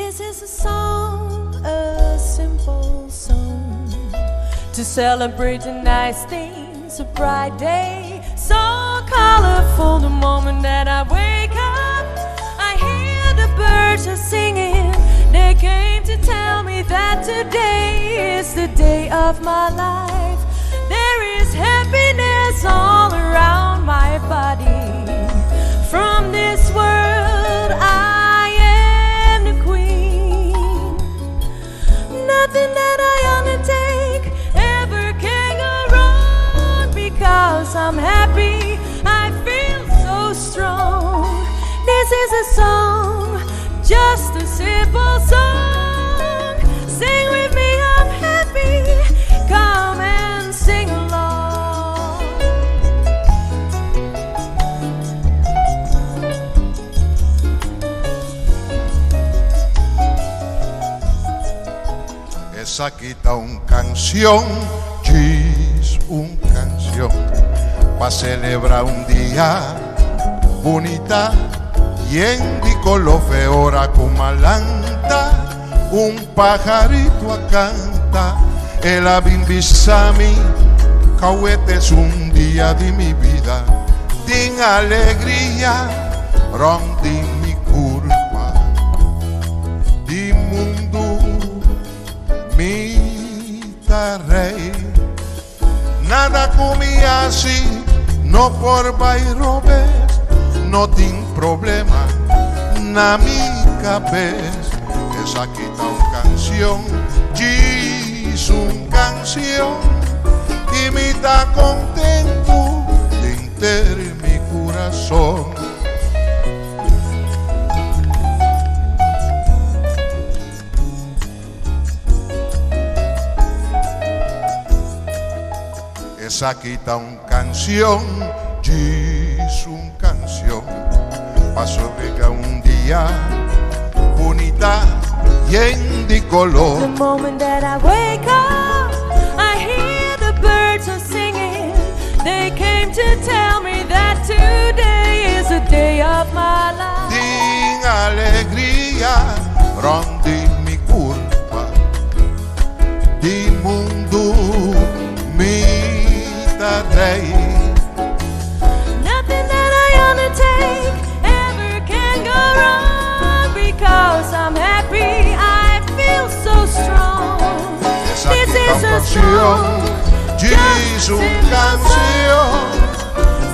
This is a song, a simple song To celebrate the nice things, a bright day So colorful the moment that I wake up I hear the birds are singing They came to tell me that today is the day of my life There is happiness all around my body From this world I am the queen Nothing that I undertake ever can go wrong Because I'm happy, I feel so strong This is a song, just a simple song Sing with me, I'm happy, come and sing along Esaki ta un canción, djis un canción Pa celebra un dia bunita Yen di color fe ora cu malanta Un pajarito a canta El a bin bisa mi Cauet es un dia di mi bida Tin alegria rond di mi curpa Di mundu mi ta rey Nada cu mi haci no por bay robes No tin problema na mi cabes Esaki ta un cancion, djis un cancion Y mi ta contento denter mi curason. Esaki ta un canción, djis un canción, pa sobrega un dia bunita yen di color. The moment that I wake up, I hear the birds are singing. They came to tell me that today is the day of my life. Tin alegria rond di mi curpa, di mundu mi ta rey. Nothing that I undertake ever can go wrong because I'm happy, I feel so strong. Esaki This ta is un a canción, song, djis just a un simple canción. song.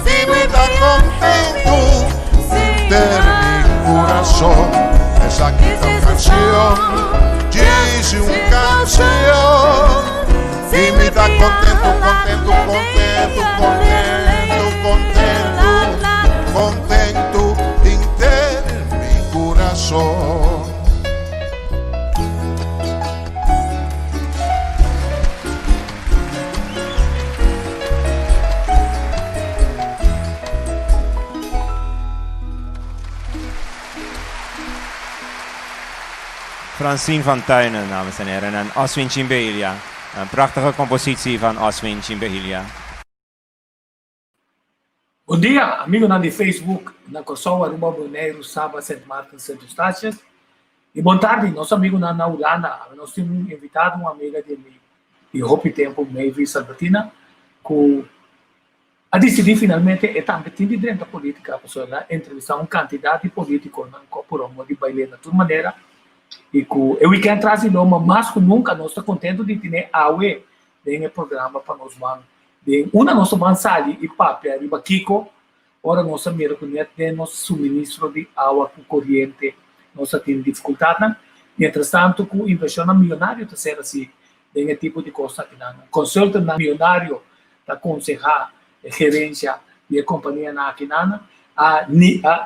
Y Sing mi with ta me, I'm contento happy. Sing denter mi curason. along. Esaki This ta un is a canción, song, djis just a un simple canción. song. Y Sing mi with ta me, contento, I'm contento, contento, contento, contento, contento denter mi curason. Francine van Tuinen, dames en heren, en Oswin Chimbelia. Een prachtige compositie van Oswin Chimbelia. Bon dia, amigonan di Facebook na Kòrsou, Aruba, Boneiru, Saba, Sint Maarten, Sint Eustatius. I bon tardi, nos amigonan na Hulanda. Awe nos tin un invitado, un amiga di mi di hopi tempu, Mavis Albertina, ku a disidí finalmente e tambe tin di drenta polítika pasobra el a entrevistá un kantidat di polítikonan ku a purba moda di bail'é na tur manera i ku e wikènt tras di loma mas ku nunka nos ta kontentu di tene awe den e programa pa nos ban den unda nos ta ban sali i papia riba kiko ora nos a mira ku nèt den nos suministro di awa ku koriente nos ta tin difikultatnan. Mientrastantu ku invershonnan miyonario ta ser hasi den e tipo di kosnan akinan. Konsultannan miyonario ta konsehá e gerensia di e kompanianan akinan a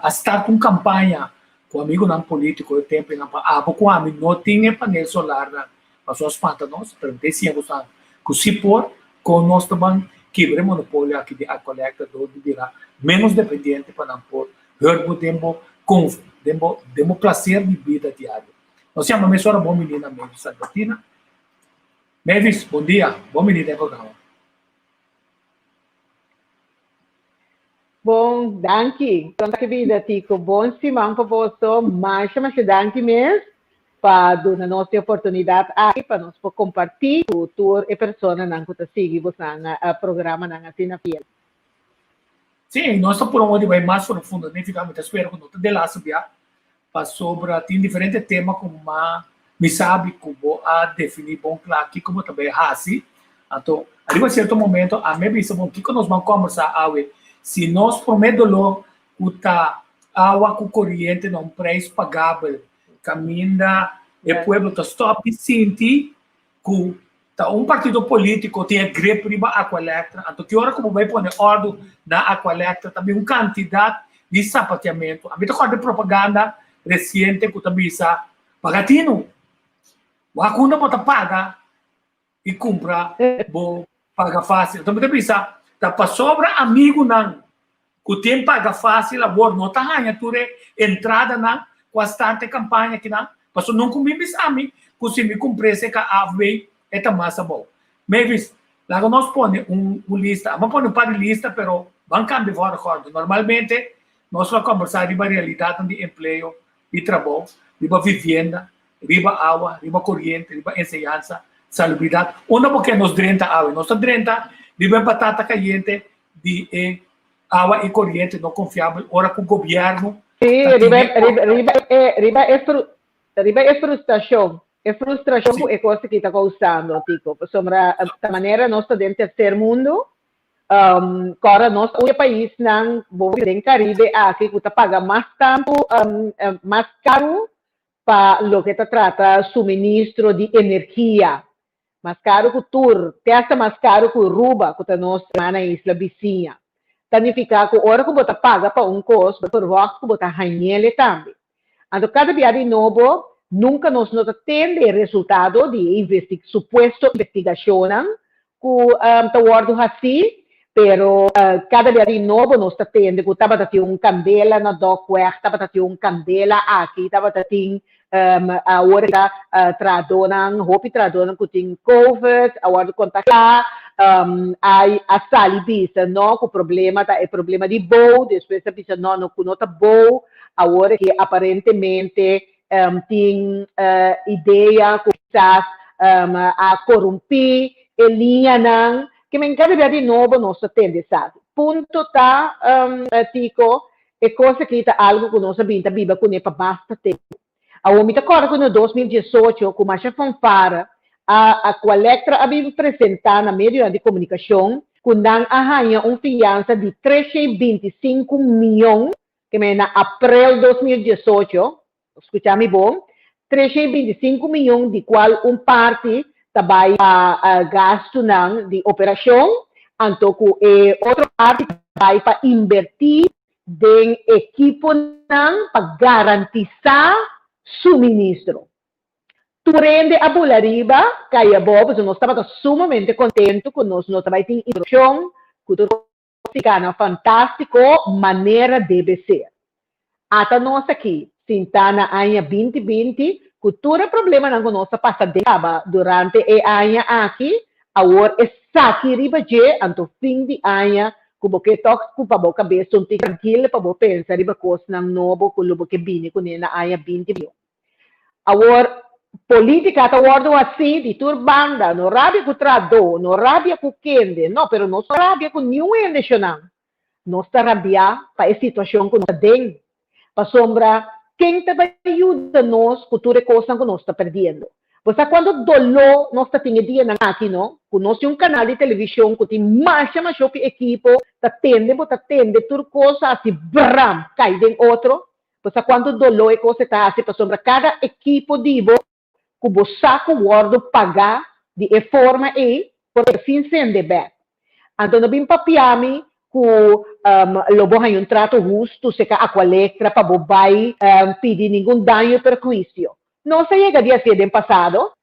a start un kampaña ku amigunan polítiko e tempunan pa abo ku ami no tin e panel solarnan Pasobra spanta nos, pero mi ta siña boso ku si por, kon nos ta ban kibra e monopolio aki di Aqualectra dor di bira ménos dependiente pa nan por hùrt bo den bo konf, den bo, den bo plaser di bida diario. Nos yama mesora bon bini na Mavis Albertina. Mavis, bon dia, bon bini den programa. Bon, danki. Kon ta ki bida, Tico? Bon siman pa boso. Masha, masha danki mes. pa duna nos e oportunidat aki pa nos por kompartí ku tur e personanan ku ta sigui bosan programanan asina fiel. Sí, nos ta pura un di bai mas profundo, nifiká mi ta spera ku no ta delaste bia, pasobra tin diferente tema ku ma mi sabi ku bo a definí bon kla kiko bo ta bai hasi. Anto, ariba sierto momento ami a bisa bon kiko nos ban kòmbersá awe, si nos promé doló ku ta awa ku koriente na un preis pagabel kaminda e pueblo ta stòp di sinti ku ta un partido polítiko tin e grip riba Aqualectra, anto ki ora ku bo bai pone òrdu na Aqualectra ta bin un kantidat di sapatiamentu. Ami ta kòrda e propaganda resiente ku ta bisa, Paga tinu! Wak unda bo ta paga i kumpra bo paga fásil. Anto mi ta bisa, ta pasobra amigunan ku tin paga fásil awor no ta haña tur e entradanan ku a start e kampaña akinan, pasobra nunka mi bisa mi ku si mi kumpr'é seka AFB e ta mas abou. Mavis, laga nos pone un un lista. Amo pone un par di lista pero ban kambia volgorde. Normalmente nos lo a kombersá riba realidatnan di empleo i trabou, riba vivienda, riba awa, riba koriente, riba enseñansa, salubridat. Unda bo ke nos drenta awe? Nos ta drenta riba e batata kayente di e awa i koriente no konfiabel ora ku gobièrnu Sí, ta riba tene riba riba e riba e fru riba e frustrashon, e frustrashon Sí. ku e kos aki ta kousando, Tico. Pasobra ta manera nos ta den terser mundu, um, kòrda nos ta un di e paisnan bo den Karibe aki ku ta paga mas tantu um, mas karu pa loke ta trata suministro di energia. Mas karu ku tur, te asta mas karu ku Ruba, ku ta nos hermana isla bisiña. Ta nifiká ku ora ku bo ta paga pa un kos, bo ta verwagt ku bo ta hañ'el tambe. Anto kada bia di nobo, nunka nos no ta tende e resultado di e investi supuesto investigashonnan ku ta wòrdu hasí, pero kada bia di nobo nos ta tende ku tabata tin un kandela na Dokweg, tabata tin un kandela aki, tabata tin awor ta trahadónan, hopi trahadónan ku tin covid a wòrdu kontagiá, a sali bisa no ku problema ta e problema di bou, despues a bisa no no ku no ta bou, awor ke aparentemente tin idea ku kisas a korumpí e liñanan, ke men kada bia di nobo nos ta tende esaki. Punto ta Tico, E kos aki ta algu ku nos a bin ta biba kuné pa basta tempu. Awor mi ta kòrda ku na 2018 ku masha fanfara a Aqualectra a bin presentá na medionan di komunikashon ku nan a haña un fiansa di 325 mion, ke mei na aprel 2018, skucha mi bon, 325 mion di kual un parti ta bai pa gastunan di operashon, anto ku e otro parti ta bai pa inbertí den ekiponan pa garantisá suministro. Tur hende a bula riba, kai abou, pasobra nos tabata sumamente kontentu ku nos no ta bai tin interupshon, ku tur kos a gana fantástiko manera debe ser. Ata nos aki, sintá na aña 2020, ku tur e problemanan ku nos a pasa den kaba durante e aña aki, awor esaki riba dje, anto fin di aña ku bo ke tòg ku pa bo kabes un tiki trankil pa bo pensa riba kosnan nobo ku lo bo ke bini kuné na aña 2021. Awor, polítika ta wòrdu hasí di tur banda, no rabia ku trahadó, no rabia ku kende, no, pero no rabia ku niun hende shonnan. Nos ta rabiá pa e situashon ku nos ta den, pasobra ken ta bai yuda nos ku tur e kosnan ku nos ta perdiendo? Bo sa kuantu doló nos ta tin e dianan aki, no? Ku nos tin un kanal di televishon ku tin masha masha hopi ekipo ta tende bo ta tende tur kos hasi bram kai den otro. Bo sa kuantu doló e kos e ta hasi pasobra kada ekipo di bo ku bo sa ku wòrdu pagá di e forma ei por ta sin sende bèk. Anto no bin papia mi ku lo bo haña un trato hustu seka Aqualectra pa bo bai pidi ningun daño i perhuisio. Nos a yega di hasié den pasado.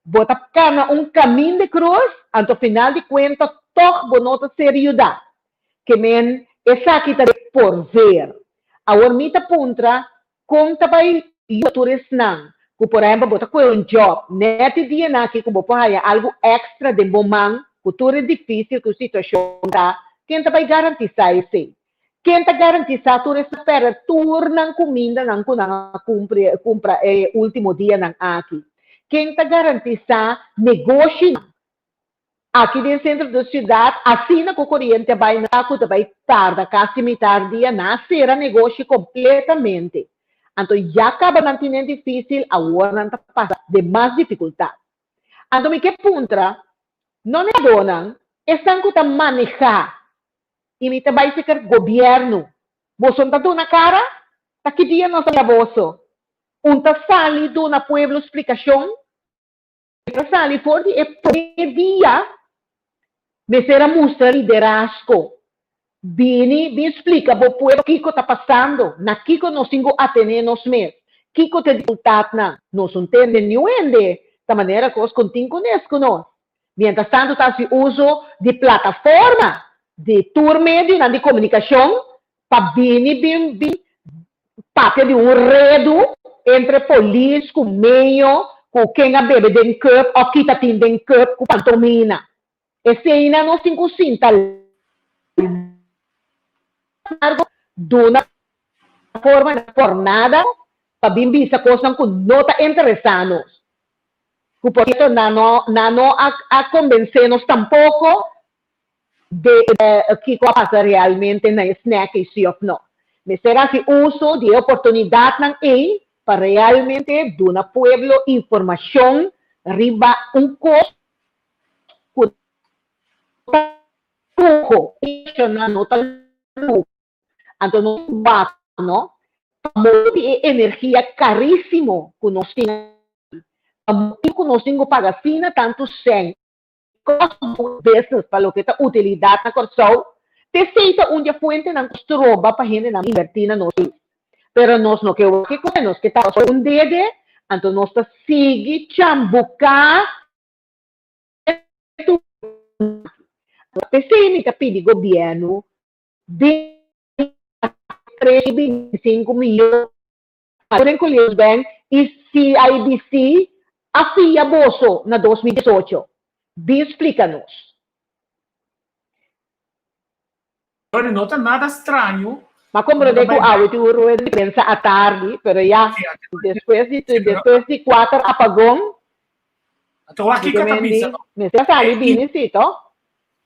Bo ta kana un kamin di krus, anto final di kuenta tòg bo no ta ser yudá. Ke men esaki ta de por ver. Awor mi ta puntra Kon ta bai yuda tur esnan ku por ehempel bo ta kohe un job nèt e dianan aki ku bo por haya algu èkstra den bo man ku tur e difísil ku situashon ta, ken ta bai garantisá esei? Ken ta garantisá tur esnan pèrdè tur nan kumindanan ku nan a kumpra e último dianan aki? Ken ta garantisá negoshinan aki den sentro di siudat asina ku koriente a bai na ku ta bai tarda kasi mitar dia nan a sera negoshi kompletamente. Anto ya kaba nan tinen difísil awor nan ta pasa den mas difikultat. Anto mi ke puntra no negadónan esnan ku ta manehá i mi ta bai seker gobièrnu boso no ta duna kara? Ta ki dia nos ta mira boso? Un ta sali duna pueblo splikashon? E ta sali for di e promé dia mester a mustra liderazgo. Bini bin splika bo pueblo kiko ta pasando, na kiko nos tin ku atené nos mes, kiko ta e difikultatnan. Nos no tende niun hende ta manera kos kon tin kunes ku nos. Mientras tanto ta hasi uso di plataforma di tur medionan di komunikashon pa bini bin bin papia di un redu entre polis ku meyo ku ken a bebe den cup of kita tin den cup ku pantomina. Eseinan nos tin ku sinta largo duna forma na fornada pa bin bisa kosnan ku no ta interesá nos. Ku por cierto nan no nan no a a kombensé nos tampoko de kiko a pasa realmente na e snack ei si of no. Mester hasi uso di e oportunidatnan ei pa realmente duna pueblo informashon riba un kos ku ta luho, no ta luho. Anto nos wak no pa motibu di e energia karísimo ku nos tin aki, pa motibu ku nos tin ku paga asina tantu sèn Cost of doing business pa loke ta utilidat na Kòrsou, p'esei ta un di e fuentenan ku stroba pa hendenan invertí na nos pais. Pero nos no ke wak e kos, nos ke tapa un dede, anto nos ta sigui chambuká e tur aki. P'esei mi ta pidi gobièrnu bin 3,25 miyon pa Colliers Bank i CIBC a fia boso na 2018? Bin splika nos. Sorry, no ta nada straño. M'a comprende cu awe tin un rueda di prensa atardi, pero ya, despues di despues di cuater apagon, Anto wak kiko ta bisa no? Mester a sali bini si, to?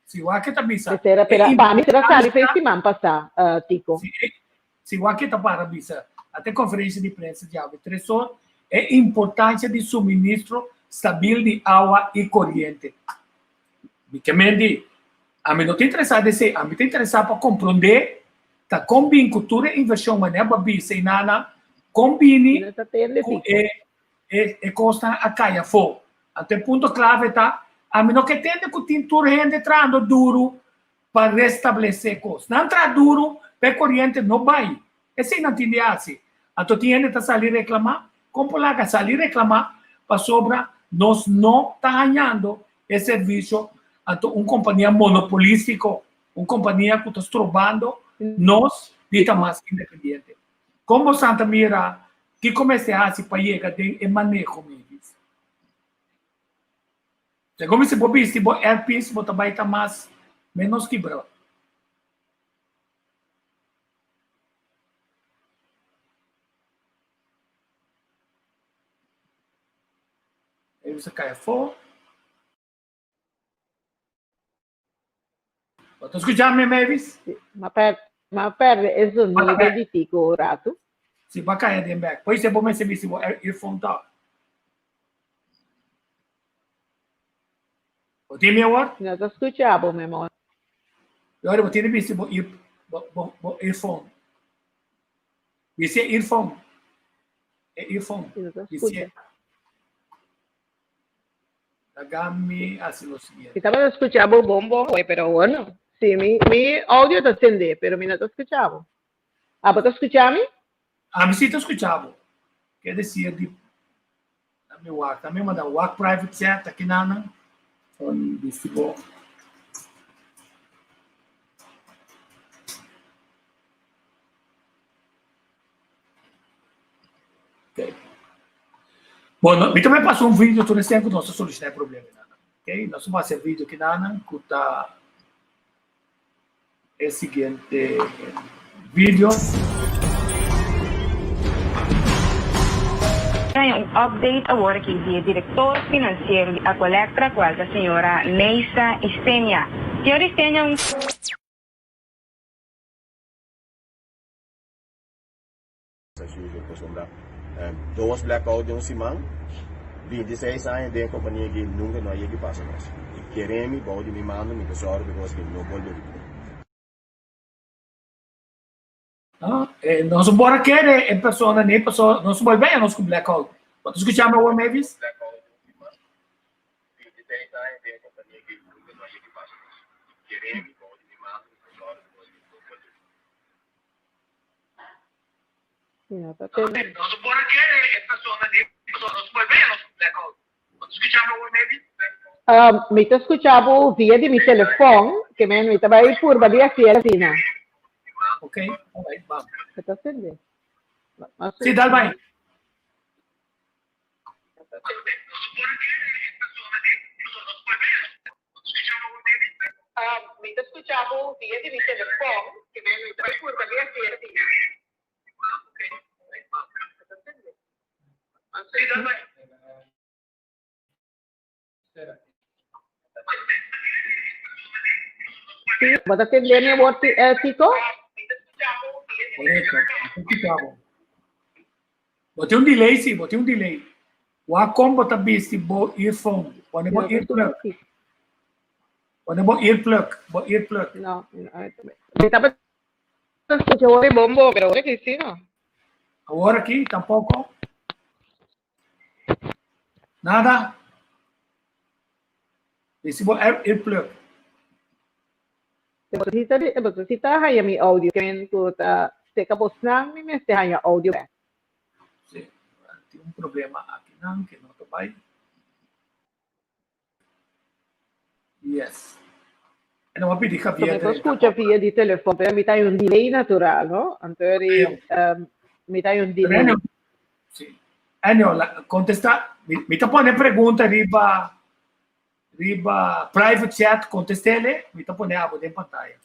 Si, wak ke ta bisa. Mester a, pero pa mi mester a sali fe siman pasá, Tico. Si, si wak ke ta para bisa. Ate konferensia di prensa djawe tresor e importansia di suministro stabil di awa i koriente. Mi ke men di, ami no ta interesá den esei, ami ta interesá pa komprondé ta kon bin ku tur e invershon manera bo a bisa i nana, kon bini ku e E e kosnan a kai afó. Anto e punto klave ta, ami no ke tende ku tin tur hende trahando duru pa restablesé kos. Nan traha duru pa e koriente no bai. Esei nan tin di hasi. Anto tin hende ta sali reklamá. Kon por laga sali reklamá pasobra nos no ta hañando e servisio? Anto un kompania monopolístiko, un kompania ku ta strobando nos di ta mas independiente. Kon bosan ta mira kiko mester hasi pa yega den e maneho, Mavis? Segun mi si bo bisti bo earpiece bo ta bai ta mas menos kibra. Mavis a kai afó. Bo ta skucha mi, Mavis? Ma per, ma perde e zonido di Tico un ratu. Si, bo a kaya den bek. Pois bo mester bisti bo earphone tok. Bo tin mi awor? No ta skucha bo, mi amor. Yori, bo tin di bisti bo ear, bo, bo, bo earphone. Bisti e earphone. E earphone. No ta Bisti skucha. Laga mi hasi lo siguiente. Mi tabata skucha bo bon bon hoy, pero awor no. Sí, mi, mi audio ta sende, pero mi no ta skucha bo. Abo ta skucha mi? Ami sí ta skucha bo. Ke desir di mi wak. Ami manda wak private chat aki nanan. Son bisti bo. Ok. Bueno, mi tambe pasa un video tur esei ku nos ta solushoná e problemanan. Ok, nos ta pasa e video kinanan ku ta e siguiente. Video. Haña un update awor aki di e director financiero di Aqualectra cual ta señora Neisa Isenia. Señora Isenia un. As usual pasobra dos blackout den un siman, 26 aña den e kompania aki nunka no a yega i pasa nos. I kere mi bou di mi mando mi ta sòru pa e kos aki no bolbe ripití. Nos por a kere e persona ni paso nos bolbe haña nos ku blackout. Bo ta skucha mi awor Mavis? Nos por a kere e persona ni paso nos bolbe haña nos ku blackout. Bo ta skucha mi awor Mavis? Mi ta skucha bo via di mi telefòn, ke men mi ta bai purba di hasiel asina. Ok, alright, bam. E ta sende. Sí, dal bai. Mi ta skucha bo via di mi telefòn, ke men mi ta bai purba di hasiel asina. Sí, bo ta tende mi awor, Tico? Correcto, mi ta escucha bo. Bo tin un delay, sí, bo tin un delay. Wak kon bo ta bisti bo earphone, pone bo earplug. Pone bo earplug, bo earplug. No, mi tabata escucha hopi bombo, pero awor aki sí no. Awor aki tampoco. Nada. Bisti bo earplug. Bo si ta, bo si ta haya mi audio ken ku ta seka bosnan mi mester haya audio bek. Sí, tin un problema akinan ke no ta bai. Yes. E no a pidi Javier. Mi por scucha via di telefon, pero mi ta un delay natural, no? Anto eri, um, mi ta un delay. Pero, sí. Ennio, la, contesta, mi, mi ta pone pregunta riba riba private chat, contestele, mi ta pone abo den pantalla.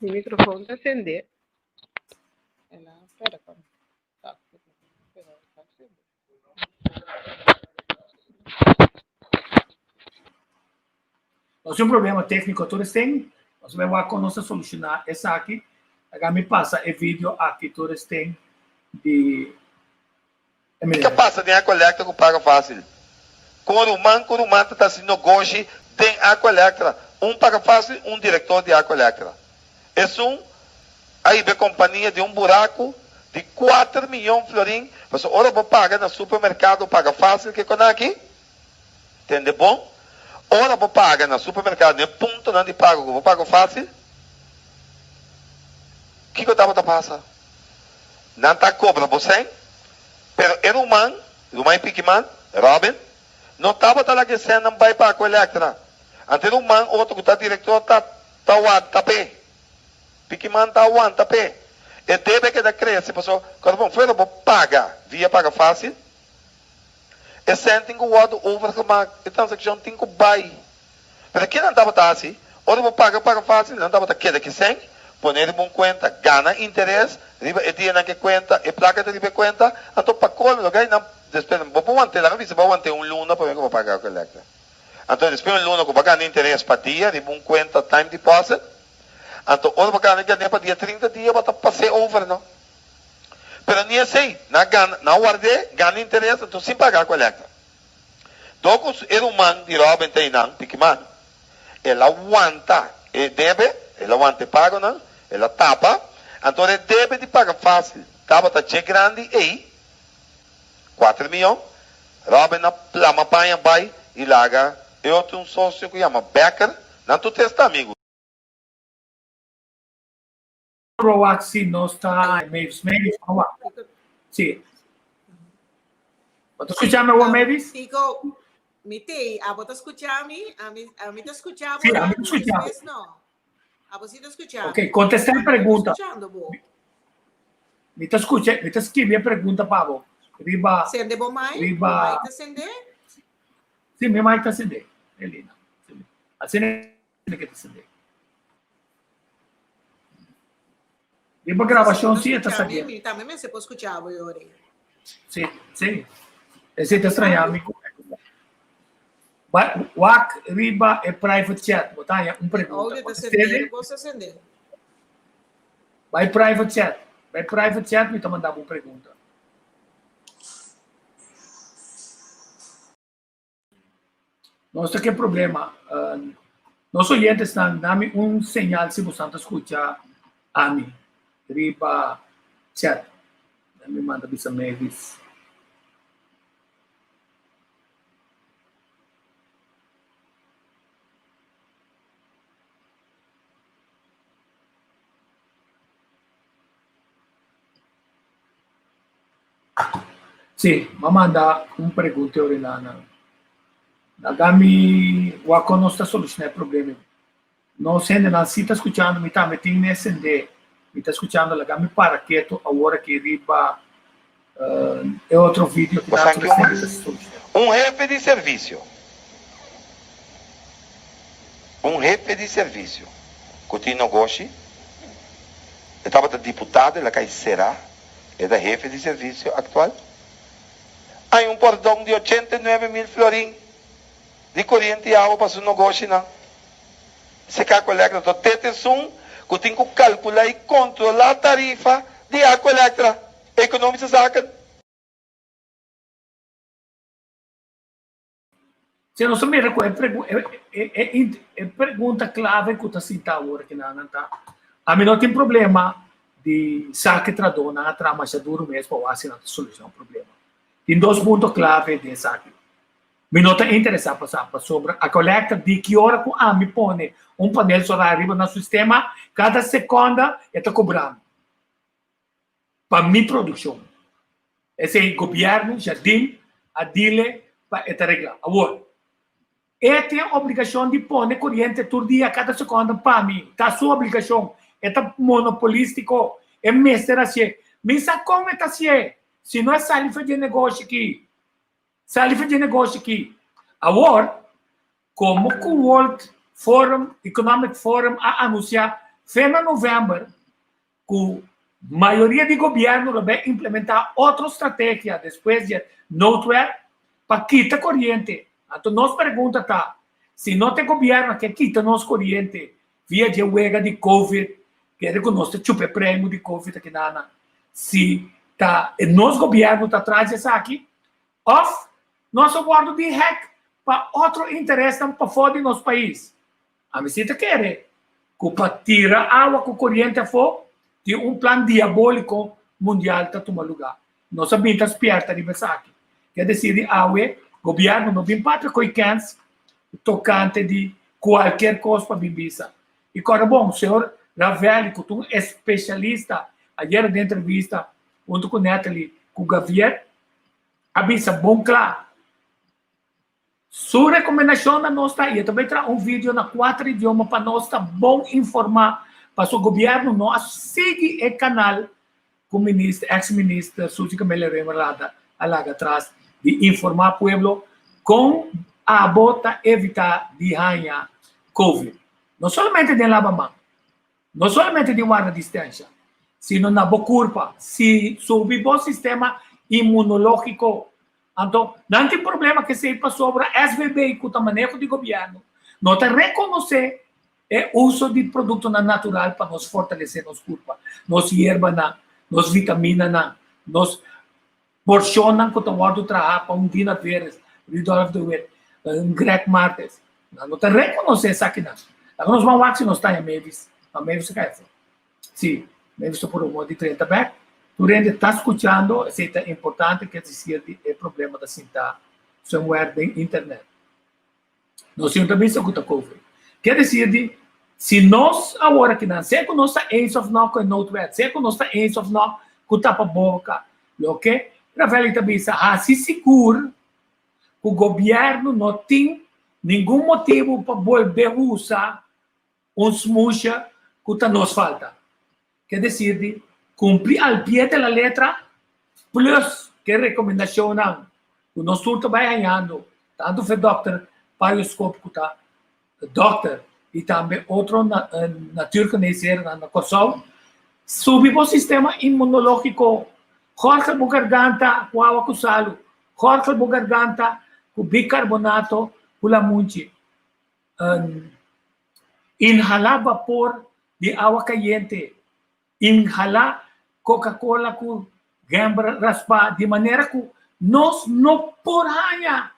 Mi microfoon ta sende. Ela, espera, pa. Ta, pero ta sende. Nos tin un problema técnico tur esten. Nos bai wak kon nos ta soluciona esaki. Laga mi pasa e video aki tur esten di e Kiko meneer. pasa den Aqualectra ku paga fásil? Kon ruman ku ruman ta ta hasi nogoshi den Aqualectra? Un paga fásil, un direktor di Aqualectra. Esun a hiba e kompania den un buraku di kuater miyon florin, pasobra ora bo paga na supermerkado paga fásil ke kon aki? Tende bon, ora bo paga na supermerkado na e puntonan di pago ku bo paga fásil, kiko tabata pasa? Nan ta kobra bo sèn, pero e ruman, ruman e pikiman, Robin, no tabata laga e sènnan bai pa Aqualectra. Anto e ruman otro ku ta direktor ta ta wanta p'e. Pikiman ta wanta p'e. E debe keda krese pasobra kòrda bon, fuera bo paga via paga fásil, E sèn tin ku wòrdu overgemaakt, e transakshon tin ku bai. Pero ke nan tabata hasi? Ora bo paga paga fásil, nan tabata keda ki sèn, pone riba un kuenta, gana interes riba e dianan ku e kuenta, e plaka ta riba e kuenta, anto pa kolmo loke nan despues bo por want'é, laga bisa bo a want'é un luna promé ku bo paga ku Electra. Anto despues un luna ku bo a gana interes pa dia riba un kuenta time deposit, anto ora bo gana gan'é pa dia 30 dia bo ta pas'é over no. Pero ni esei, nan gana, nan ward'é, gana interes, anto sin paga kolekta. Dor ku e ruman di Robin ta einan, Pikiman, el a wanta e debe, el a wanta e pagonan, el a tapa, anto ora e debe di paga fásil tabata dje grandi ei, kuater miyon, Robin a plama paña bai i laga e otro un sosio ku yama Becker, nan tur tres ta amigu. Wak si nos ta Mavis. Mavis, wak. Si. Bo ta skucha mi awor, Mavis? Tico, mi tei, abo ta skucha mi? Ami, ami ta skucha bo. Sí, ami ta skucha bo. No. Abo si ta skucha mi. Ok, kontesta e pregunta. Skuchando bo. Mi ta skucha, mi ta skibi e pregunta pa bo. Riba. Sende bo mai? Riba. Bo mai ta sende? Si, mi mic ta sende, Elina. Asina ke ta sende. Riba grabashon si e ta Escucha mi, saliendo. mi tambe mester por escucha bo yori. Si, si. Esei ta straña mi. Ba- Wak riba e private chat, bo ta haña un E pregunta. audio Bo ta ta sende, sende? bo ta sende. Bai private chat. Bai private chat mi ta manda bo un pregunta. Nos ta ke problema. Nos oyentesnan, dami un señal si bosan ta skucha ami riba chat. Mi manda bisa Mavis. Sí, m'a manda un pregunta ori na nan. Laga mi wak kon nos ta solushoná e problema. Nos hendenan si ta skuchando, mi tambe tin mi esendé, mi ta skuchando, laga mi para ketu awor aki riba e otro video ki Bosan nan ke un ta mas? solushoná. Un hefe di servisio. Un hefe di servisio ku tin nogoshi, e tabata diputado, el a kai será. E ta hefe di servisio aktual. Hay un pordon di 89.000 florin di koriente i awa pa su nogoshinan. Seka Aqualectra ta tete esun ku tin ku kalkulá i kontrolá tarifa di Aqualectra, Economische Zaken. Si nos ta mira ku e e pregunta klave ku ta sinta awor aki nan ta, ami no tin problema di sa ke tradónan a traha masha duru mes pa wak si nan ta solushoná un problema. Tin dos punto klave den esaki. Mi no ta interesá pa sa pasobra a kolekta di ki ora ku ami pone un panel solar riba nan sistema, kada sekonda e ta kobra mi pa mi produkshon. Esei gobièrnu Jardim a dile pa e ta reglá. Awor, e tin obligashon di pone koriente tur dia kada sekonda pa mi. Ta su obligashon. E ta monopolístiko. E mester hasié. Mi sa kon e ta hasié. Si no e sali for di e negoshi aki. Sali for di e negoshi aki. Awor, komo ku World Forum, Economic Forum a anunsiá fe na novèmber ku mayoria di gobièrnu lo bai implementá otro strategia despues di e noodwet pa kita koriente. Anto nos pregunta ta, si no ta e gobièrnu ke kita nos koriente via di e wega di covid, kere ku nos ta chupa e prèmu di covid aki nana, si ta e nos gobièrnu ta tras di esaki òf nos a wòrdu di hack pa otro interesnan pafó di nos pais? Ami si ta kere ku pa tira awa ku koriente afó tin un plan diabóliko mundial ta tuma lugá. Nos a bin ta spierta riba esaki. Ke desir di awe gobièrnu no bin papia ku e kèns tokante di kualkier kos pa bin bisa. I kòrda bon, señor Ravelli ku ta un espesialista ayera den entrevista huntu ku Natalie ku Gavier a bisa bon kla. Su rekomendashon na nos ta i e ta bai traha un video na kuater idioma pa nos ta bon informá pasobra gobièrnu no a sigui e kanal ku minister eks minister Suzy Camelia Römer a laga atras di informá pueblo kon abo ta evitá di haña covid. No solamente den laba man, no solamente di warda distensha, sino na bo kurpa, si subi bo sistema inmunológiko Anto, nan tin problema ku esei pasobra SVB ku ta maneho di gobièrnu no ta rekonosé e uso di produktonan natural pa nos fortalesé nos kurpa, nos yerbanan, nos vitaminanan, nos porshonnan ku ta wòrdu trahá pa un Dina Veres, Rudolf de Wit, un Greg Martes. Nan no ta rekonosé esakinan. Laga nos ban wak si nos ta haña Mavis, ma Mavis a kai afó. Sí, Mavis ta por un modo di 30 bek. Tur hende ta skuchando, esei ta importante, ke disir di e problema ta sinta somewhere den internet. Nos tin ta bisa ku ta covid. Ke disir di si nos awor akinan, sea ku nos ta eens of no ku e noodwet, sea ku nos ta eens of no ku tapaboka, loke Ravelli ta bisa, hasi sigur ku gobièrnu no tin ningun motibu pa bolbe usa Un smusha ku ta nos falta. Ke desir di kumpli al pie de la letra plus ke rekomendashonnan ku nos tur ta bai hañando. Tantu fe dòkter Payo Skop ku ta dòkter i tambe otro natuurgeneesherennan na Kòrsou, subi bo sistema inmunológiko, gòrgel bo garganta ku awa ku salu, gòrgel bo garganta ku bikarbonato ku lamunchi, inhalá bapor di awa kayente, Inhalá Coca-Cola ku gember raspá di manera ku nos no por haña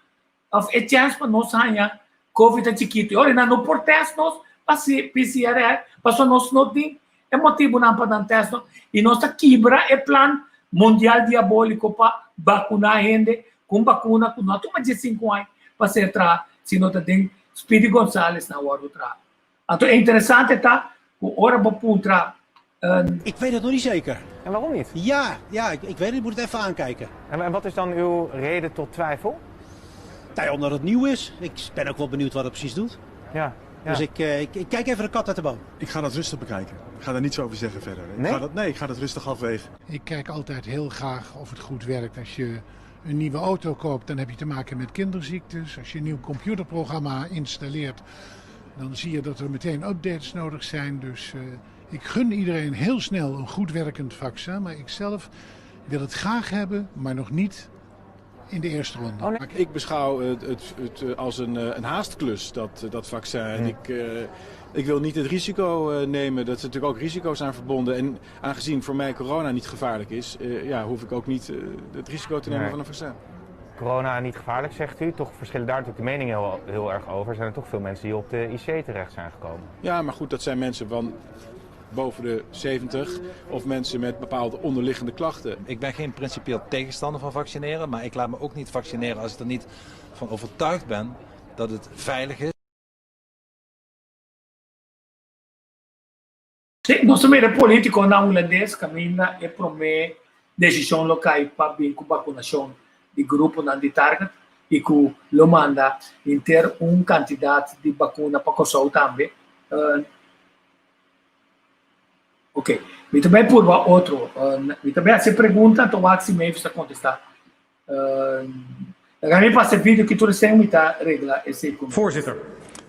òf e chèns pa nos haña Covid ta chikitu. E ora nan no por tèst nos pa PCR pasobra nos no tin e motibunan pa nan tèst nos i nos ta kibra e plan mundial diabóliko pa bakuná hende ku un bakuna ku no a tuma diesinku aña pa ser traha sino ta den Speedy Gonzales nan a wòrdu traha. Anto e interesante ta ku ora bo puntra een. Ik weet het nog niet zeker. En waarom niet? Ja, ja ik, ik weet het, ik moet het even aankijken. En, en wat is dan uw reden tot twijfel? Nou ja, omdat het nieuw is. Ik ben ook wel benieuwd wat het precies doet. Ja, ja. Dus ik, eh, ik, ik kijk even de kat uit de boom. Ik ga dat rustig bekijken. Ik ga daar niets over zeggen verder. Ik Nee? ga dat, nee, ik ga dat rustig afwegen. Ik kijk altijd heel graag of het goed werkt. Als je een nieuwe auto koopt, dan heb je te maken met kinderziektes. Als je een nieuw computerprogramma installeert, dan zie je dat er meteen updates nodig zijn. Dus eh, ik gun iedereen heel snel een goed werkend vaccin. Maar ik zelf wil het graag hebben, maar nog niet in de eerste ronde. Oh, Ik beschouw het, het, het eh, als een, eh, een haastklus, dat, eh, dat vaccin. En ik, eh, ik wil niet het risico eh, nemen. Dat er natuurlijk ook risico's aan verbonden. En aangezien voor mij corona niet gevaarlijk is, eh, ja, hoef ik ook niet eh, het risico te nemen Nee. van een vaccin. Corona niet gevaarlijk, zegt u. Toch verschillen daar natuurlijk de meningen heel, heel erg over. Er zijn er toch veel mensen die op de IC terecht zijn gekomen. Ja, maar goed, dat zijn mensen van boven de 70 of mensen met bepaalde onderliggende klachten. Ik ben geen principieel tegenstander van vaccineren, maar ik laat me ook niet vaccineren als ik er niet van overtuigd ben dat het veilig is. Sí, nos ta mira e politiconan hulandes caminda e prome decision lo cay pa bin cu vacunacion di gruponan di target y cu lo manda henter un cantidad di vacuna pa Corsou tambe. Ok, mi ta bay purba otro. Mi ta bay haci e pregunta, anto wak si Mavis ta contesta. Laga mi pasa e video ki tur esei mi ta regla esei cu mi. Voorzitter,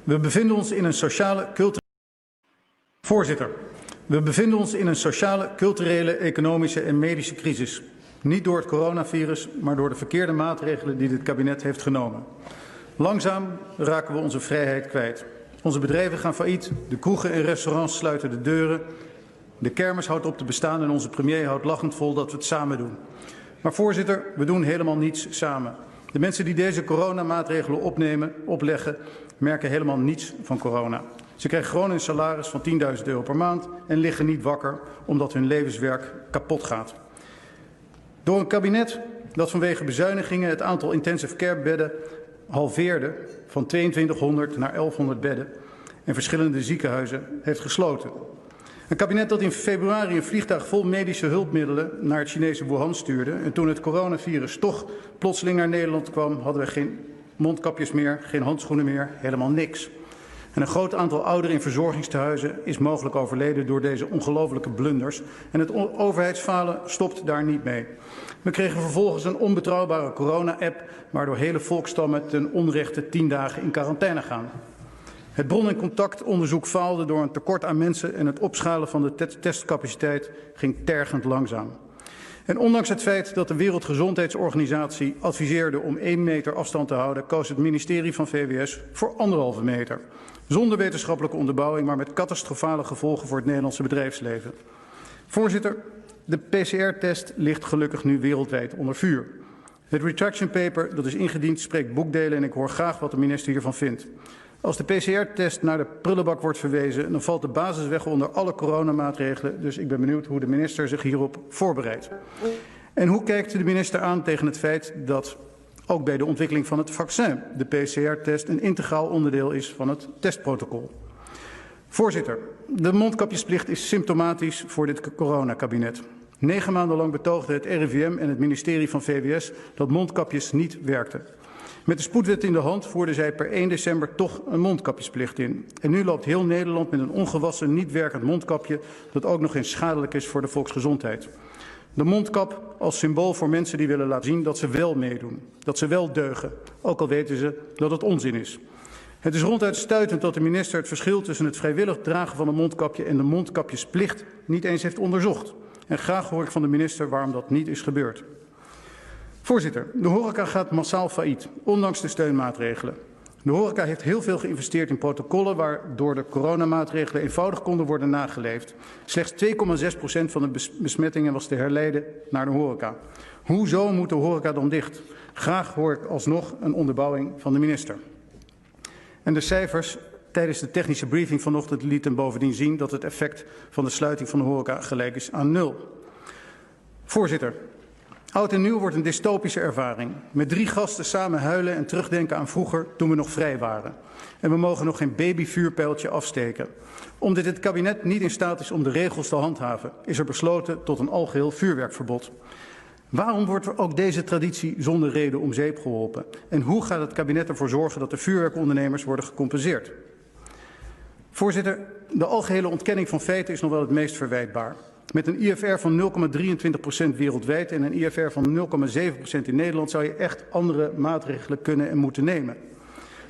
we bevinden ons in een sociale, culturele. Voorzitter, we bevinden ons in een sociale, culturele, economische en medische crisis. Niet door het coronavirus, maar door de verkeerde maatregelen die dit kabinet heeft genomen. Langzaam raken we onze vrijheid kwijt. Onze bedrijven gaan failliet, de kroegen en restaurants sluiten de deuren, de kermis houdt op te bestaan en onze premier houdt lachend vol dat we het samen doen. Maar voorzitter, we doen helemaal niets samen. De mensen die deze coronamaatregelen opnemen, opleggen, merken helemaal niets van corona. Ze krijgen gewoon een salaris van 10.000 euro per maand en liggen niet wakker omdat hun levenswerk kapot gaat. Door een kabinet dat vanwege bezuinigingen het aantal intensive care bedden halveerde van 2200 naar 1100 bedden en verschillende ziekenhuizen heeft gesloten. Een kabinet dat in februari een vliegtuig vol medische hulpmiddelen naar het Chinese Wuhan stuurde. En toen het coronavirus toch plotseling naar Nederland kwam, hadden we geen mondkapjes meer, geen handschoenen meer, helemaal niks. En een groot aantal ouderen in verzorgingstehuizen is mogelijk overleden door deze ongelofelijke blunders. En het overheidsfalen stopt daar niet mee. We kregen vervolgens een onbetrouwbare corona-app, waardoor hele volkstammen ten onrechte tien dagen in quarantaine gaan. Het bron- en contactonderzoek faalde door een tekort aan mensen en het opschalen van de testcapaciteit ging tergend langzaam. En ondanks het feit dat de Wereldgezondheidsorganisatie adviseerde om 1 meter afstand te houden, koos het ministerie van VWS voor anderhalve meter. Zonder wetenschappelijke onderbouwing, maar met catastrofale gevolgen voor het Nederlandse bedrijfsleven. Voorzitter, de PCR-test ligt gelukkig nu wereldwijd onder vuur. Het retraction paper dat is ingediend spreekt boekdelen en ik hoor graag wat de minister hiervan vindt. Als de PCR-test naar de prullenbak wordt verwezen, dan valt de basis weg onder alle coronamaatregelen. Dus ik ben benieuwd hoe de minister zich hierop voorbereidt. En hoe kijkt de minister aan tegen het feit dat ook bij de ontwikkeling van het vaccin de PCR-test een integraal onderdeel is van het testprotocol? Voorzitter, de mondkapjesplicht is symptomatisch voor dit coronakabinet. Negen maanden lang betoogde het RIVM en het ministerie van VWS dat mondkapjes niet werkten. Met de spoedwet in de hand voerden zij per 1 december toch een mondkapjesplicht in. En nu loopt heel Nederland met een ongewassen, niet werkend mondkapje dat ook nog eens schadelijk is voor de volksgezondheid. De mondkap als symbool voor mensen die willen laten zien dat ze wel meedoen, dat ze wel deugen, ook al weten ze dat het onzin is. Het is ronduit stuitend dat de minister het verschil tussen het vrijwillig dragen van een mondkapje en de mondkapjesplicht niet eens heeft onderzocht. En graag hoor ik van de minister waarom dat niet is gebeurd. Voorzitter, de horeca gaat massaal failliet, ondanks de steunmaatregelen. De horeca heeft heel veel geïnvesteerd in protocollen waardoor de coronamaatregelen eenvoudig konden worden nageleefd. Slechts 2,6% van de besmettingen was te herleiden naar de horeca. Hoezo moet de horeca dan dicht? Graag hoor ik alsnog een onderbouwing van de minister. En de cijfers tijdens de technische briefing vanochtend lieten bovendien zien dat het effect van de sluiting van de horeca gelijk is aan nul. Voorzitter, oud en nieuw wordt een dystopische ervaring. Met drie gasten samen huilen en terugdenken aan vroeger toen we nog vrij waren. En we mogen nog geen babyvuurpijltje afsteken. Omdat het kabinet niet in staat is om de regels te handhaven, is er besloten tot een algeheel vuurwerkverbod. Waarom wordt er ook deze traditie zonder reden om zeep geholpen? En hoe gaat het kabinet ervoor zorgen dat de vuurwerkondernemers worden gecompenseerd? Voorzitter, de algehele ontkenning van feiten is nog wel het meest verwijtbaar. Met een IFR van 0,23% wereldwijd en een IFR van 0,7% in Nederland zou je echt andere maatregelen kunnen en moeten nemen.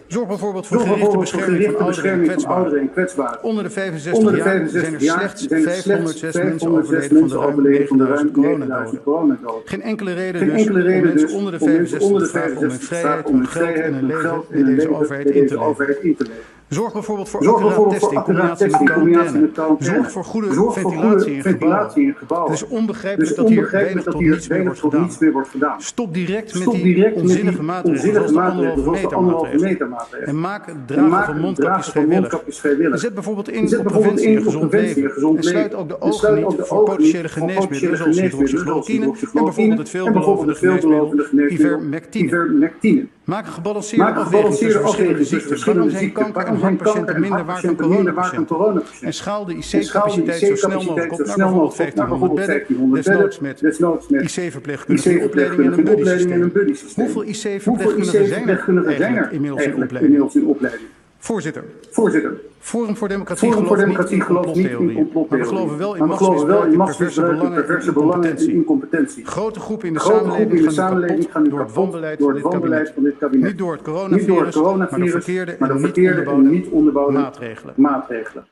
Zorg bijvoorbeeld voor Zorg gerichte bijvoorbeeld voor bescherming van gerichte ouderen en bescherming van ouderen kwetsbaren. en kwetsbaren. Onder de 65 Onder de jaar zijn 65 er jaar slechts zijn er slechts 506 mensen 506 overleden van de mensen ruim overleden van de 9000 ruim 9000 coronadoden. coronadoden. Geen enkele reden Geen dus enkele om reden mensen dus onder de om mensen 65 onder te de vragen om hun 65 te vrijheid, vragen om hun hun geld en vrijheid, hun hun leven geld bij en hun deze leven overheid bij in deze te leveren. overheid in te leveren. Zorg bijvoorbeeld voor Zorg accuraat bijvoorbeeld voor testen in accuraat combinatie testen met in combinatie met quarantaine. quarantaine. Zorg voor goede Zorg voor ventilatie goede in ventilatie in gebouwen. gebouwen. Het is Het is onbegrijpelijk dat hier onbegrijpelijk weinig dat tot hier niets meer weinig wordt tot gedaan. niets meer wordt gedaan. Stop direct met Stop die direct met onzinnige die maatregelen onzinnige zoals de maatregelen anderhalve zoals de meter anderhalve maatregel. meter maatregel. En maak het En dragen maak van het mondkapjes dragen van vrijwillig. mondkapjes vrijwillig. En zet bijvoorbeeld En in zet op bijvoorbeeld preventie en in op gezond preventie en leven. gezond En sluit leven. ook de En ogen sluit ook niet de voor ogen niet potentiële voor geneesmiddelen potentiële zoals geneesmiddelen zoals hydroxychloroquine en hydroxychloroquine bijvoorbeeld het en bijvoorbeeld veelbelovende het veelbelovende geneesmiddel geneesmiddel ivermectine. ivermectine. Maak een gebalanceerde Maak een afweging tussen gebalanceerde verschillende afweging tussen ziekten. Waarom verschillende zijn ziekten. kanker en Waarom zijn hartpatiënten kanker en minder waard dan hartpatiënten minder waard dan coronapatiënten? En coronapatiënten? schaal de En schaal de IC-capaciteit zo snel mogelijk IC-capaciteit op zo naar snel bijvoorbeeld mogelijk op naar 1500 bijvoorbeeld bedden, 1500 bedden, desnoods met desnoods met IC-verpleegkundigen in opleiding en IC-verpleegkundigen een in opleiding en een buddysysteem. buddysysteem. Hoeveel Hoeveel IC-verpleegkundigen zijn er IC-verpleegkundigen zijn eigenlijk er inmiddels in eigenlijk opleiding? inmiddels in opleiding? Voorzitter, Voorzitter, Forum voor Democratie Forum voor gelooft niet Democratie in gelooft niet in complottheorieën, maar we geloven complottheorieën, wel in maar we geloven wel machtsmisbruik in in perverse machtsmisbruik, in belangen en perverse belangen en incompetentie. incompetentie. Grote groepen in de Grote groepen samenleving in de gaan nu samenleving kapot gaan nu door het kapot wanbeleid door van het dit wanbeleid kabinet. van dit kabinet. Niet door het Niet door het coronavirus, maar door coronavirus, verkeerde maar en door niet verkeerde en onderbouwde niet onderbouwde maatregelen. maatregelen.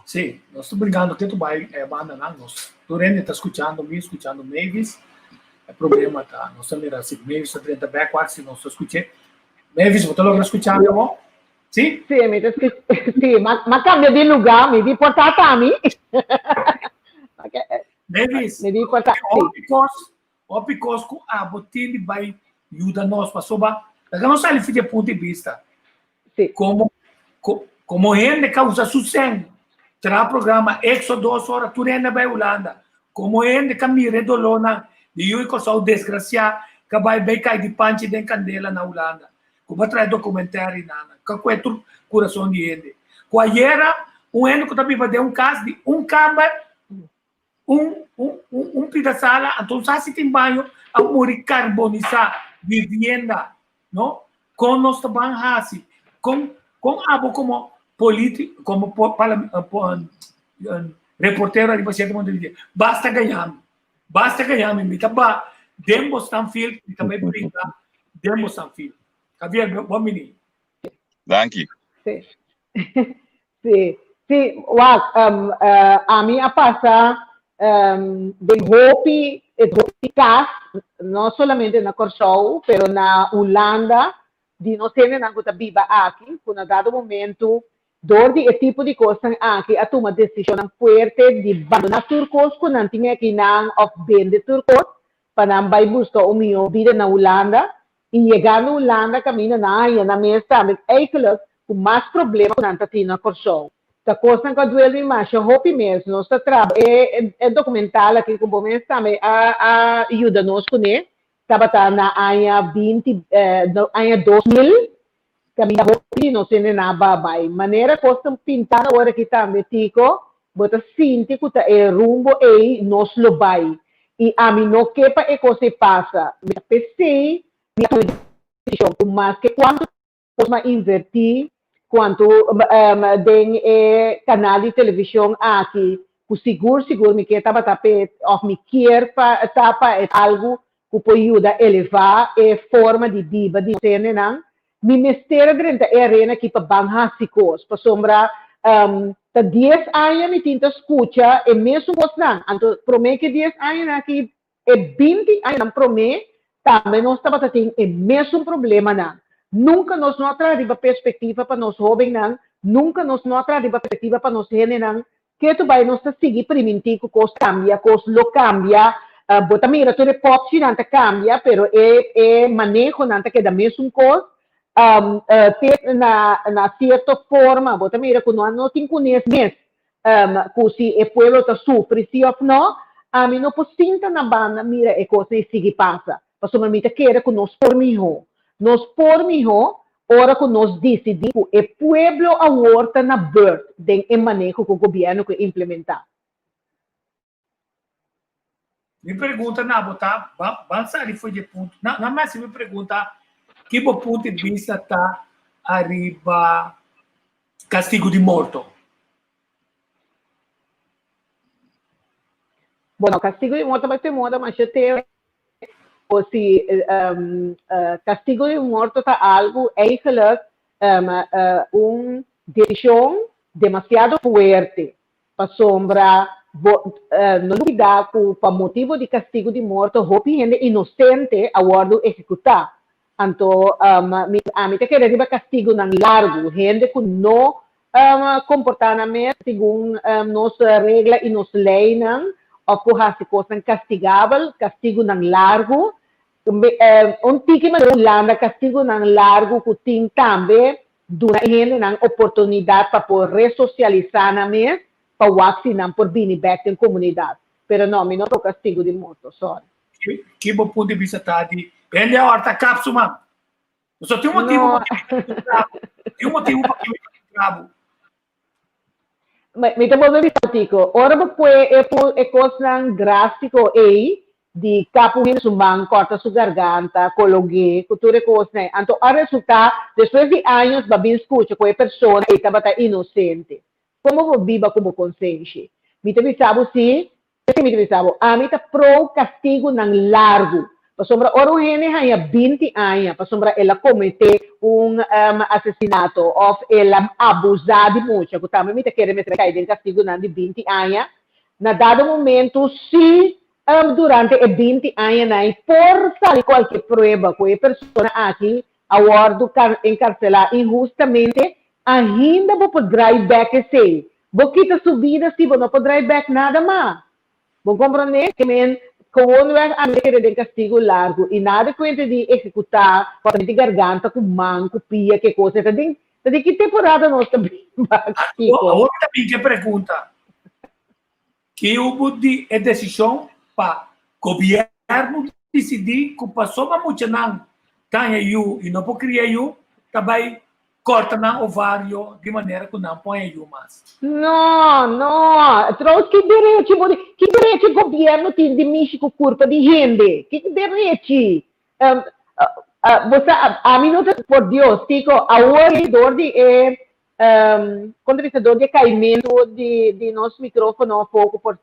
Si, nos ta brincando cu bay e bandanan nos. Tur hende ta scuchando mi, scuchando Mavis. E problema ta, nos ta mira si Mavis ta drenta back wak si nos ta scuch'e. Mavis, bo ta logra scucha mi awor? Si? Si, mi ta scucha. Si, m'a m'a cambia di lugar, mi di por ta ta mi. Mavis, Mi di por ta, si. hopi cos, hopi cos cu abo tin di bay yuda nos pasobra laga nos sali for di e punto di bista. Si. Como, co, como hende ca usa su cen, traha programa exo dos ora, tur hende a bay Hulanda. Como hende ca mira e dolornan di yu y Corsou desgracia ca bay bay cay di panchi den candela na Hulanda. Cu bo a traha e documentario nana, ca cue tur curason di hende. Cu ayera un hende cu ta biba den un cas di un camber, Un, un, un, un pida sala, anto sa si tin baño, a muri carbonisa vivienda, no? Con nos ta ban hasi? Con, con abo como politi, como po, pala, eh, po, eh, reportero ariba cierto momento di basta gañami, basta gañami, mi ta ba den bo stanfield, mi ta bai brinca den bo stanfield. Javier, bon bini. Danki. Sí. Sí, sí, wak, um, uh, ami a pasa um, den hopi, e hopi kas, no solamente na Kòrsou, pero na Hulanda, di nos hendenan ku ta biba aki, ku na dado momento, dor di e tipo di kosnan aki, a tuma desishonnan fuerte di bandoná tur kos ku nan tin akinan òf bende tur kos pa nan bai buska un mihó bida na Hulanda. I yegando Hulanda kaminda nan a haña nan mes tambe eigenlijk ku mas problema ku nan ta tin na Kòrsou. Ta kosnan ku a duel mi masha hopi mes. Nos ta traba e e dokumental aki ku bo mes tambe a a yuda nos kuné tabata na aña binti aña 2000 kaminda hopi di nos hende nan a ba bai. Manera kos ta pintando awor aki tambe Tico bo ta sinti ku ta e rumbo ei nos lo bai I ami no ke pa e kos ei pasa. Mi ta p'esei mi a tuma e desishon ku maske kuantu kos mi a invertí, kuantu den e kanal di televishon aki. ku sigur sigur mi ke tabata p'e òf mi kier pa ta pa e algu ku por yuda elevá e forma di biba di nos hendenan, mi mester a drenta e arena aki pa ban hasi kos, pasobra ta dies aña mi tin ta skucha e mesun kosnan, anto promé ku e dies añanan aki, e binti añanan promé tambe nos tabata tin e mesun problemanan. Nunka nos no a traha riba perspektiva pa nos hóbennan, nunka nos no a traha riba perspektiva pa nos hendenan Ketu bai nos ta sigui primintí ku kos kambia, kos lo kambia. Bo ta mira tur e popchinan ta kambia, pero e e manehonan ta keda mesun kos. Te na na sierto forma bo ta mira ku no no tin kunes mes ku si e pueblo ta sufri si òf no. Ami no por sinta na banda mira e kosnan i sigui pasa, pasobra mi ta kere ku nos por mihó. Nos por mihó Ora ku nos disidí ku e pueblo awor ta na burt den e maneho ku gobièrnu ke implementá. Mi pregunta na bo ta, ban sali for di e punto, na na mester mi pregunta ki bo punto di bista ta ariba kastigu di morto? Bueno, kastigu di morto bai te moda masha te o si kastigu di morto ta algu eigenlijk un desishon demasiado fuerte pasobra bo no lubida ku pa motibu di kastigu di morto hopi hende inosente a wòrdu ehekutá. Anto mi ami ta kere riba kastigunan largu, hende ku no komportá nan mes segun nos regla i nos leinan òf ku hasi kosnan kastigabel, kastigunan largu. Un tiki manera Hulanda kastigunan largu ku tin tambe duna e hendenan oportunidat pa por resosialisá nan mes pa wak si nan por bini bèk den komunidat. Pero no, mi no ta kastigu di morto, sòri. Ki bo punto di bista ta di hende a horta kap su man? So tin un motibu No. pa ki mi ta bravo. Tin un motibu pa ki mi ta bravo. Mi ta bolbe bisa Tico, ora bo pue e pu e kosnan drástiko ei, di kap un hende su man, kòrta su garganta, kolog'é, ku tur e kosnan ei, anto a resultá despues di años bo a bin skucha ku e persona ei tabata inosente. Komo bo biba ku bo konsenshi? Mi ta bisa bo si, Esei mi ta bisa bo, ami ta pro kastigunan largu. Pasobra ora un hende haña binti aña pasobra el a kometé un asesinato òf el a abusá di mucha, ku tambe mi ta kere mester a kai den kastigunan di binti aña, na dado momentu si durante e binti añanan ei por sali kualke prueba ku e persona aki a wòrdu enkarselá inhustamente, ainda bo por drai bèk esei. Bo kita su bida si bo no por drai bèk nada mas. Bo komprondé? Ke men gewoonweg a keda den kastigu largu i nada kuenta di ehekutá kòrtamento di garganta ku man, ku pia, ke kos. E ta den ta den ki temporada nos ta biba, Kiko? Awor mi ta bin ke pregunta. Ki hubo di e desishon pa gobièrnu disidí ku pasobra muchanan taña yu i no por kria yu, ta bai kòrta nan ovario di manera ku nan por haña yu mas? No, no. Trouwens, ki derechi bo di, ki derechi gobièrnu tin di mishi ku kurpa di hende? Ki derechi? Bo sa, ami no ta, por Dios, Tico, awor dor di e Kon ta bisa dor di e kaimentu di nos mikrofono afó ku por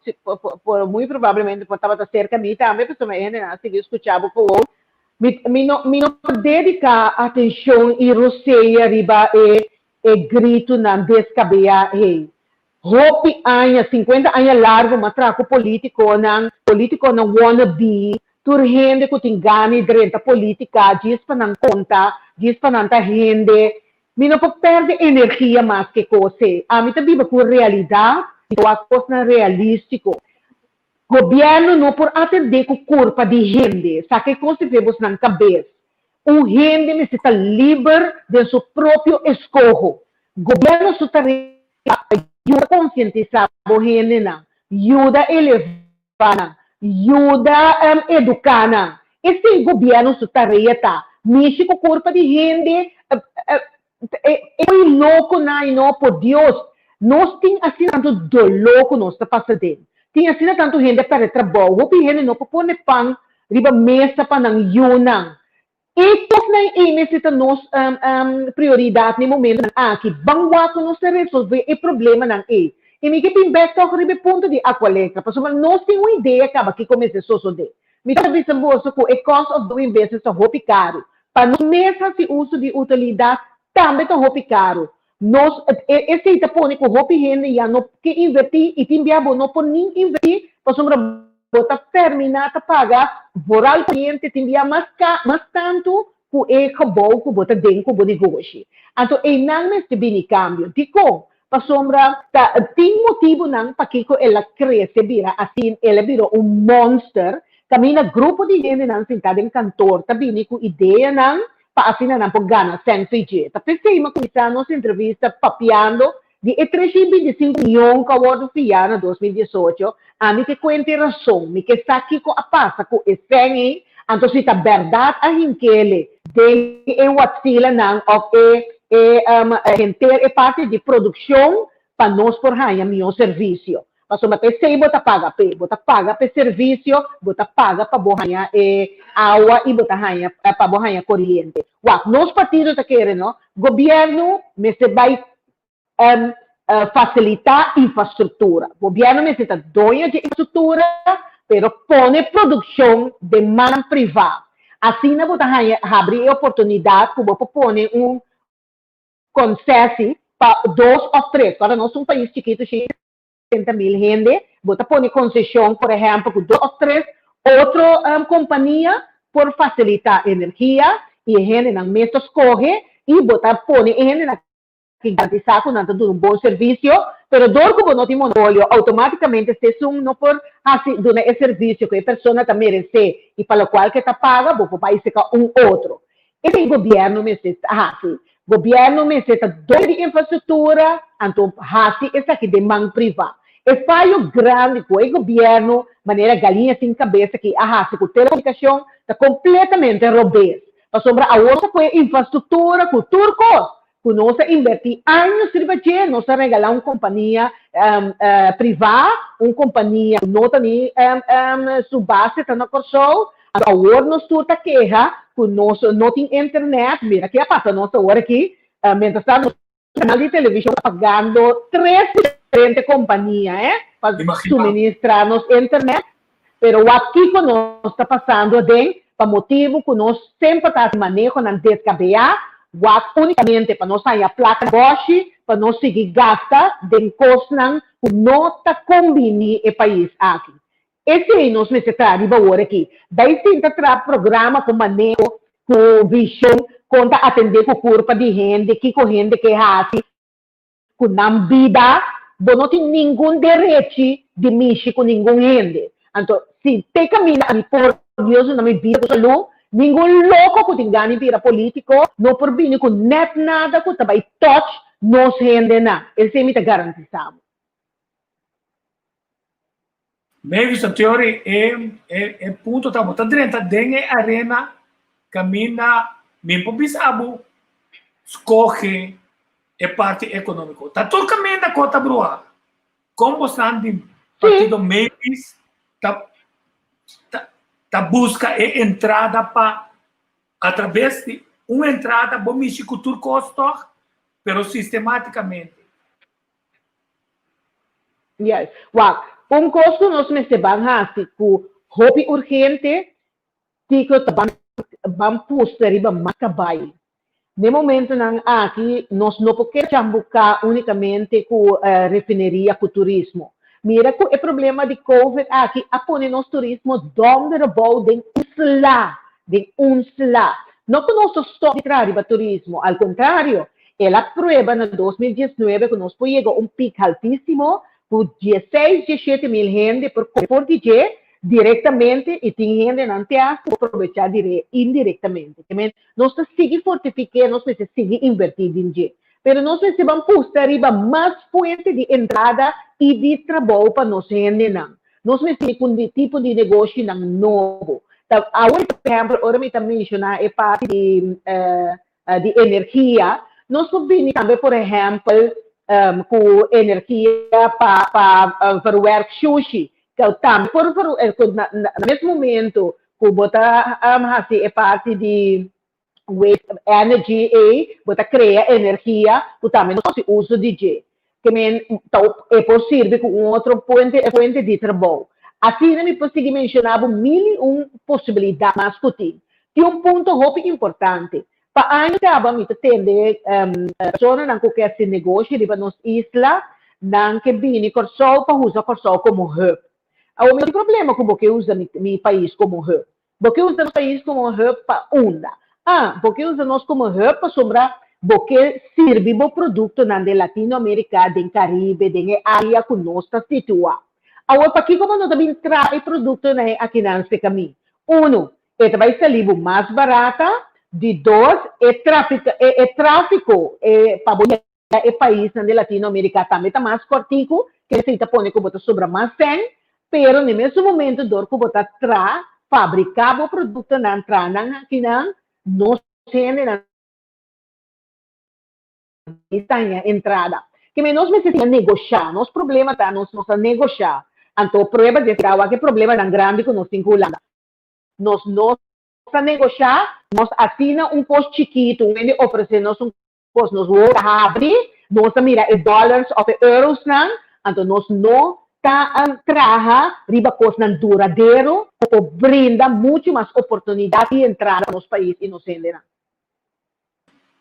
por muy probablemente por tabata serka mi tambe pasobra e hendenan a sigui skucha bo gewoon. Mi mi no mi no por dediká atenshon i rosea riba e e gritunan deskabeyá ei. Hopi aña, sinkuenta aña largu m'a traha ku politikonan, politikonan wannabe, tur hende ku tin gana di drenta politika djis pa nan konta, djis pa nan ta hende. Mi no por perde energia mas ke kos ei. Ami ta biba ku realidat i ta wak kosnan realístiko. Gobièrnu no por atendé ku kurpa di hende. Sa ke kos di fe bosnan kabes. Un hende mester ta liber den su propio eskoho. Gobièrnu su tarea ta pa yuda konsientisá bo hendenan, yuda elevá nan, yuda eduká nan. Esei gobièrnu su tarea ta. Mishi ku kurpa di hende e poi loko nan i no por Dios. Nos tin asina tantu doló ku nos ta pasa den. Tin asina tantu hende a pèrdè trabou. Hopi hende no por pone pan riba mesa pa nan yunan. E kosnan ei mester ta nos prioridat na e momentunan aki. Ban wak ku nos ta resolvé e problemanan ei. I mi ke bin bèk tòg riba e punto di Aqualectra, pasobra nos tin un idea kaba kiko mester sosodé. Mi ta bisa boso ku e cost of doing business ta hopi karu. Pa nos mes hasi uso di utilidat tambe ta hopi karu. Nos, esei ta pone ku hopi hende ya no ke invertí i tin bia bo no por nin invertí pasobra bo ta terminá ta paga vooral koriente tin bia mas ka, mas tantu ku e gebou ku bo ta den ku bo negoshi. Anto einan mester bini kambio. Dikon? Pasobra ta tin motibunan pakiko el a krese bira asin, el a bira un monster, kaminda grupo di hendenan sintá den kantor ta bini ku ideanan pa asina nan por gana sèn fei. Ta p'esei mi a kuminsá nos entrevista papiando di e 325 mion ku a wòrdu fiá na 2018. Ami ke kuenta e rason, mi ke sa kiko a pasa ku e sèn ei, anto si ta bèrdat a hink'ele den e watsilanan òf e e henter e parti di produkshon pa nos por haña mihó servisio. Pasobra ta esei bo ta paga p'e. Bo ta paga p'e servisio, bo ta paga pa bo haña e awa i bo ta haña pa bo haña koriente. Wak, nos partido ta kere no, gobièrnu mester bai fasilitá infrastruktura. Gobièrnu mester ta doño dje infrastruktura, pero pone produkshon den man privá. Asina bo ta haña habri e oportunidat ku bo por pone un konsesi pa dos òf tres. Ora nos un pais chikitu 60.000 hende, bo ta pone konseshon por ehèmpel ku dos òf tres otro kompania por fasilitá energia i e hendenan mes ta skohe i bo ta pone e hendenan ki garantisá ku nan ta duna un bon servisio, pero dor ku bo no tin monopolio outomátikamente si esun no por hasi duna e servisio ku e persona ta meresé i pa lokual ku e ta paga bo por bai seka un otro. Esei gobièrnu mester hasi. Gobièrnu mester ta doño di infrastruktura, anto hasi esaki den man privá. E fayo grandi ku e gobièrnu, manera galiña sin kabes aki a hasi ku telekomunikashon, ta kompletamente robes. Pasobra awor ta ku e infrastruktura, ku tur kos ku nos a inbertí años riba dje, nos a regalá un kompania privá, un kompania ku no ta ni su base ta na Kòrsou. Anto awor nos tur ta keha ku nos no tin internet. Mira ke a pasa nos awor aki, mientras tanto nos kanal di televishon ta pagando tres diferente kompania pa suministrá nos internet. Pero wak kiko nos ta pasando aden pa motibu ku nos semper ta hasi manehonan deskabeyá, wak únikamente pa nos haña plaka na bòshi pa nos sigui gasta den kosnan ku no ta kombiní e pais aki. Esei nos mester traha riba awor aki. Bai sinta traha programa ku maneho, ku vishon, kon ta atendé ku kurpa di hende, kiko hende ke hasi, ku nan bida, bo no tin ningun derechi di mishi ku ningun hende. Anto, si te kaminda ami por Dios duna mi bida ku salú, ningun loko ku tin gana di bira polítiko no por bini ku nèt nada ku ta bai touch nos hendenan. Esei mi ta garantisá bo. Mavis Antiori, e, e, e punto ta, bo ta drenta den e arena kaminda mi por bisa bo skohe e parti ekonómiko. Ta tur kaminda ko ta bruha. Kon bosnan di partido Mavis ta, ta, ta buska e entrada pa a traves di un entrada bo mishi ku tur kos tòg, pero sistematikamente. Yes. Wak, un kos ku nos mester ban hasi ku hopi urgente, kiko ta ban ban pusta riba mas kabai. Ne momentonan aki nos no por keda chambuká únikamente ku refineria ku turismo. Mira ku e problema di covid aki a pone nos turismo dònder abou den un sla, den un sla. No ku nos ta stòp di traha riba turismo, al kontrario, El a prueba na 2019 ku nos por yega un pik haltísimo ku dieseis, diesshete mil hende por kore for di dje direktamente i tin hendenan te asta ku por probechá dire indirektamente. Ke men, nos ta sigui fortifik'é, nos mester sigui invertí den dje. Pero nos mester ban pusta riba mas fuente di entrada i di trabou pa nos hendenan. Nos mester ku di tipo di negoshinan nobo. Ta awor, por ehèmpel, ora mi ta menshoná e parti di di energia, nos por bini tambe por ehèmpel ku energia pa pa verwerk shushi, ku tambe por ku na mes momento ku bo ta hasi e parti di waste energy ei, bo ta krea energia ku tambe nos por hasi uso di dje. Ke men ta e por sirbi ku un otro fuente fuente di trabou. Asina mi por sigui menshoná bo mil i un posibilidat mas ku tin. Tin un punto hopi importante. Pa aña kaba mi ta tende personanan ku ke hasi negoshi riba nos isla, nan ke bini Kòrsou pa usa Kòrsou komo hub. Awor mi no tin problema ku bo ke usa mi pais komo hub. Bo ke usa nos pais komo hub pa unda? Ah, bo ke usa nos komo hub pasobra bo ke sirbi bo produktonan den Latinoamerika, den Karibe, den e área ku nos ta situá. Awor pakiko bo no ta bin traha e produktonan e akinan serka mi? Unu, e ta bai sali bo mas barata, di dos, e trafika, e e trafiko e pa bo yega e paisnan di Latinoamerika tambe ta mas kòrtiku, ke esei ta pone ku bo ta sobra mas sèn, pero na e mesun momento dor ku bo ta tra, fabriká bo produktonan, traha nan akinan, nos hendenan ta haña entrada. Ke men nos mester siña negoshá, nos problema ta nos no sa negoshá, anto prueba di esei wak e problemanan grandi ku nos tin ku Hulanda. Nos no sa negoshá, nos asina un kos chikitu, un hende ofresé nos un kos, nos wowo ta habri, nos ta mira e dòlars òf e eurosnan, anto nos no ta traha riba kosnan duradero ku por brinda muchu mas oportunidat i entrada pa nos pais i nos hendenan.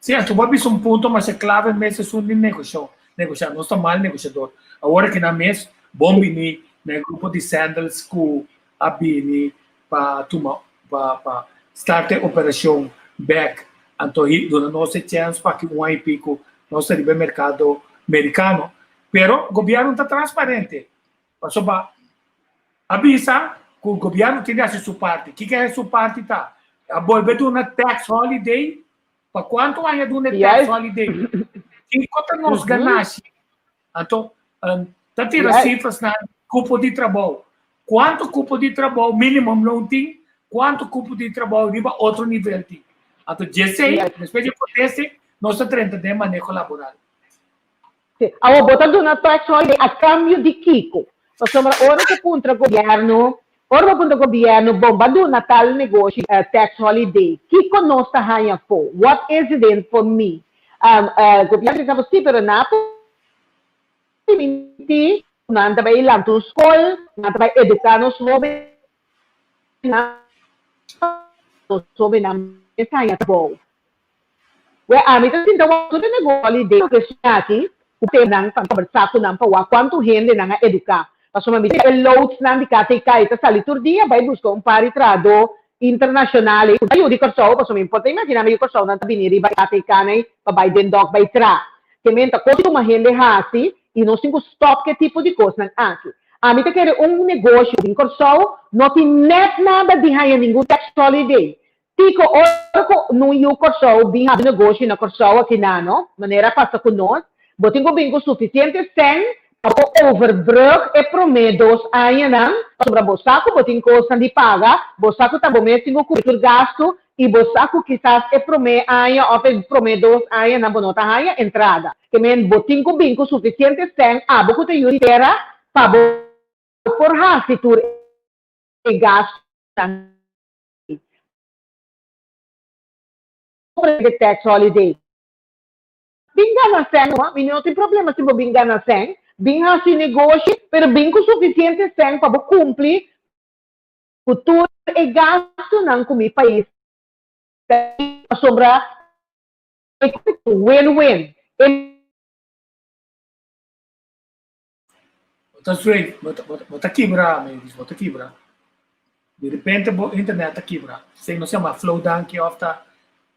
Sí, anto bo a bisa un punto masha klave mes esun di negoshon, negoshá. Nos ta mal negoshador. Awor aki nan mes bon bini na e grupo di Sandals ku a bini pa tuma pa pa start e operashon bek. Anto hi duna nos e chèns pa aki un aña i piko nos ta riba e merkado merikano. Pero gobièrnu ta transparente. Pasobra a bisa ku gobièrnu tin di hasi su parti. Kiko e su parti ta? A bolbe duna tax holiday. Pa kuantu aña duna e tax holiday? Kiko ta nos ganashi? Anto, ta tira sifrasnan kupo di trabou. Kuantu kupo di trabou minimum loon tin? Kuantu kupo di trabou riba otro nivel tin? Anto djesei, despues di konteste, nos ta drenta den maneho laboral. Sí. Awor, bo ta duna tax holiday a cambio di kico? Pasobra ora cu puntra gobierno, ora bo puntra gobierno, bon, bo a duna tal negoshi tax holiday, kico nos ta haña afo? What is it in for me? Gobierno ta bisa bo, sí, pero nan a permiti cu nan ta bay lanta un scol, nan ta bay educa nos hobennan, nos hobennan mes haña trabou. Wè ami ta sinta wak tur e negoli den loke su aki ku te nan pa kombersá ku nan pa wak kuantu hende nan a eduká. Pasobra mi ta e loadsnan di KTK i ta sali tur dia bai buska un par di trahadó internashonal ei ku ta yu di Kòrsou pasobra mi por ta imaginá mi yu Kòrsou nan ta bini riba e KTK nan ei pa bai den dòk bai traha. Ke men ta kos di tuma hende hasi i nos tin ku stòp ku e tipo di kosnan aki. Ami ta kere un negoshi den Kòrsou no tin nèt nada di haña ningun tax holiday. Kiko ora ku nun yu Kòrsou bin habri negoshi na Kòrsou akinan no, manera a pasa ku nos, bo tin ku bin ku sufisiente sèn pa bo overbrug e promé dos añanan, pasobra bo sa ku bo tin kosnan di paga, bo sa ku ta bo mes tin ku kubri tur gastu i bo sa ku kisas e promé aña òf e promé dos añanan bo no ta haña entrada. Ke men bo tin ku bin ku sufisiente sèn abo ku ta yu di tera pa bo por hasi tur e gastunan. De tax holiday. Bin gana sèn no, mi no tin problema si bo bin gana sèn, bin hasi negoshi, pero bin ku sufisiente sèn pa bo kumpli ku tur e gastunan ku mi pais ta pasobra e win-win. E Bo ta straight, bo ta, bo ta kibra, Mavis, bo ta kibra. Di repente bo internet ta kibra. Esei nos yama flow danki of ta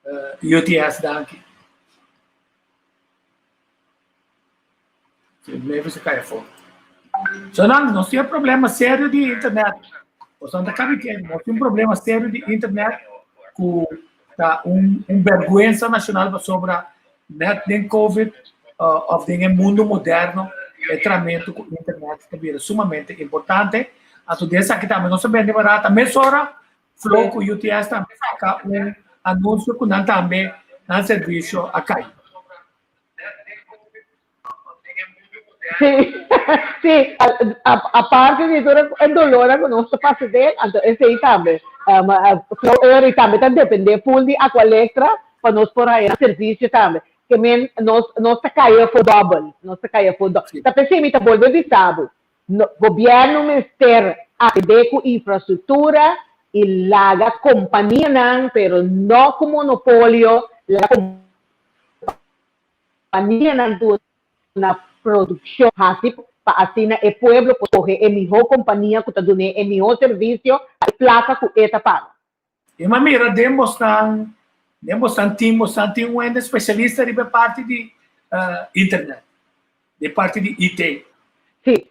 eh, UTS danki. Sí, Mavis a kai afó. So nan, nos tin un problema serio di internet. Nos ta kabi ke, nos tin un problema serio di internet ku ta un, un vergüenza nacional pasobra net den COVID uh, of den e mundo moderno e tramento ku internet ta bira sumamente importante. Anto de esaki tambe no se bende barata. Mesora Flow ku UTS tambe saka un anuncio ku nan tambe nan servicio a kai. Sí, sí, aparte di tur e dolornan ku nos ta pasa den, anto esei tambe. Flow Air tambe ta depende full di Aqualectra pa nos por haña servisio tambe. Ke men nos nos ta kai afó dòbel, nos ta kai afó dòbel. Ta p'esei mi ta bolbe bisa bo, no, gobièrnu mester atendé ku infrastruktura i laga kompanianan, pero no ku monopolio, laga kompanianan duna produkshon hasi pa asina e pueblo por skohe e mihó kompania ku ta dun'é e mihó servisio pa e plaka ku e ta paga. I m'a mira den bosnan, den bosnan team, bosnan tin un hende specialista riba e parti di internet, di e parti di IT. Sí.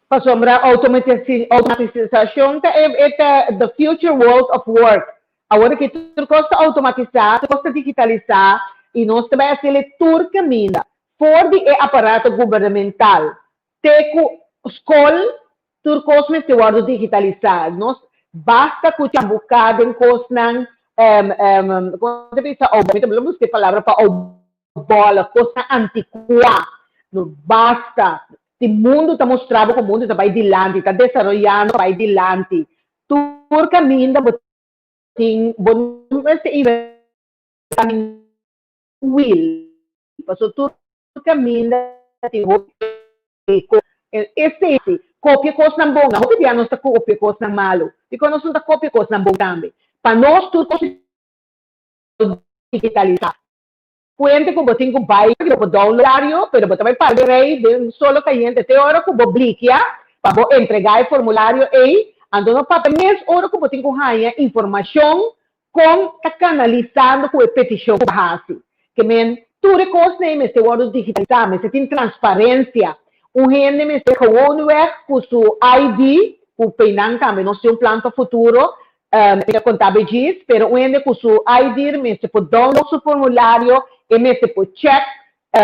Pasobra automatisacion ta e ta the future world of work. Awor aki tur cos ta automatisa, tur cos ta digitalisa y nos ta bay haciel tur caminda. For di e aparato gubernamental te cu scol Tur kos mester wòrdu digitalisá. Nos basta ku chambuká den kosnan, kon ta bisa ou, mi ta buska e palabra pa oubola, kosnan antikuá. No basta. Si mundu ta mustra bo ku mundu ta bai dilanti, ta desaroyando pa bai dilanti. Tur kaminda bo tin, bo no mester inventá ningun wiel, pasobra tur kaminda tin hopi kos. Esei si, kopia kosnan bon. Hopi bia nos ta kopia kosnan malu. Dikon nos no ta kopia kosnan bon tambe? Pa nos tur kos digitalisá. Kuente ku bo tin ku bai bo por download formulario, pero bo ta bai para den rei den solo kayente te ora ku bo blikia pa bo entregá e formulario ei. Anto no papia mes ora ku bo tin ku haña informashon Kon ta kanalisando ku e petishon ku bo hasi? Ke men, tur e kosnan ei mester wòrdu digitalisá, mester tin transparensia. Un hende mester gewoonweg ku su ID, ku peinan tambe nos tin un plan pa futuro, mi ta konta bo djis, pero un hende ku su ID mester por download su formulario, e mester por chèk,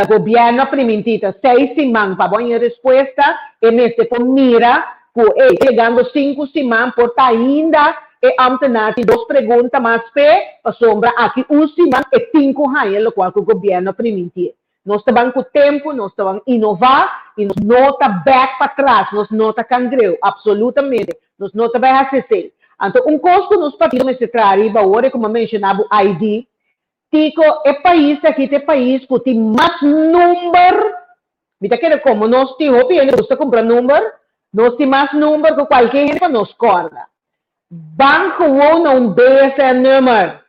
gobièrnu a primintí ta seis siman pa bo haña respuesta, e mester por mira ku ey, ta yegando sinku siman, por ta ainda e ámtenar tin dos pregunta mas p'e, pasobra aki un siman e tin ku haña lokual ku gobièrnu a primintié. Nos ta ban ku tempu, nos ta ban inová i nos no ta bèk patras, nos no ta kangreu, apsolutamente, nos no ta bai hasi esei. Anto un kos ku nos partido mester traha riba awor e komo a menshoná bo ID, Kiko e pais aki ta e pais ku tin mas number, mi ta kere komo nos tin hopi hende gusta kumpra number, nos tin mas number ku kualke hende pa nos kòrda. Ban gewoon na un BSN nummer,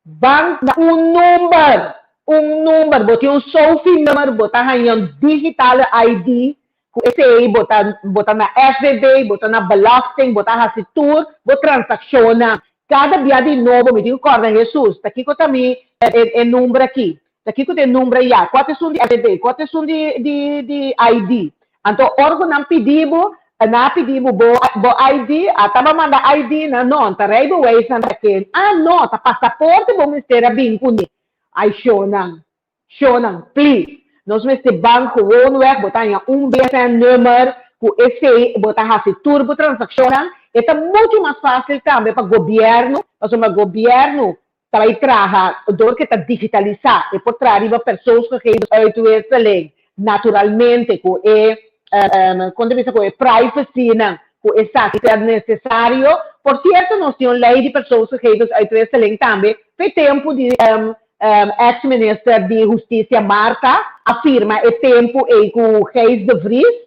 ban na un number, un number, bo tin un sofi nummer, bo ta haña un digitale ID, ku esei bo ta bo ta na SVB, bo ta na belasting, bo ta hasi tur bo transakshonnan. Kada bia di nobo mi tin ku kòrda Hesus, ta kiko ta mi e e number aki? Ta kiko ta e number ayá? Kua ta esun di SVB? Kua ta esun di di di ID? Anto ora ku nan pidi bo, nan a pidi bo bo bo ID, ata bo a manda ID nan, no, ta rijbewijs nan ta ken. Ah no, ta pasaporte bo mester a bin kuné. Ay shownan, Shownan, please. Nos mester ban gewoonweg, bo ta haña un BSN nummer, ku esei bo ta hasi tur bo transakshonnan. E ta muchu mas fásil tambe pa gobièrnu, pasobra gobièrnu ta bai traha dor ku e ta digitalisá, e por traha riba persoonsgegevensuitwisseling naturalmente ku e kon ta bisa ku e privacynan ku esaki ta nesesario. Por sierto nos tin un lei di persoonsgegevensuitwisseling tambe p'e tempu di Ex minister di Hustisia Martha a firma e tempu ei ku Gijs de Vries.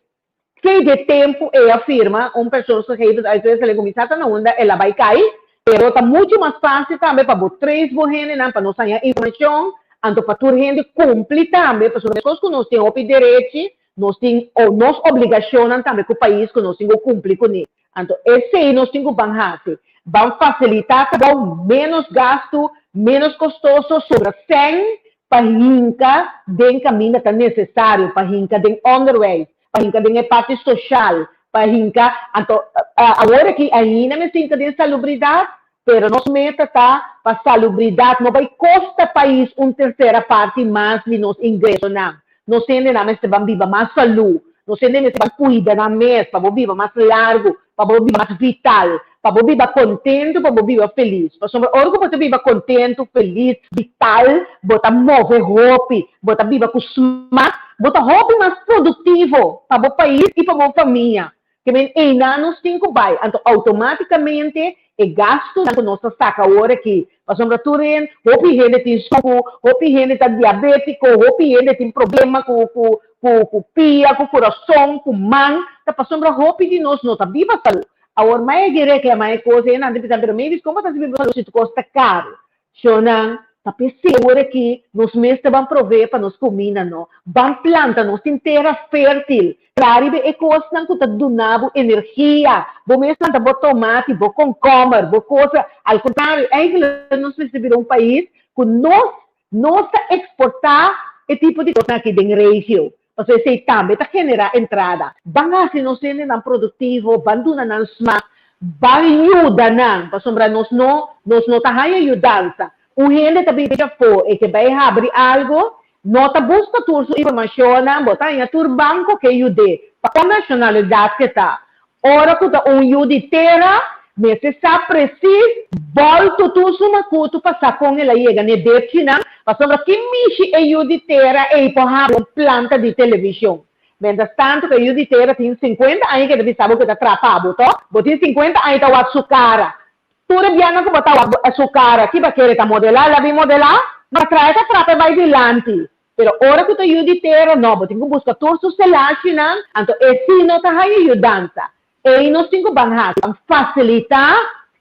Kei de tempu ei a firma un persoonsgegevensuitwisseling ku mi sa ta na unda el a bai kai, pero ta muchu mas fásil tambe pa bo trace bo hendenan pa nos haña informashon, anto pa tur hende kumpli tambe, pasobra meskos ku nos tin hopi derechi, nos tin nos obligashonnan tambe ku pais ku nos tin ku kumpli kuné. Anto esei nos tin ku ban hasi. Ban fasilitá trabou, ménos gastu, ménos kostoso, sobra sèn pa hinka den kaminda ta nesesario, pa hinka den ònderwijs, pa hinka den e parti soshal, pa hinka, anto awor aki ainda mester hinka den salubridat, pero nos meta ta pa salubridat no bai kosta pais un tersera parti mas di nos ingresonan. Nos hendenan mester ban biba mas salú. Nos hende mester ban kuida nan mes pa bo biba mas largu, pa bo biba mas vital, pa bo biba kontentu, pa bo biba felis. Pasobra ora ku bo ta biba kontentu, felis, vital, bo ta move hopi, bo ta biba ku smak, bo ta hopi mas produktivo pa bo pais i pa bo famia. Ke men einan nos tin ku bai. Anto outomátikamente E gastunan ku nos ta saka awor aki, pasobra tur hende, hopi hende tin suku, hopi hende ta diabétiko, hopi hende tin problema ku ku ku ku pia, ku kurason, ku man, ta pasobra hopi di nos no ta biba salú. Awor mai a ke reklamá e kos, e nan ta bisa, pero Mavis, kon bo ta biba salú si tur kos ta karu? Shonnan, ta p'esei awor aki nos mes ta ban provee pa nos kuminda no. Ban planta, nos tin tera fértil. Traha riba e kosnan ku ta duna bo energia. Bo mes planta bo tomati, bo konkomber, bo kosa. Al kontrario, eigenlijk nos mester bira un pais ku nos nos ta eksportá e tipo di kosnan aki den regio. Pasobra esei tambe ta generá entrada. Ban hasi nos hendenan produktivo, ban duna nan smak, ban yuda nan, pasobra nos no nos no ta haña yudansa. Un hende ta biba djafó, e ke bai habri algu, no ta buska tur su informashonnan, bo ta haña tur banko ke yud'é, pa kua nashonalidat ke ta. Ora ku ta un yu di tera, mester sa presis bòltu tur su makutu pa sa kon el a yega n'e depchinan, pasobra ki mishi e yu di tera ei por habri un planta di televishon? Mientras tantu ku e yu di tera tin sinkuenta aña ke ta bisa bo ku e ta trapa bo, tò? Bo tin sinkuenta aña ta wak su kara. Tur e bianan ku bo ta wak su kara, ki bo a kere ta modelá? El a bin modelá? No, ta traha e ta trapa e bai dilanti. Pero ora ku ta yu di tera, no, bo tin ku buska tur su selashinan, anto e si no ta haña yudansa. Ei nos tin ku ban hasi, ban fasilitá,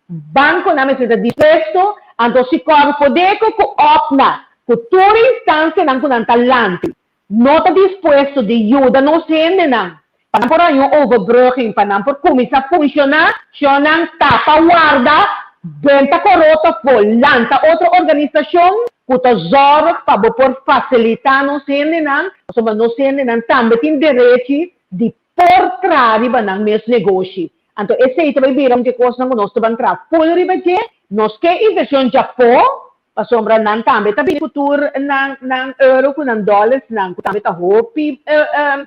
bankonan mester ta dispuesto, anto si Korpodeko ku OPNA, ku tur instansianan ku nan ta lanti, no ta dispuesto di yuda nos hendenan pa nan por haña un overbrugging, pa nan por kuminsá funshoná, shonnan tapa warda, benta korot afó, lanta otro organisashon ku ta zòrg pa bo por fasilitá nos hendenan, pasobra nos hendenan tambe tin derechi di por traha riba nan mes negoshi. Anto esei ta bai bira un di e kosnan ku nos ta ban traha ful riba dje. Nos ke invershon djafó, Pasobra nan tambe ta bini ku tur nan nan euro ku nan dòlersnan ku tambe ta hopi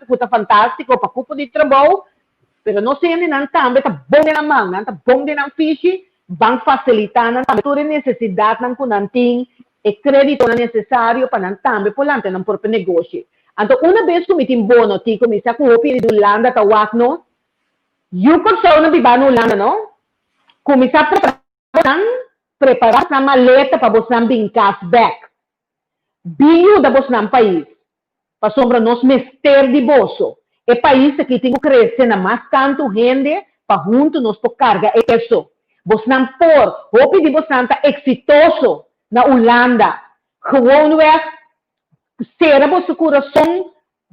ku ta fantástiko pa kupo di trabou, pero nos hendenan tambe ta bon den nan man, nan ta bon den nan fishi, ban fasilitá nan tambe tur e nesesidatnan ku nan tin, e kréditonan nesesario pa nan tambe por lanta nan propio negoshi. Anto una bes ku mi tin bono tiko mi sa ku hopi hende di Hulanda ta wak nos, yu Kòrsou nan biba na Hulanda no, kuminsá prepará Nan prepara nan maleta pa bosnan bin kas bek. Bin yuda bosnan pais, pasobra nos mester di boso. E pais aki tin ku krese na mas tantu hende pa huntu nos por karga e peso. Bosnan por, hopi di bosnan ta eksitoso na Hulanda. Gewoonweg sera boso kurason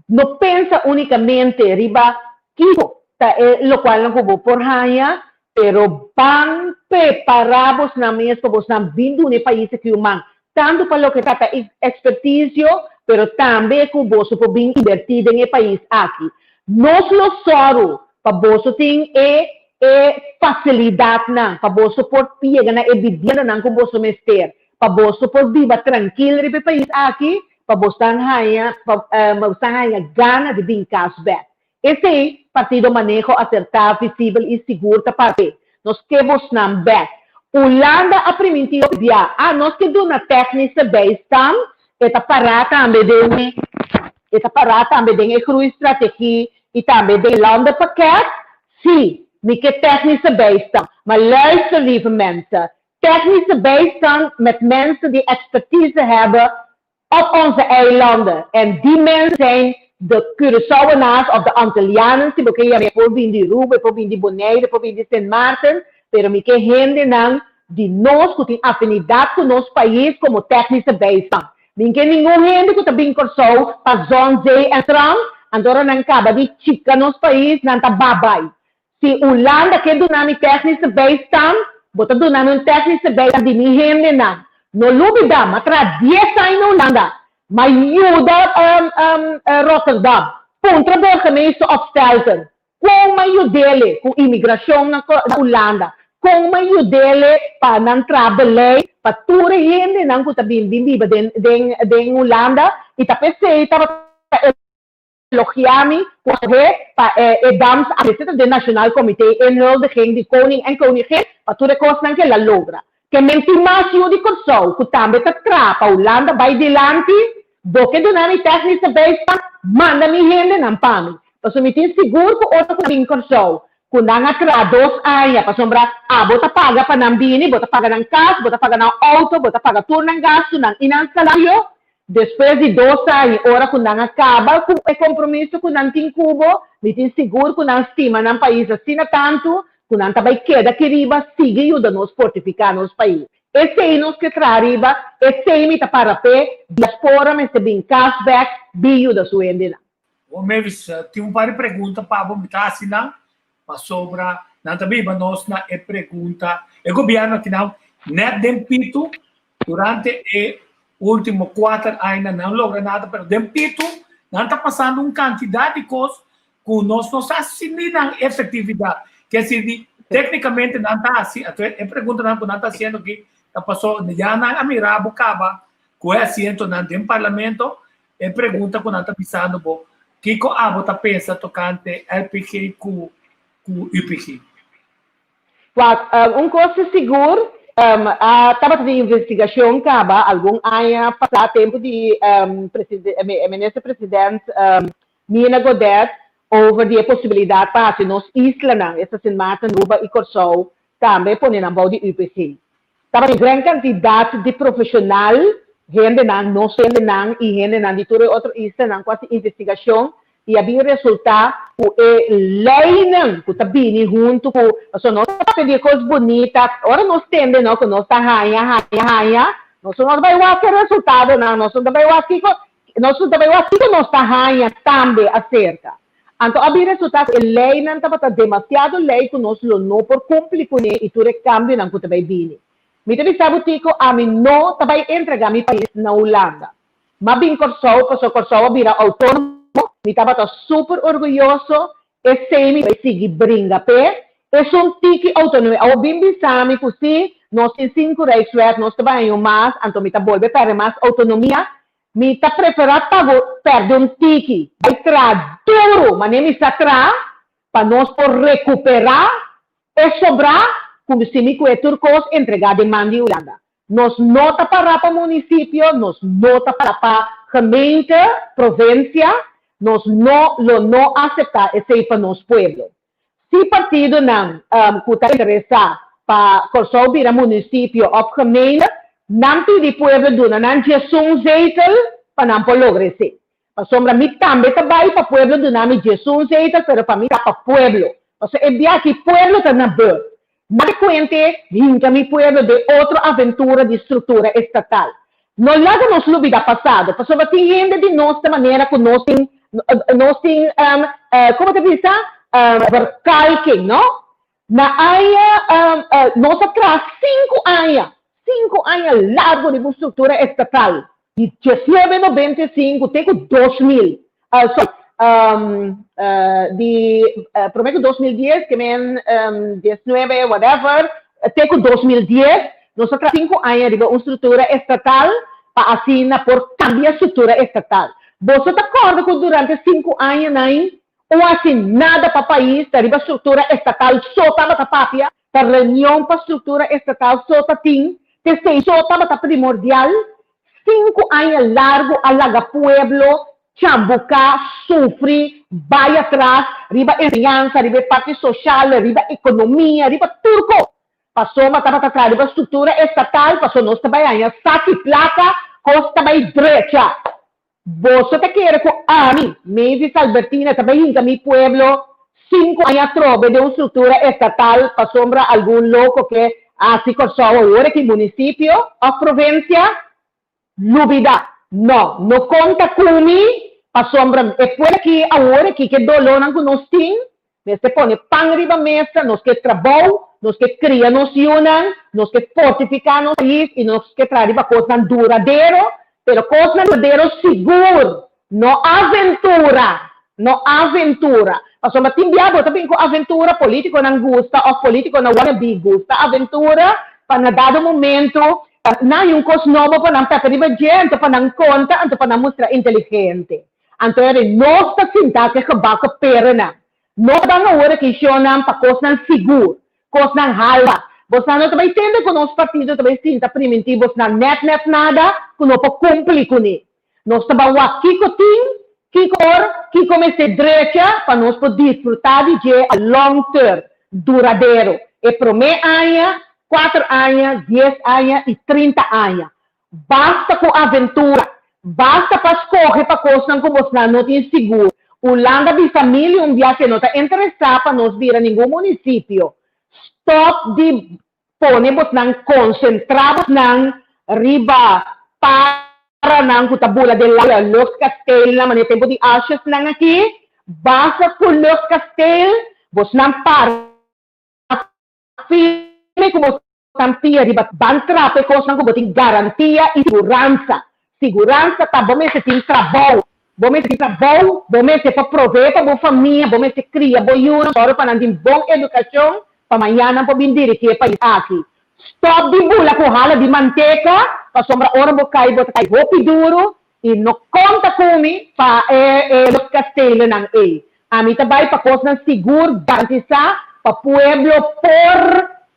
No pensa únikamente riba kiko ta e lokualnan ku bo por haña, pero ban prepará bosnan mes pa bosnan bin duna e pais aki un man, tantu pa loke ta ta ekspertisio, pero tambe ku boso por bin inbertí den e pais aki. Nos lo sòru pa boso tin e e fasilidatnan pa boso por yega na e bibiendanan ku boso mester, pa boso por biba trankil riba e pais aki, pa bosnan haña pa bosnan haña gana di bin kas bèk. Esei Partido Maneho Asertá, Visibel i Sigur ta papia. Nos ke bosnan bèk. Hulanda a primintí hopi bia, ah nos ke duna technische bijstand, e ta pará tambe den e ta pará tambe den e groeistrategie i tambe den e landenpakket. Sí, mi ke technische bijstand, maar luister lieve mensen, Technische bijstand met mensen die expertise hebben op onze eilanden. En die mensen zijn de Curaçaoenaars of de Antillianen, si bo ke yama, e por bin di Aruba, e por bin di Bonaire, e por bin di Sint Maarten, pero mi ke hendenan di nos ku tin afinidat ku nos pais komo technische bijstand. Mi ke ningun hende ku ta bin Kòrsou pa zon, zee en strand, anto ora nan kaba di chika nos pais, nan ta babai. Si Hulanda ke duna mi technische bijstand, bo ta duna mi un technische bijstand di mi hendenan. No lubida, m'a traha dies aña na Hulanda. M'a yuda Rotterdam. Puntra burgemeester Opstelten kon m'a yud'ele ku imigrashon na Hulanda. Kon m'a yud'ele pa nan traha beleid pa tur e hendenan ku ta bin bin biba den Hulanda i ta p'esei tabata e Elogiá mi ku a skohé pa e dams a mester ta den Nationaal Comité Inhuldiging di Koning en Koningin pa tur e kosnan ku el a logra. Ke men tin mas yu di Kòrsou ku tambe ta traha pa Hulanda bai dilanti, bo ke duna mi technische bijstand, manda mi hendenan pa mi. Pasobra mi tin sigur ku ora ku nan bin Kòrsou. Ku nan a traha dos aña, pasobra abo ta paga pa nan bini, bo ta paga nan kas, bo ta paga nan outo, bo ta paga tur nan gastunan i nan salario. Despues di dos aña, ora ku nan a kaba ku e kompromiso ku nan tin ku bo, mi tin sigur ku nan stima nan pais asina tantu ku nan ta bai keda aki riba sigui yuda nos fortifiká nos pais. Esei nos ke traha riba, esei mi ta para p'e, diaspora mester bin kas bèk bin yuda su hendenan. Bo Mavis, tin un par di pregunta pa bo, mi ta hasi nan pasobra nan ta biba nos na e pregunta. E gobierno aki nan net den pitu durante e ultimo kuater aña nan logra nada, pero den pitu nan ta pasando un kantidat di kos ku nos no sa si ni nan efektividat. Ke si di teknikamente nan ta hasi, anto e preguntanan ku nan ta hasiendo aki ta paso ya nan a mira bo kaba ku e asientonan den parlamento. E pregunta ku nan ta bisando bo, kiko abo ta pensa tokante LPG ku ku UPG? Wak, un kos ta sigur, a tabata tin investigashon kaba algun aña pasá tempu di minister president Nina Godett over di e posibilidat pa hasi nos islanan, esta Sint Maarten, Aruba i Kòrsou, tambe pone nan bou di UPG. Tabatin gran kantidat di profeshonal, hendenan, nos hendenan i hendenan di tur e otro islanan ku hasi investigashon i a bin resultá ku e leinan ku ta bini huntu ku, pasobra nos ta papia di e kos bunita, ora nos tende no ku nos ta haña, haña, haña, nos no ta bai wak e resultadonan, nos no ta bai wak kiko, nos no ta bai wak kiko nos ta haña tambe aserka. Anto a bin resultá ku e leinan tabata demasiado lei ku nos lo no por kumpli kuné i tur e kambionan ku ta bai bini. Mi ta bisa bo Tico, ami no ta bai entregá mi pais na Hulanda. M'a bin Kòrsou pasobra Kòrsou a bira outónomo, mi tabata super orguyoso, esei mi bai sigui bringa p'e. Esun tiki outonomia. Awor bin bisa mi ku si nos tin sinku Rijkswet nos ta bai haña un mas, anto mi ta bolbe pèrdè mas outonomia. Mi ta preferá pa bo pèrdè un tiki, bai traha duru manera mi sa traha pa nos por rekuperá e sobrá ku si mi ku e tur kos entregá den man di Hulanda. Nos no ta pará pa munisipio, nos no ta pará pa gemeente, provinsia, nos no lo no aseptá esei pa nos pueblo. Si partidonan ku ta interesá pa Kòrsou bira munisipio òf gemeente, nan pidi pueblo duna nan djesun zetel pa nan por logra esei. Pasobra mi tambe ta bai pa pueblo duna mi djesun zetel, pero pa mi ta pa pueblo. Pasobra e bia aki pueblo ta na beurt. Na kuente hinka mi pueblo den otro aventura di struktura estatal. No laga nos lubida pasado, pasobra tin hende di nos ta manera ku nos tin, nos tin, komo ta bisa, verkalking, no? Na aña, nos a traha sinku aña, sinku aña largu riba un struktura estatal, di diesnuebe noventa i sinku te ku 2000, sorry, di promé ku 2010, ke men diesnuebe whatever, te ku 2010, nos a traha sinku aña riba un struktura estatal pa asina por kambia struktura estatal. Boso ta kòrda ku durante sinku añanan un hasi nada pa pais, ta riba struktura estatal so tabata papia, ta reunion pa struktura estatal so ta tin, P'esei so tabata primordial, sinku aña largu a laga pueblo chambuká, sufri, bai atras riba enseñansa, riba e parti soshal, riba ekonomia, riba tur kos. Pasobra tabata traha riba struktura estatal, pasobra nos ta bai haña saki plaka, kos ta bai drecha. Boso ta kere ku ami, Mavis Albertina, ta bai hinka mi pueblo sinku aña atrobe den un struktura estatal pasobra algun loko ke hasi Kòrsou awor aki munisipio òf provinsia? Lubidá! No, no konta ku mi pasobra e pueblo aki awor aki ke dolónan ku nos tin Mester pone pan riba mesa, nos ke trabou, nos ke kria nos yunan, nos ke fortifiká nos pais i nos ke traha riba kosnan duradero, pero kosnan duradero sigur, no aventura, no aventura. Pasobra tin bia bo ta bin ku aventura, polítikonan gusta òf polítikonan wannabe gusta aventura, pa na dado momento nan hay un kos nobo pa nan pèpè riba dje, anto pa nan konta, anto pa nan mustra inteligente. Anto eri nos ta sinta ke gebakken perenan. No ta ban awor aki shonnan pa kosnan sigur, kosnan halba. Bosnan no ta bai tende ku nos partido ta bai sinta priminti bosnan nèt nèt nada ku no por kumpli kuné. Nos ta ban wak kiko tin. Kiko por, kiko mester drecha pa nos por disfrutá di dje a long term, duradero, e promé aña, kuater aña, dies aña i 30 aña. Basta ku aventura, basta pa skohe pa kosnan ku bosnan no tin sigur. Hulanda bisa mil i un bia ke no ta interesá pa nos bira ningun munisipio. Stòp di Pone bosnan konsentrá bosnan riba paranan ku ta bula den laria, luchtkasteelnan, manera tempu di Asjesnan aki, basta ku luchtkasteel, bosnan para firme ku bosnan pia riba ban trapa e kosnan ku bo tin garantia i siguransa. Siguransa ta bo mester tin trabou. Bo mester tin trabou, bo mester por proveé pa bo famia, bo mester kria bo yunan, sòru pa nan tin bon edukashon pa mañana nan por bin dirigí e pais aki. Stòp di bula ku hala di manteka, pasobra ora bo kai bo ta kai hopi duru i no konta ku mi pa e e luchtkastelenan ei. Ami ta bai pa kosnan sigur garantisá pa pueblo por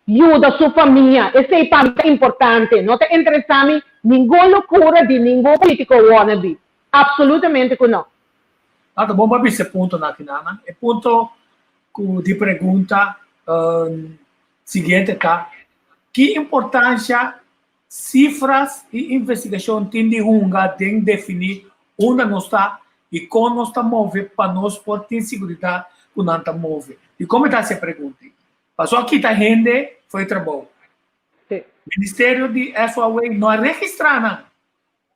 yuda su famia. Esei pa mi ta importante. No ta interesá mi ningun lokura di ningun polítiko wannabe. Absolutamente ku no. No, ta bon pa bisa e puntonan aki nan. E punto ku di pregunta siguiente ta, ki importansha sifras i investigashon tin di hunga den definí unda nos ta i kon nos ta move pa nos por tin siguridat ku nan ta move? Dikon mi ta hasi e pregunta ei? Pasobra a kita hende for e trabou. Ministerio di SOAW no a registrá nan.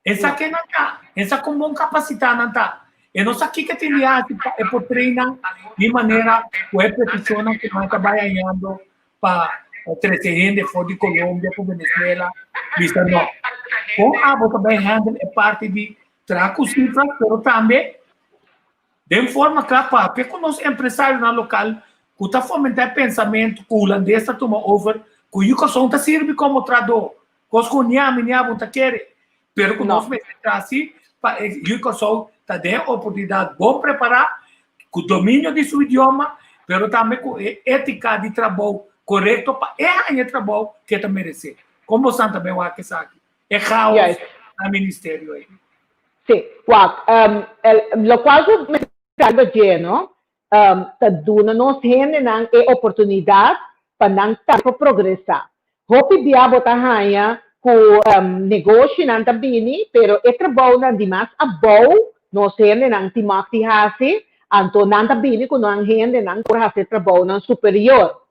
E sa ken nan ta, e sa kon bon kapasitá nan ta. E no sa kiko tin di hasi pa e por treina di manera ku e petishonnan ku nan ta bai hañando pa trese hende for di Colombia ku Venezuela bisa no. Kon abo ta bai handle e parti di traha ku sifras pero tambe den forma kla papia ku nos empresarionan lokal ku ta fomentá e pensamentu ku hulandes ta tuma over ku Yucason ta sirbi komo trahadó. Kos ku ni ami ni abo ta kere, pero ku nos mester ta hasi pa e yu Kòrsou ta den e oportunidat bon prepará, ku dominio di su idioma, pero tambe ku e étika di trabou korekto pa e haña e trabou ku e ta meresé. Kon bosan ta bin wak esaki? E chaos na ministerio ei. Sí, wak, lokual ku mester ta riba dje, no? Ta duna nos hendenan e oportunidat pa nan tambe por progresá. Hopi bia bo ta haña ku negoshinan ta bini, pero e trabounan di mas abou nos hendenan tin mag di hasi, anto nan ta bini ku nan hendenan por hasi e trabounan superior.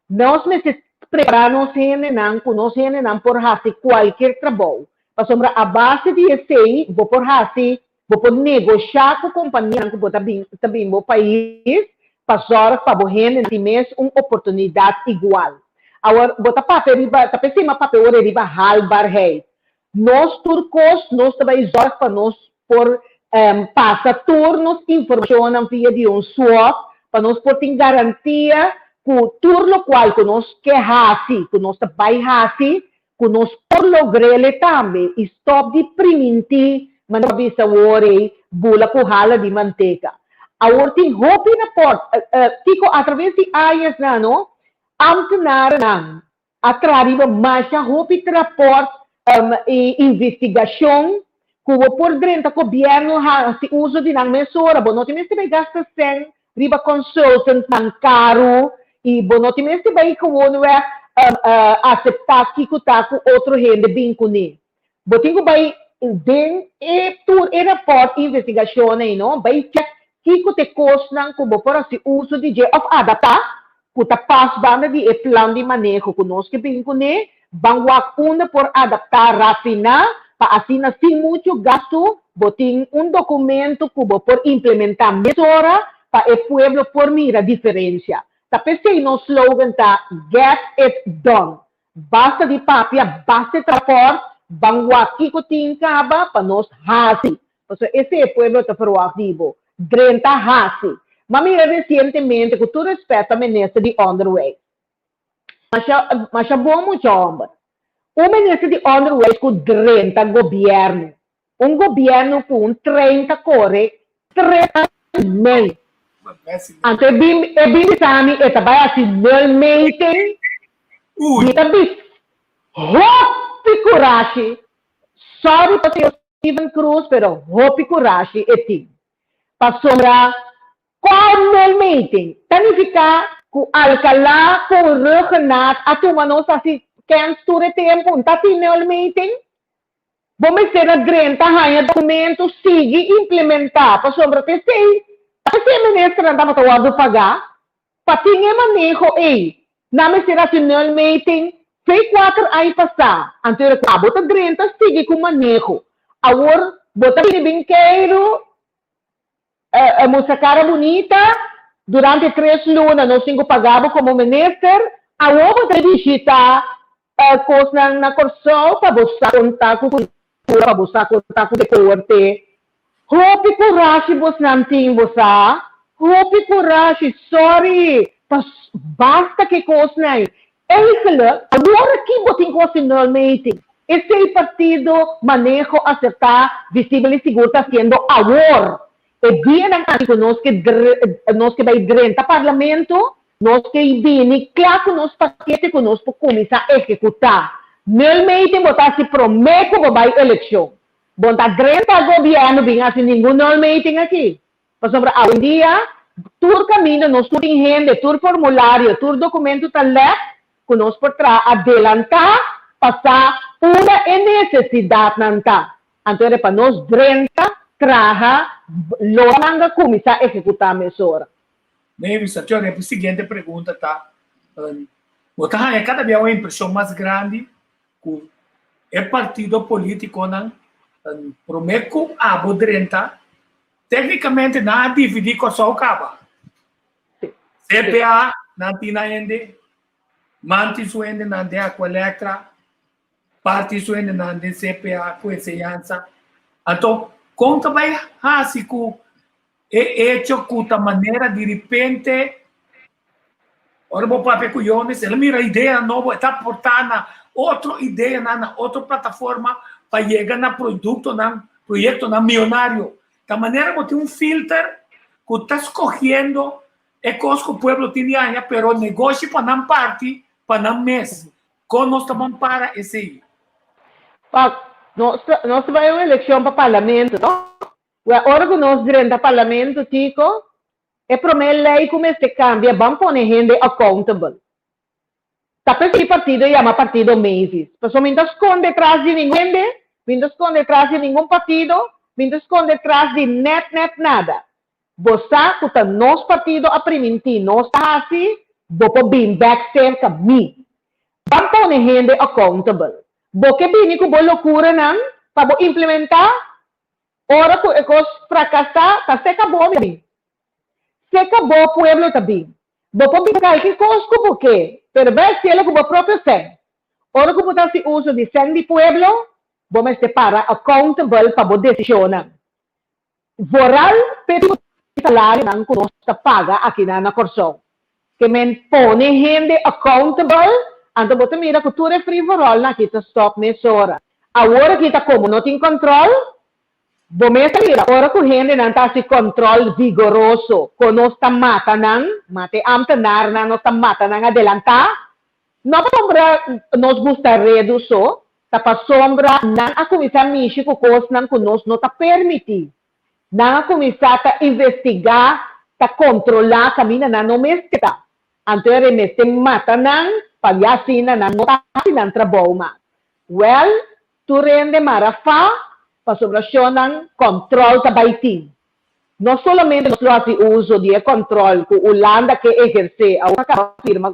Nos mester prepará nos hendenan ku nos hendenan por hasi kualkier trabou, pasobra a base di esei bo por hasi Bo por negoshá ku kompanianan ku bo ta bin ta bin bo pais pa zòrg pa bo hendenan tin mes un oportunidat igual. Awor, bo ta papia riba, ta p'esei m'a papia ora riba haalbaarheid. Nos tur kos nos ta bai zòrg pa nos por pasa tur nos informashonnan via di un swap pa nos por tin garantia ku tur lokual ku nos ke hasi, ku nos ta bai hasi, Ku nos por logr'ele tambe i stòp di primintí manera bo a bisa awor ei, bula ku hala di manteka. Awor tin hopi rapòrt, kiko atraves di añasnan no, ámtenarennan a traha riba masha hopi rapòrt i investigashon ku bo por drenta gobièrnu hasi uso di nan mesora. Bo no tin mester bai gasta sèn riba consultantnan karu i bo no tin mester bai gewoonweg aseptá kiko ta ku otro hende bin kuné. Bo tin ku bai den e tur e rapòrt investigashon ei no, bai chèk kiko ta e kosnan ku bo por hasi uso di dje òf adaptá ku ta pas banda di e plan di maneho ku nos ke bin kuné, ban wak unda por adaptá, rafiná pa asina sin muchu gastu bo tin un dokumento ku bo por implementá mesora pa e pueblo por mira diferensia. Ta p'esei nos slogan ta Get it done. Basta di papia, basta e trapòrt, ban wak kiko tin kaba pa nos hasi. Pasobra esei e pueblo ta verwagt di bo. Drenta hasi. M'a mira resientemente, ku tur respèt pa minister di Onderwijs. Masha, masha bon mucha hòmber. Un minister di Onderwijs ku drenta gobièrnu. Un gobièrnu ku un trein ta kore tres aña i mei. Anto e bin, e bin bisa mi e ta bai hasi nulmeting. Mi ta bisa, hopi kurashi. Sorry pa señor Steven Cruz, pero hopi kurashi e tin. Pasobra kua nulmeting ta nifiká ku Alcalá ku Rhuggenaath a tuma nos hasi kèns tur e tempu? N'ta tin nulmeting? Bo mester a drenta haña dokumento sigui implementá pasobra t'esei ta p'esei e ministernan tabata wòrdu pagá pa tin e maneho ei. Nan mester hasi nulmeting fei kuater aña pasá anto era ku abo ta drenta sigui ku maneho. Awor bo ta bini bin keiru mustra cara bunita durante tres luna nos tin cu paga bo como minister, awor bo ta bishita cosnan na Corsou pa bo sa con ta cu cultura, pa bo sa con ta cu deporte. Hopi curashi bosnan tin bo sa, hopi curashi, sorry pa basta cu e cosnan. Eigenlijk, awor aki bo tin cu haci nulmeting. Esey partido Maneho Acertá, Visibel y Sigur ta haciendo awor. E dianan aki cu nos ke nos ke bay drenta Parlamento, nos ke bini cla cu nos pakete cu nos por cuminsa ehecuta. Nulmeting bo ta haci prome cu bo bay eleccion. Bo no ta drenta gobierno bin haci ningun nulmeting aki. Pasobra awendia tur kaminda nos tur tin hende, tur formulario, tur dokumento ta lèk ku nos por traha adelantá pa sa unda e nesesidatnan ta. Anto era pa nos drenta, traha, logra manga kuminsá ehekutá mesora. Mavis, anto e siguiente pregunta ta, Bo ta haña kada bia un impreshon mas grandi ku e partido polítikonan promé ku abo drenta Téknikamente nan a dividí Kòrsou kaba. CPA nan tin nan hende, man tin su hende nan den Aqualectra, par tin su hende nan den CPA ku enseñansa. Anto kon ta bai hasi ku e echo ku ta manera di ripente ora bo papia ku Jones el a mira idea nobo e ta aportá na otro ideanan na otro plataforma pa yega na produktonan proyektonan mionario. Ta manera bo tin un filter ku ta skohiendo e kos ku pueblo tin di haña pero negoshi pa nan parti pa nan mes. Kon nos ta ban para esei? Pak, nos nos ta bai un elekshon pa parlamento, no? Wèl, ora ku nos drenta parlamento, Tiko, E promé lei ku mester kambia ban pone hende accountable. Ta p'esei partido yama partido Mavis. Pasobra mi no ta skonde tras di ningun hende, mi no ta skonde tras di ningun partido, mi no ta skonde tras di nèt nèt nada. Bo sa ku ta nos partido a primintí nos ta hasi, bo por bin bèk serka mi. Ban pone hende accountable. Bo ke bini ku bo lokuranan pa bo implementá? Ora ku e kos frakasá, ta seka bo mi bin. Seka bo pueblo ta bin. Bo por bin kalke kos ku bo ke, pero bai hasielo ku bo propio sèn. Ora ku bo ta hasi uso di sèn di pueblo, bo mester para accountable pa bo desishonnan. Vooral p'e tipo di salarionan ku nos ta paga akinan na Kòrsou. Ke men pone hende accountable, anto bo ta mira ku tur e free for allnan aki ta stop mesora. Awor aki ta komo no tin control, bo mes ta mira ora ku hendenan ta hasi control vigoroso kon nos ta mata nan, mata e ambtenaarnan, nos ta mata nan adelantá, no pasobra nos gusta redu so, ta pasobra nan a kuminsá mishi ku kosnan ku nos no ta permití. Nan a kuminsá ta investigá, ta kontrolá kaminda nan no mester ta. Anto e mester mata nan pabia asina nan no ta hasi nan trabou mas. Wèl, tur hende mara fa pasobra shonnan kòntròl ta bai tin. No solamente nos lo hasi uso di e kòntròl ku Hulanda ke ehersé awor a kaba firma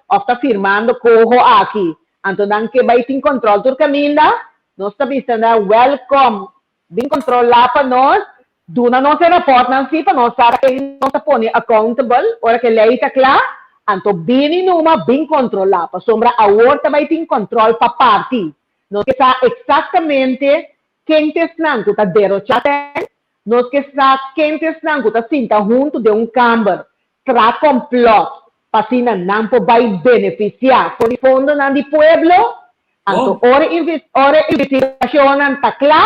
òf ta firmando koho aki, anto nan ke bai tin kòntròl tur kaminda, nos ta bisa nan wèlkòm Bin kontrolá pa nos, duna nos e rapòrtnan sí pa nos sa ken nos ta pone accountable ora ku e lei ta kla, anto bini numa bin kontrolá pasobra awor ta bai tin kòntròl pa parti. Nos ke sa eksaktamente ken ta esnan ku ta derochá sèn, nos ke sa ken ta esnan ku ta sinta huntu den un kamber tra kòmplòt pa asina nan por bai benefisiá for di fondonan di pueblo. Anto ora e ora e investigashonnan ta kla,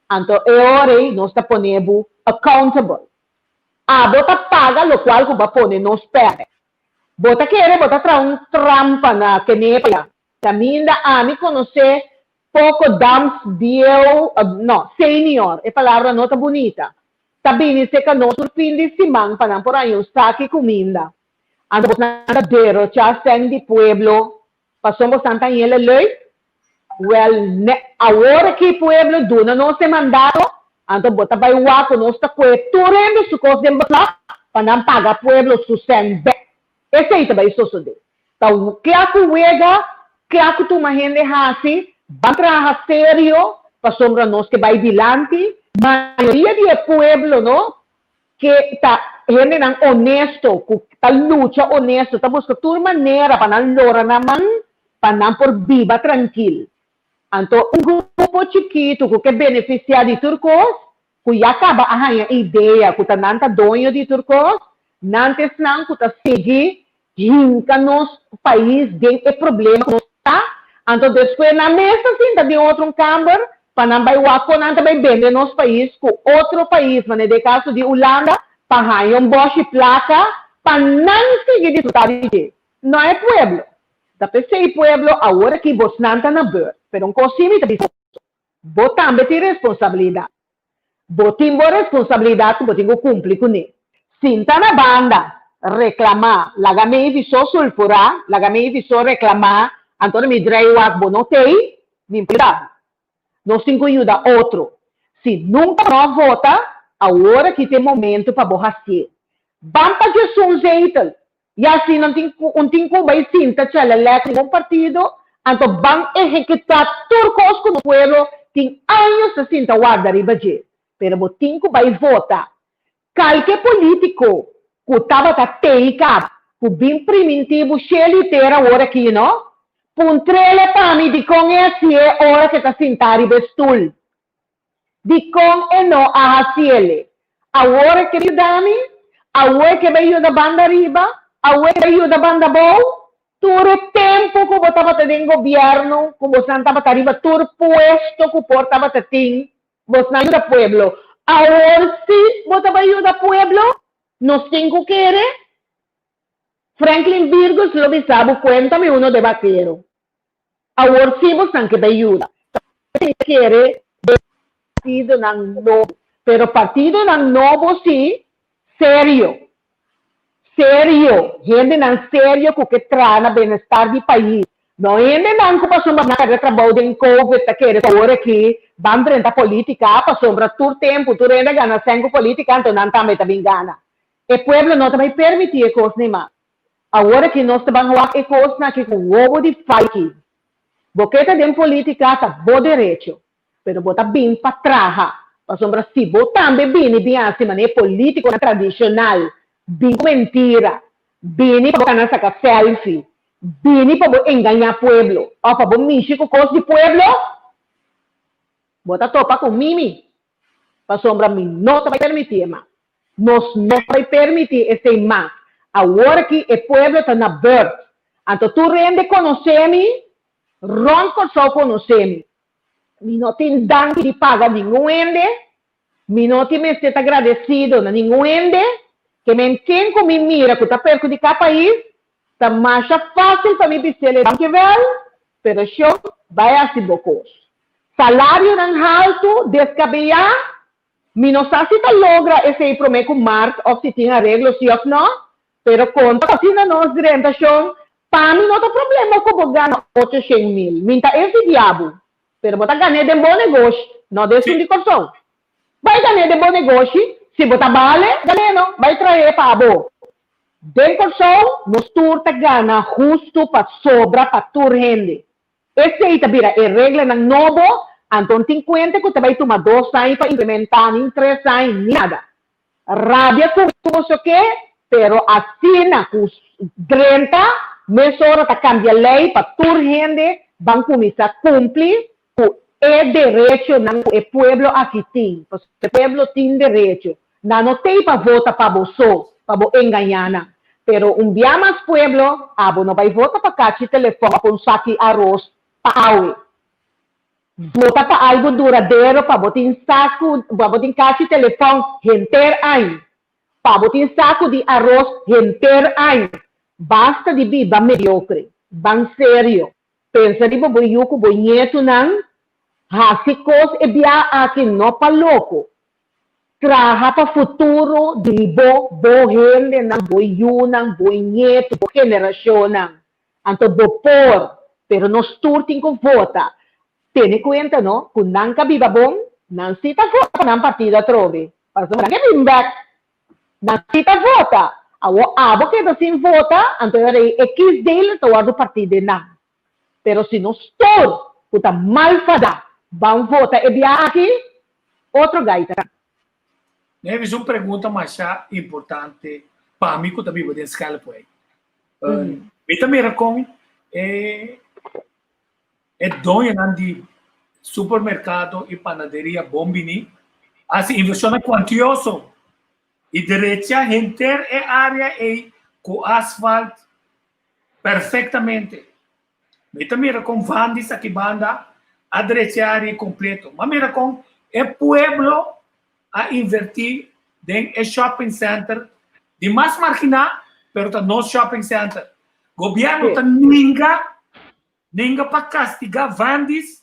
anto e ora ei nos ta pone bo accountable. Abo ta paga lokual ku bo a pone nos pèrdè. Bo ta kere bo ta traha un trampa na Kenepa ya. Kaminda ami konosé poko dams bieu, no, senior, e palabra no ta bunita. ta bini serka nos tur fin di siman pa nan por haña un saki kuminda. Anto bosnan ta derochá sèn di pueblo pasobra bosnan ta hañ'é leuk? Wèl, awor aki pueblo duna nos e mandato, anto bo ta bai wak ku nos ta kue tur hende su kos den beslag pa nan paga pueblo su sèn bèk. Esei ta bai sosodé. Ta kla ku wega, kla ku tuma hende hasi, ban traha serio pasobra nos ke bai dilanti. Mayoria di e pueblo no ke ta hendenan honesto ku ta lucha honesto, ta buska tur manera pa nan lora nan man pa nan por biba trankil. Anto un grupo chikitu ku ke benefisiá di tur kos, ku ya kaba a haña idea ku ta nan ta doño di tur kos, nan ta esnan ku ta sigui hinka nos pais den e problema ku nos ta, anto despues nan mes ta sinta den otro un kamber pa nan bai wak kon nan ta bai bende nos pais ku otro pais, manera den e kaso di Hulanda, pa haña un bòshi plaka pa nan sigui disfrutá di dje, no e pueblo. Ta p'esei pueblo awor aki bosnan ta na beurt, pero un kos sí mi ta bisa boso, bo tambe tin responsabilidat. Bo tin bo responsabilidat ku bo tin ku kumpli kuné. Sinta na banda, reklamá, laga mi viso sulfurá, laga mi viso reklamá, anto mi drei wak bo no tei, mi por yuda bo. Nos tin ku yuda otro. Si nunka bo no a vota, awor aki ta e momento pa bo hasié. Ban pa djesun zetel, Ya si nan tin ku un tin ku bai sinta chalelè ku ningun partido, anto ban ehekutá tur kos ku nos pueblo tin años ta sinta warda riba dje. Pero bo tin ku bai vota. Kalke polítiko ku tabata tei kaba ku bin primintí bo shelu i tera awor aki no, puntr'ele pa mi dikon e hasié ora ku e ta sintá riba e stul. Dikon e no a hasiele? Awor e ke yuda mi? Awor e ke bai yuda banda riba? Awor e ke bai yuda banda abou? Tur e tempu ku bo tabata den gobièrnu, ku bosnan tabata riba tur puesto ku por tabata tin, bosnan a yuda pueblo. Awor si bo ta bai yuda pueblo? Nos tin ku kere? Franklin Virgus lo bisa bo kuenta mi uno de bakero. Awor si bosnan ke bai yuda. Ta kere den partidonan nobo. Pero partidonan nobo si serio. Serio. Hendenan serio ku ke traha na benestar di pais. No hendenan ku pasobra nan perde trabou den covid ta kere ku awor aki ban drenta politica pasobra tur tempu tur hende a gana sèn ku politica anto nan tambe ta bin gana. E pueblo no ta bai permiti e kosnan mas. Awor aki nos ta ban wak e kosnan aki ku wobo di faiki. Bo ke ta den politika ta bo derecho, pero bo ta bin pa traha. Pasobra si bo tambe bini bin hasi manera e politikonan tradishonal, bin ku mentira, bini pa bo kana saka selfie, bini pa bo engañá pueblo òf pa bo mishi ku kos di pueblo, bo ta topa ku mimi. Pasobra mi no ta bai permití e mas. Nos no ta bai permití esei mas. Awor aki e pueblo ta na beurt. Anto tur hende konosé mi, rònt Kòrsou konosé mi. Mi no tin danki di paga ningun hende, mi no tin mester ta gradesido na ningun hende. Ke men ken ku mi mira ku ta perhudiká pais, ta masha fásil pa mi bis'el e dankjewel, pero shon, bai hasi bo kos. Salarionan haltu, deskabeyá, Mi no sa si ta logra esei promé ku mart òf si tin areglo si òf nò, pero konta ku asina nos drentashon, pa mi no ta problema ku bo gana 800,000, mi n'ta envidiá bo, pero bo ta gan'é den bo negoshi, no den esun di Kòrsou. Bai gan'é den bo negoshi, si bo ta bale, gan'é no, bai trah'é pa bo. Den Kòrsou nos tur ta gana hustu pa sobra pa tur hende. Esei ta bira e reglanan nobo, anto tin kuenta ku ta bai tuma dos aña pa implementá, nin tres aña, ni nada. Rabia ku boso ke, pero asina ku drenta, mesora ta kambia lei pa tur hende ban kuminsá kumpli ku e derechonan ku e pueblo aki tin, pasobra e pueblo tin derecho. Nan no tei pa vota pa bo so, pa bo engañá nan. Pero un bia mas pueblo, abo no bai vota pa kachi telefòn òf un saki aros pa awe. Vota pa algu duradero pa bo tin saku, pa bo tin kachi telefòn henter aña. Pa bo tin saku di aros henter aña. Basta di biba mediokre. Ban serio. Pensa riba bo yu ku bo ñetunan. Hasi kos e bia aki no pa loko. Traha pa futuro di bo, bo hendenan, bo yunan, bo ñetu, bo generashonnan. Anto bo por, pero nos tur tin ku vota. Tene kuenta no, ku nan ka biba bon, nan si ta vota pa nan partido atrobe. Pasobra nan ke bin bek. Nan si ta vota. Awor abo keda sin vota, anto e ora ei e kiesdeler ta wòrdu partí den nan. Pero si nos tur ku ta mal fadá ban vota e bia aki, otro gaita. Nevis, un pregunta masha importante pa mi ku ta biba den Schelpwijk. Mi ta mira kon e e doñonan di supermerkado i panaderia bon bini hasi invershonnan kuantioso i drecha henter e área ei ku asfalt Perfectamente. Mi ta mira con Vandis aki banda a drecha área completo. Ma mira con e pueblo a inverti den e shopping center di mas margina, pero ta nos shopping center. Gobierno ta ninga, ninga pa castiga Vandis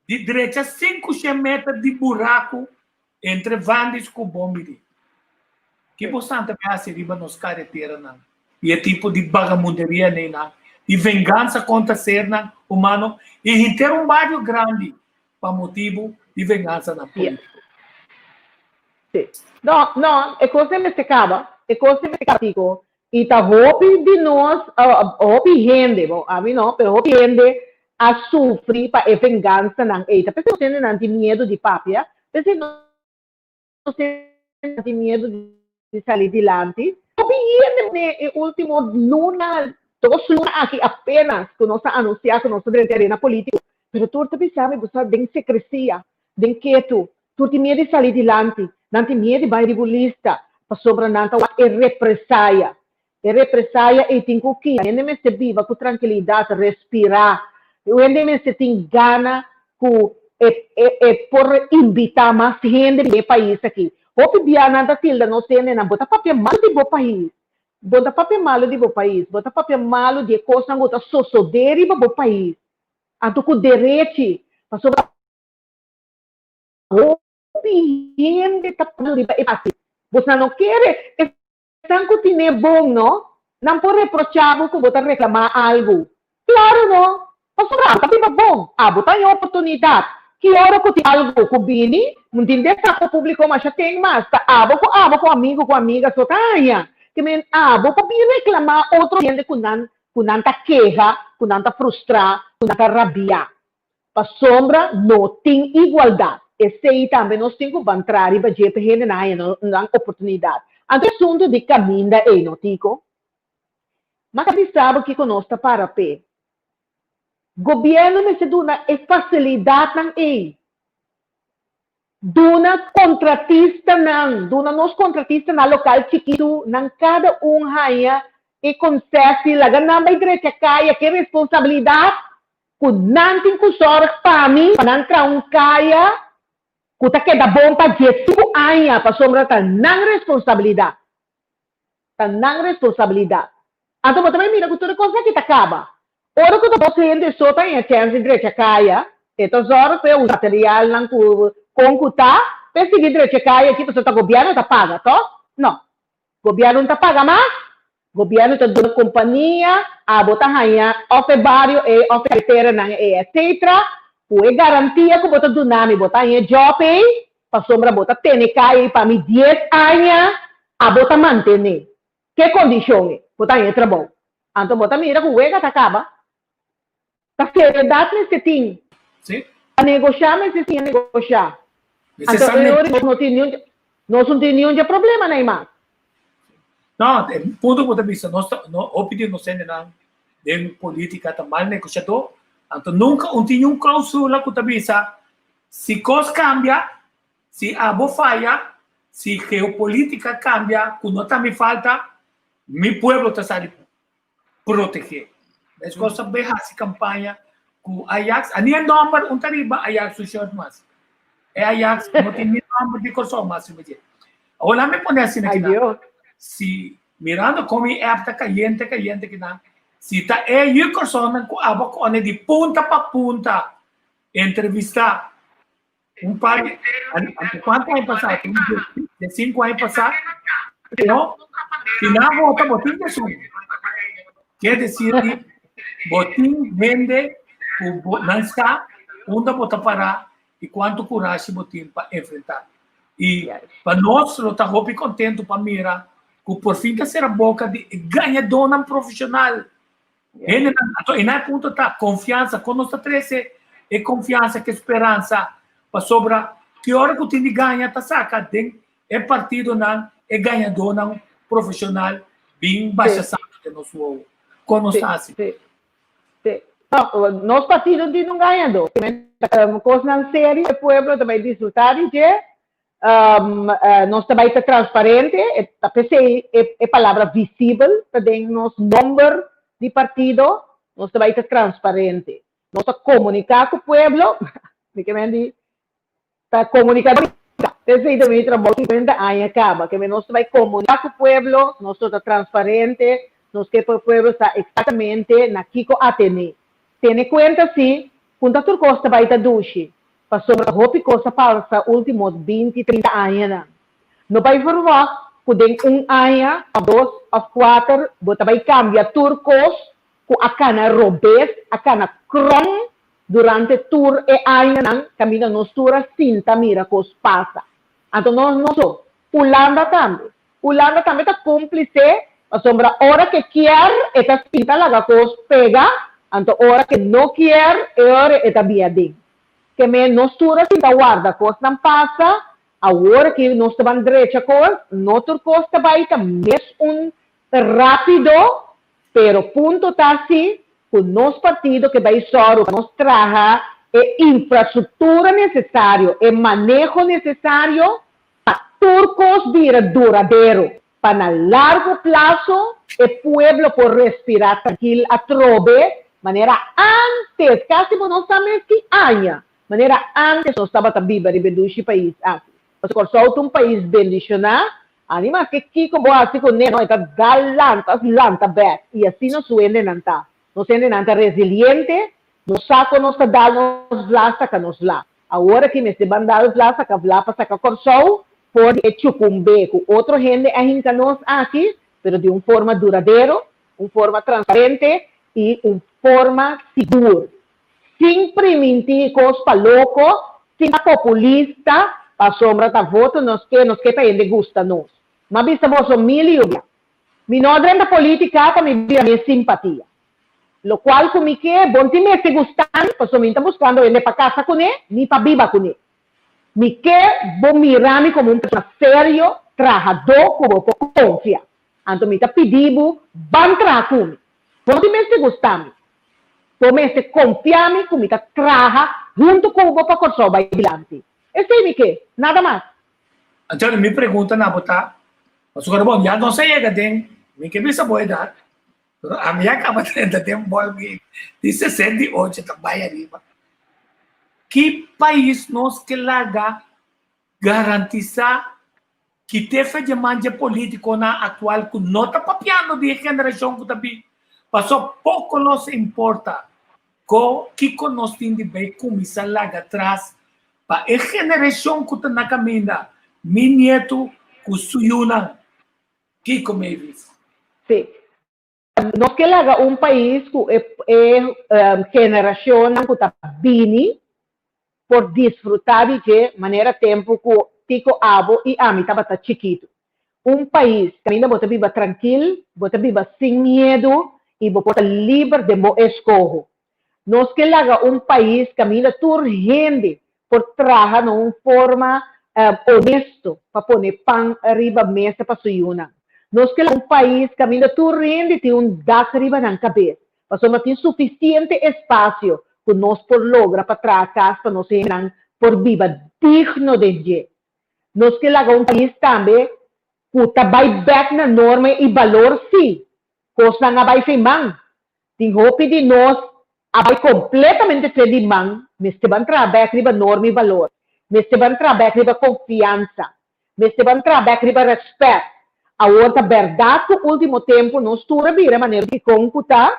di drecha 500 meter di buraku entre Vandis ku Bombidi. Ki bosnan ta bin hasi riba nos kareteranan i e tipo di bagamunderia neinan, di vengansa kontra sernan humano i henter un bario grandi pa motibu di vengansanan polítiko? Sí. No, no, e kos ei mester kaba. E kos ei mester kaba, Tico. I ta hopi di nos, hopi hende, bo, ami no, pero hopi hende a sufri pa e vengansanan ei. Ta p'esei nos hendenan tin miedu di papia, p'esei nos hendenan tin miedu di sali dilanti. Hopi hende ne e ultimo luna, dos luna aki apenas ku nos a anunsiá ku nos ta drenta e arena polítiko, pero tur ta bisa mi bo sa den sekresia, den ketu, Tur tin miedu di sali dilanti, nan tin miedu di bai riba un lista, pasobra nan ta wak e represaya. E represaya ei tin ku kita. Hende mester biba ku trankilidat, respirá. Hende mester tin gana ku e e por invitá mas hende bin e pais aki. Hopi bia nan ta tilda nos hendenan, bo ta papia malu di bo pais, bo ta papia malu di bo pais, bo ta papia malu di e kosnan ku ta sosodé riba bo pais. Anto ku derechi, pasobra. Hopi hende ta pone riba e pasi. Bosnan no kere esnan ku tine bon no, nan por reprochá bo ku bo ta reklamá algu. Klaru no, pasobra abo ta biba bon, abo ta haña oportunidat. Ki ora ku tin algu ku bini, un tin destapo públiko masha ten mas, ta abo ku abo ku amigu ku amiga so ta haña. Ke men abo por bin reklamá otro hende ku nan ku nan ta keha, ku nan ta frustrá, ku nan ta rabiá. Pasobra no tin igualdat. Esei tambe nos tin ku ban traha riba dje pa hendenan haña nan oportunidat. Anto e asuntu di kaminda ei no, Tico? Ma ta bisa bo kiko nos ta para p'e. Gobièrnu mester duna e fasilidatnan ei. Duna kontratistanan, duna nos kontratistanan lokal chikitu nan kada un haña e konsesi, laga nan bai drecha kaya ku e responsabilidat ku nan tin ku sòrg pa mi pa nan traha un kaya ku ta keda bon pa diesinku aña pasobra ta nan responsabilidat. Ta nan responsabilidat. Anto bo ta bai mira ku tur e kos aki ta kaba. Ora ku ta dos hende so ta haña chèns di drecha kaya, e ta sòrg pa e usa materialnan ku kon ku ta pa e sigui drecha kaya aki pasobra ta gobièrnu ta paga, tòg? No. Gobièrnu no ta paga mas. Gobièrnu ta duna kompania, abo ta haña òf e bario ei òf e kareteranan ei etcetera, ku e garantia ku bo ta duna mi bo ta haña e jòb ei, pasobra bo ta tene kaya ei pa mi dies aña, abo ta mantené. Ke kondishon ei? Bo ta haña e trabou. Anto bo ta mira ku wega ta kaba. Ta seriedat mester tin. Sí. Pa negoshá mester siña negoshá. Anto e ora nos no tin niun nos no tin niun dje problema nei mas. No, e punto ku bo ta bisa, nos ta, no, hopi di nos hendenan den polítika ta mal negoshadó, anto nunka un tin niun klausula ku ta bisa si kos kambia, si abo faya, si geopolítika kambia ku no ta mi falta, mi pueblo ta sali protegé. Meskos ta bay hasi kampaña ku Ajax, a ni e nòmber un ta riba Ajax su shirt mas. E Ajax no tin ni nòmber di Kòrsou mas riba dje. Awor laat mi pone asina Ay kinan. Dios. Si mirando kon mi app ta kayente kayente kinan, si ta e yu Kòrsounan ku abo kone di punta pa punta entrevistá. Un par di, kuantu aña pasá? De 5 aña pasá, no? Si nan vota, bo tin 11. Quiere decir di, bo tin hende ku bo, nan sa unda bo ta pará i kuantu kurashi bo tin pa enfrentá. I pa nos lo ta hopi kontentu pa mira ku por fin ta sera boka di e gañadónan profeshonal. Hendenan, anto e na e punto ta konfiansa, kon nos ta trese e konfiansa ku e speransa pasobra ki ora ku tin di gaña ta saka den e partidonan e gañadónan profeshonal bin basha santu den nos wowo. Kon nos ta hasi? Sí, sí. No, nos partido tin un gañadó. Kosnan serio e pueblo ta bai disfrutá di dje. Nos ta bai ta transparente, e ta p'esei e palabra visibel ta den nos nomber di partido, nos ta bai ta transparente. Nos ta komuniká ku pueblo, mi ke men di ta komuniká, p'esei ta mi trabou 50 aña kaba, ke men nos ta bai komuniká ku pueblo, nos lo ta transparente, nos ke pa e pueblo sa eksaktamente na kiko atené. Tene kuenta si, ku ta tur kos ta bai ta dushi, Pasobra hopi kos a pasa ultimo 20, 30 añanan. No bai verwagt ku den un aña òf dos òf kuater bo ta bai kambia tur kos ku a kana robes, a kana krom durante tur e añanan kaminda nos tur a sinta mira kos pasa. Anto no nos so, Hulanda tambe. Hulanda tambe ta cómplice pasobra ora ke kier e ta sinta laga kos pega, anto ora ke no kier e ora e ta bia den. Ke men nos tur a sinta warda kosnan pasa, awor aki nos ta ban drecha kos, no tur kos ta bai ta mes un rapido, pero punto ta si ku nos partido ke bai sòru pa nos traha e infrastruktura nesesario, e maneho nesesario pa tur kos bira duradero, pa na largo plaso e pueblo por respirá trankil atrobe manera ántes, kasi bo no sa mes ki aña, manera ántes nos tabata biba riba e dushi pais aki. Pasobra Kòrsou ta un pais bendishoná, ani maske kiko bo hasi kuné, no, e ta dal lanta, lanta bèk, i asina su hendenan ta. Nos hendenan ta resiliente, nos sa kon nos ta dal nos vla saka nos vla. Awor aki mester ban dal vla saka vla pa saka Kòrsou for di e chukumbe ku otro hende a hinka nos aki, pero di un forma duradero, un forma transparente i un forma sigur. Sin primintí kos pa loko, sin ta populista, pasobra ta voto nos ke, nos ke pa hende gusta nos. M'a bisa boso mil i un bia, mi no a drenta polítika pa mi bira mi simpatia. Lokual ku mi ke, bon tin mester gusta mi, pasobra mi no ta buskando hende pa kasa kuné ni pa biba kuné. Mi ke bo mira mi komo un persona serio, trahadó ku bo por konfia. Anto mi ta pidi bo, ban traha ku mi. Bo no tin mester gusta mi. Bo mester konfia mi ku mi ta traha huntu ku bo pa Kòrsou bai dilanti. Esei mi ke, nada mas. Antonio, mi pregunta na bo ta, pasobra bon, ya nos a yega den, mi ke bisa bo edat, Pero ami a kaba drenta den ballgame di 68 ta bai ariba. Ki pais nos ke laga garantisa ki te fe dje man dje politiconan actual ku no ta papiando di e generacion ku ta bin? Paso poco nos importa ko kiko nos tin di bay cuminsa laga tras pa e generacion ku ta na caminda, mi nieto ku su yunan. Kiko Mavis? Sí. Nos ke laga un pais ku e e generashonnan ku ta bini por disfrutá di dje manera tempu ku Tiko abo i ami tabata chikitu. Un pais kaminda bo ta biba trankil, bo ta biba sin miedu i bo por ta liber den bo eskoho. Nos ke laga un pais kaminda tur hende por traha na un forma honesto pa pone pan riba mesa pa su yunan. Nos ke laga un pais kaminda tur hende tin un dak riba nan kabes, pasobra tin sufisiente espasio ku nos por logra pa traha kas pa nos hendenan por biba digno den dje. Nos ke laga un pais tambe ku ta bai bèk na norma i balor, sí, kosnan a bai fin man. Tin hopi di nos a bai kompletamente fe di man, mester ban traha bèk riba norma i balor, mester ban traha bèk riba konfiansa, mester ban traha bèk riba rèspèt. Awor ta bèrdat ku último tempu nos tur a bira manera dikon ku ta,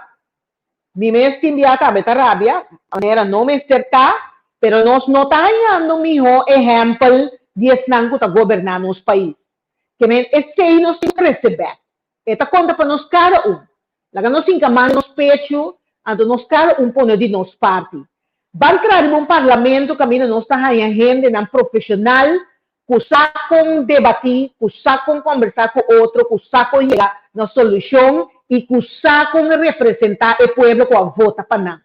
mi mes tin bia tambe ta rabia, manera no mester ta. Pero nos no ta hañando mihó ehèmpel di esnan ku ta goberná nos pais. Ke men esei nos tin ku krese bèk. E ta konta pa nos kada un. Laga nos hinka man den nos pechu, anto nos kada un pone di nos parti. Ban traha riba un parlamento kaminda nos ta haña hendenan profeshonal ku sa kon debatí, ku sa kon kòmbersá ku otro, ku sa kon yega na solushon i ku sa kon representá e pueblo ku a vota pa nan.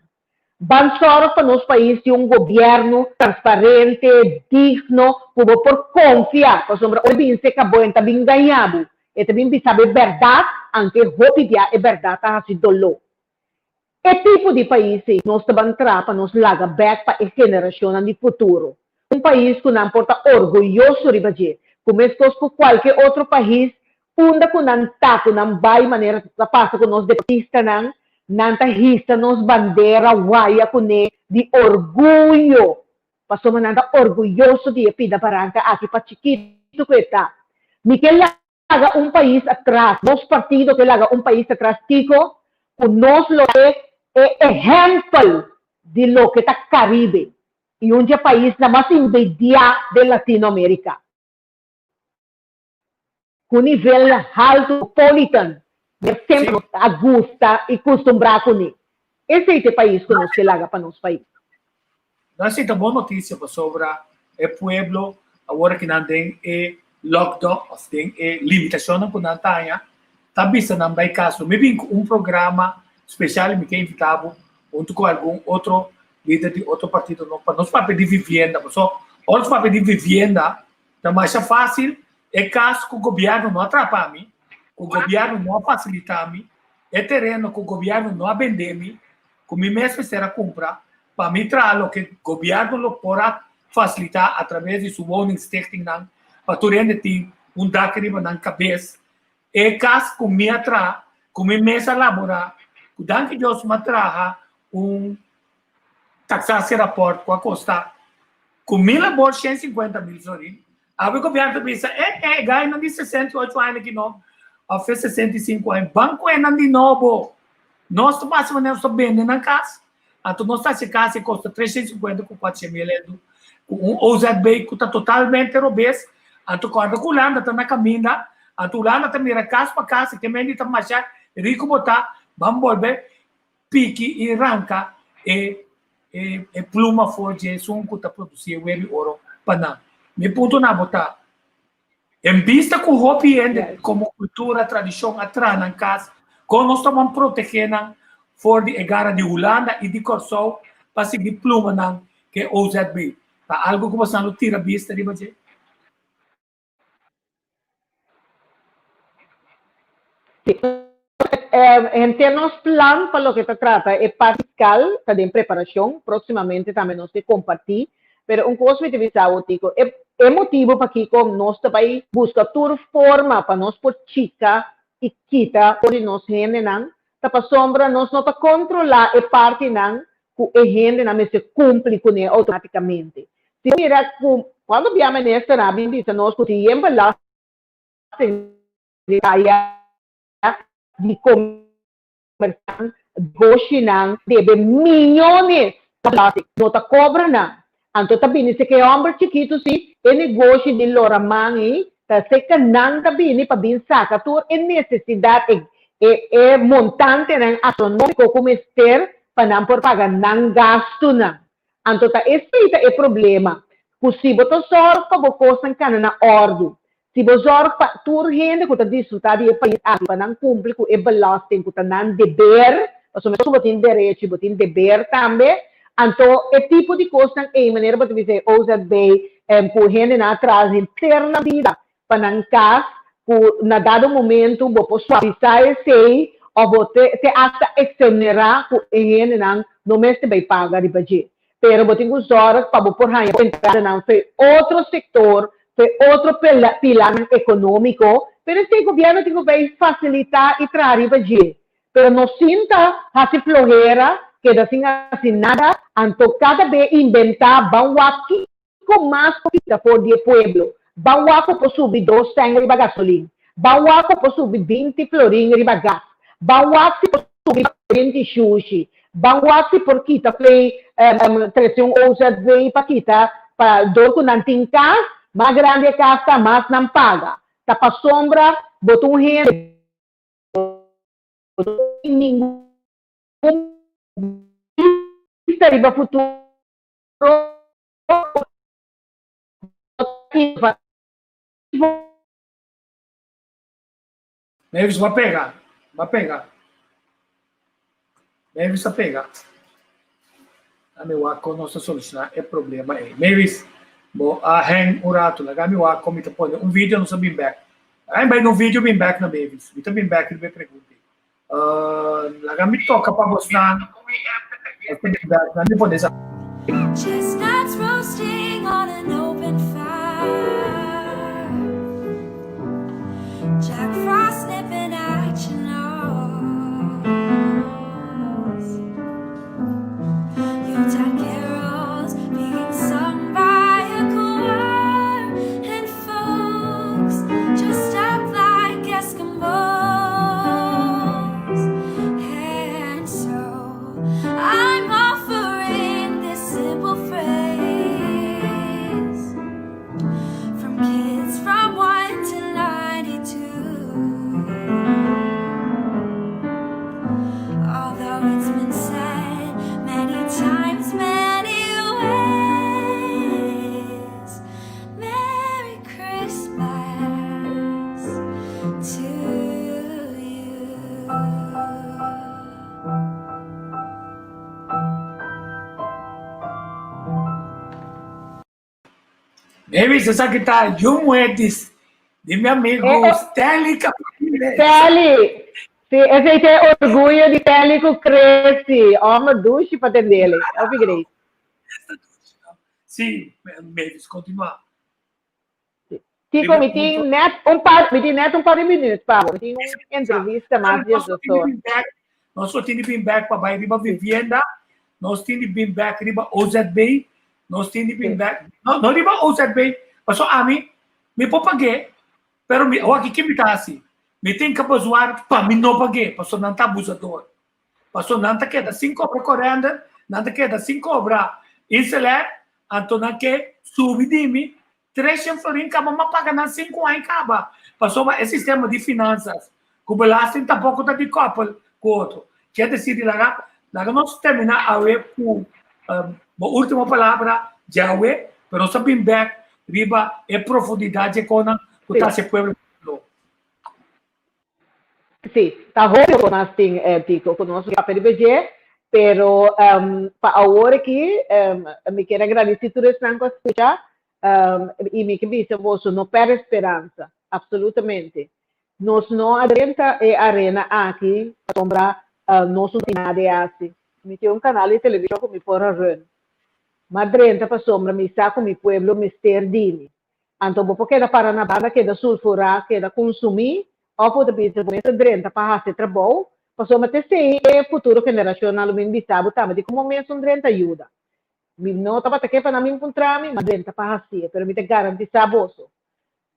Ban sòrg pa nos pais tin un gobièrnu transparente, digno, ku bo por konfia, pasobra ora e bin seka bo e ta bin gaña bo, e ta bin bisa bo e bèrdat, anke hopi bia e bèrdat ta hasi doló. E tipo di pais ei nos ta ban traha pa nos laga bèk pa e generashonnan di futuro. Un pais ku nan por ta orguyoso riba dje, ku meskos ku kualke otro pais Unda ku nan ta ku nan bai manera ta pasa ku nos deportistanan, nan ta hisa nos bandera waya kuné di orguyo, pasobra nan ta orguyoso di e pida baranka aki pa chikitu ku e ta. Mi ke laga un pais atras, nos partido ke laga un pais atras kiko? Ku nos lo ta e ehèmpel di loke ta Karibe i un dje paisnan mas envidiá den Latinoamerika. Ku nivel haltu politan mer semper nos a gusta i kustumbrá kuné. Esei ta e pais ku nos ke laga pa nos pais. No esei ta bon notisia pasobra e pueblo awor aki nan den e lockdown of den e limitashonnan ku nan ta haña ta bisa nan bai kas. Mi bin ku un programa spesial i mi ke invitá bo huntu ku algun otro lider di otro partido pa nos papia di vivienda pasobra ora nos papia di vivienda Ta masha fásil e kas ku gobièrnu no a trapa mi, ku gobièrnu no a fasilitá mi, e tereno ku gobièrnu no a bendé mi, ku mi mes mester a kumpra pa mi traha loke gobièrnu lo por a fasilitá atraves di su woningstichtingnan pa tur hende tin un dak riba nan kabes. E kas ku mi a traha, ku mi mes a laborá, ku danki Dios mi a traha un taxatierapport ku a kosta ku mi labor 150.000 florin, awe gobièrnu ta bisa, e e gainan di 68 aña aki no, òf e 65 aña, ban ku enan di nobo. Nos ta pasa manera nos ta bende nan kas, anto nos ta hasi kas e kosta 350 ku 400.000 euro, ku un OZB ku ta totalmente robes, anto kòrda ku Hulanda ta na kaminda, anto Hulanda ta mira kas pa kas, e ke mende ta masha riku bo ta, ban bolbe piki i ranka e e e pluma for dje esun ku ta produsí e webi oro pa nan. Mi punto na bo ta, en bista ku hopi hende komo kultura, tradishon a traha nan kas, kon nos ta ban protegé nan for di e gara di Hulanda i di Kòrsou pa sigui pluma nan ke OZB? Ta algu ku bosan lo tira bista riba dje? Sí. Henter nos plan pa loke ta trata e parti fiskal ta den preparashon. Próksimamente tambe nos ke kompartí. Pero un kos mi ta bisa bo, Tico, e e motibu pakiko nos ta bai buska tur forma pa nos por chika i kita for di nos hendenan ta pasobra nos no ta kontrolá e partinan ku e hendenan mester kumpli kuné outomátikamente. Si bo mira ku kuando bia minister a bin bisa nos ku tin yen belasting di kaya di komersiant, negoshinan debe miyones na belasting, no ta kobra nan. Anto ta bini si ke hòmber chikitu si e negoshi di lora man ei ta seka nan ta bini pa bin saka tur e nesesidat e e montantenan astronómiko ku mester pa nan por paga nan gastunan. Anto ta esei ta e problema, ku si bo ta zòrg pa bo kosnan kana na òrdu, si bo zòrg pa tur hende ku ta disfrutá di e pais aki pa nan kumpli ku e belasting ku ta nan deber, pasobra meskos ku bo tin derecho bo tin deber tambe, anto e tipo di kosnan ei manera bo ta bisa e OZB ku hendenan a traha henter nan bida pa nan kas ku na dado momento bo por suavisá esei òf bo te te asta eksonerá ku e hendenan no mester bai paga riba dje. Pero bo tin ku zòrg pa bo por haña bo entradanan fe otro sektor, fe otro pilarnan ekonómiko, pero esei gobièrnu tin ku bai fasilitá i traha riba dje. Pero no sinta hasi flohera, keda sin hasi nada, anto kada be inventá ban wak Kiko mas por kita for di e pueblo? Ban wak ku por subi dos sèn riba gasolin. Ban wak ku por subi 20 florin riba gas. Ban wak si por. subi 20 shushi. Ban wak si por kita play trese un OZV pa kita pa dor ku nan tin kas, mas grandi e kas ta mas nan paga. Ta pasobra bo ta un hende bo no tin ningun bista riba futuro. Mavis ba pega, ba pega. Mavis a pega. Ami wak kon nos ta soluciona e problema ei. Mavis, bo a hang un rato. Laga mi wak kon mi ta pone un video nos a bin bek. Laga mi bai na un video bin bek na Mavis. Mi ta bin bek riba e pregunta ei. Uh, laga mi toka pa bosnan. Nos ta bin bek. Laga mi pone esa. Chestnuts roasting on an open fire. Jack Frost nipping at your nose. Yuletide carols being sung by a choir, and folks dressed up like Eskimos. And so I'm offering this simple phrase from kids from 1 to 92. Although it's been said many times, many ways, Merry Christmas to you. Mavis, esaki ta Yu Muhé di, di mi amigo Eh, eh. Stanley Capriles. Stanley! Si, esei ta e orguyo di Stanley ku Chrissy. Homber dushi pa tendele. Hopi great. Si, Mavis, continua. Kiko, mi tin net un par, mi tin net un par di minuut pa bo. Mi tin un entrevista mas di e doctor. Nos lo tin di bin bek pa bai riba vivienda, nos tin di bin bek riba OZB, nos tin di bin bek, no, no riba OZB, paso ami, mi por pag'é, pero mi, awor aki ke mi ta hasi? Mi tin ke bezwaar pa mi no pag'é, paso nan ta abusador. Paso nan ta keda sin kobra korender, nan ta keda sin kobra inseler, anto nan ke subi di mi 300 florin kaba m'a paga nan sinku aña kaba. Pasobra e sistema di finansas ku belasting tampoko ta di koppel ku otro. Kier desir di laga laga nos termina awe ku bo ultimo palabra djawe, pero nos ta bin bek riba e profundidat dje konan ku ta hasi e pueblo. Sí, ta hopi ku mas tin Tico ku nos papia riba dje, pero pa awor aki mi kier a gradisí tur esnan ku a skucha i mi ke bisa boso no pèrdè speransa, absolutamente. Nos no a drenta e arena aki pasobra nos no tin nada di hasi. Mi tin un kanal di televishon ku mi por a run. M'a drenta pasobra mi sa ku mi pueblo mester di mi. Anto bo por keda para na banda, keda sulfurá, keda kunsumí, òf bo ta bisa bo mester drenta pa hasi e trabou, pasobra te esei e futuro generashonnan lo bin bisa bo tambe di komo mesun drenta yuda. Mi no tabata ke pa nan bin puntra mi, ma drenta pa hasié, pero mi ta garantisá boso,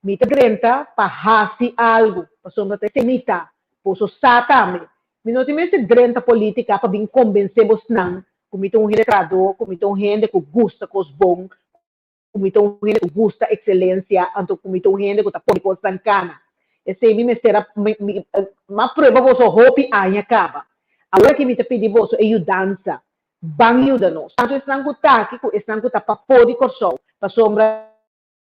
mi ta drenta pa hasi algu, pasobra ta esei mi ta, boso sa tambe. Mi no tin mester drenta polítika pa bin kombensé bosnan ku mi ta un hende trahadó, ku mi ta un hende ku gusta kos bon, ku mi ta un hende ku gusta ekselensia, anto ku mi ta un hende ku ta pone kosnan kana. Esei mi mester a mi mi a prueba boso hopi aña kaba. Awor aki mi ta pidi boso e yudansa. Ban yuda nos, tantu esnan ku ta aki ku esnan ku ta pafó di Kòrsou, pasobra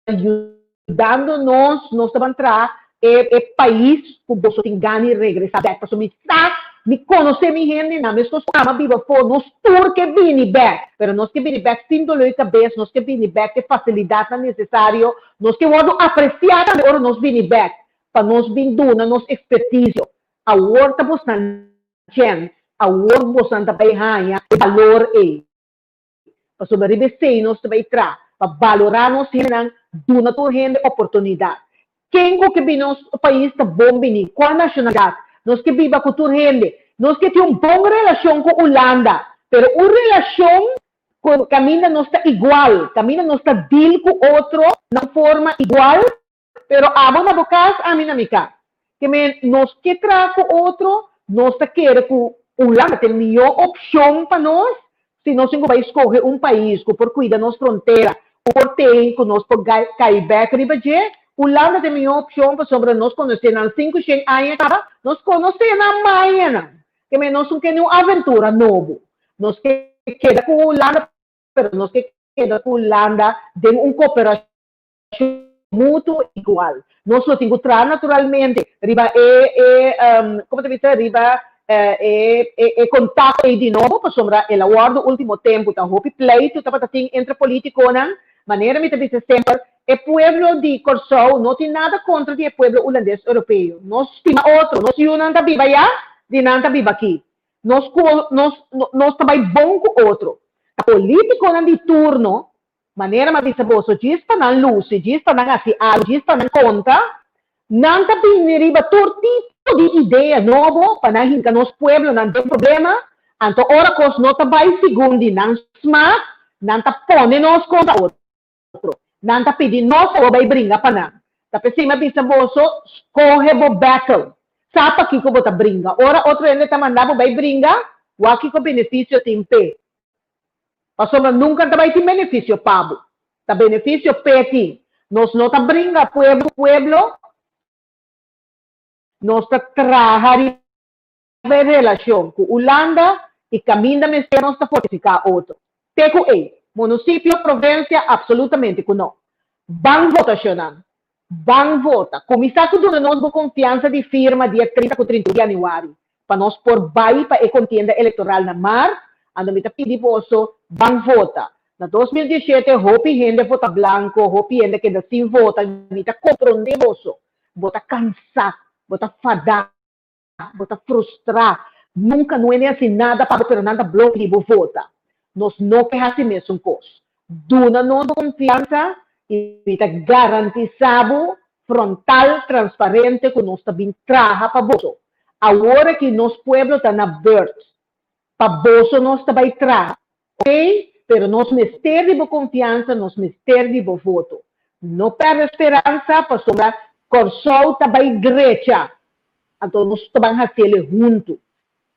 yudando nos, nos ta ban traha e e pais ku boso tin gana di regresá bèk. Pasobra mi sa, mi konosé mi hendenan, meskos ku ama biba afó, nos tur ke bini bèk, pero nos ke bini bèk sin doló di kabes, nos ke bini bèk ku e fasilidatnan nesesario, nos ke wòrdu apresiá tambe ora nos bini bèk, pa nos bin duna nos ekspertisio. Awor ta bosnan chèns, awor bosnan ta bai haña e balor ei. Pasobra riba esei nos ta bai tra pa balorá nos hendenan, duna tur hende oportunidat. Ken ku ke bini nos pais ta bon bini, kua nashonalidat. Nos ke biba ku tur hende. Nos ke tin un bon relashon ku Ulanda, pero un relashon ku kaminda nos ta igual, kaminda nos ta deal ku otro na un forma igual, pero abo na bo kas, ami na mi kas. Ke men nos ke traha ku otro, nos ta kere ku. Hulanda ta e mihó opshon pa nos si nos tin ku bai skohe un pais ku por kuida nos frontera, ku por tei ku nos por kai bèk riba dje. Hulanda ta e mihó opshon pasobra nos konosé nan 500 aña kaba, nos konosé nan mañanan. Ke men nos no ke niun aventura nobo. Nos ke keda ku Hulanda pero nos ke keda ku Hulanda den un koperashon mutuo igual. Nos lo tin ku traha naturalmente riba e e komo ta bisa riba e e kontakto ei di nobo pasobra el a wòrdu último tempu ta hopi pleitu tabata tin entre polítikonan. Manera mi ta bisa semper e pueblo di Kòrsou no tin nada kontra di e pueblo hulandes europeo. Nos stima otro, nos yunan ta biba ya, di nan ta biba aki. Nos ku nos nos ta bai bon ku otro. Ta polítikonan di turno Manera mi a bisa boso, djis pa nan lusi, djis pa nan hasi algu, djis pa nan konta, nan ta bini riba tur tipo di idea nobo pa nan hinka nos pueblonan den problema, anto ora kos no ta bai segun di nan smak, nan ta pone nos kontra otro, nan ta pidi nos pa bo bai bringa pa nan. Ta p'esei mi a bisa boso, skohe bo battle, sa pakiko bo ta bringa. Ora otro hende ta manda bo bai bringa, wak kiko benefisio tin p'e. Pasobra nunka ta bai tin benefisio pa bo. Ta benefisio p'e tin. Nos no ta bringa pueblo ku pueblo, nos ta traha riba e relashon ku Hulanda i kaminda mester nos ta fortifiká otro. Te ku ei, munisipio, provensia, absolutamente ku no. Ban votashonnan. Ban vota. Kuminsá ku duna nos bo konfiansa di firma dia 30 ku 31 di yanüari. Pa nos por bai pa e kontienda elektoral na mart, anto mi ta pidi boso, ban vota. Na 2017 hopi hende vota blanko, hopi hende keda sin vota, mi ta komprondé boso. Bo ta kansá, bo ta fadá, bo ta frustrá, nunka no hende hasi nada pa bo pero nan ta blo pidi bo vota. Nos no ke hasi mesun kos. Duna nos bo konfiansa i mi ta garantisá bo frontal, transparente ku nos ta bin traha pa boso. Awor aki nos pueblo ta na beurt. Pa boso nos ta bai traha. Ok, pero nos mester di bo konfiansa, nos mester di bo voto. No pèrdè speransa pasobra Kòrsou ta bai drecha. Anto nos ta ban hasiel huntu.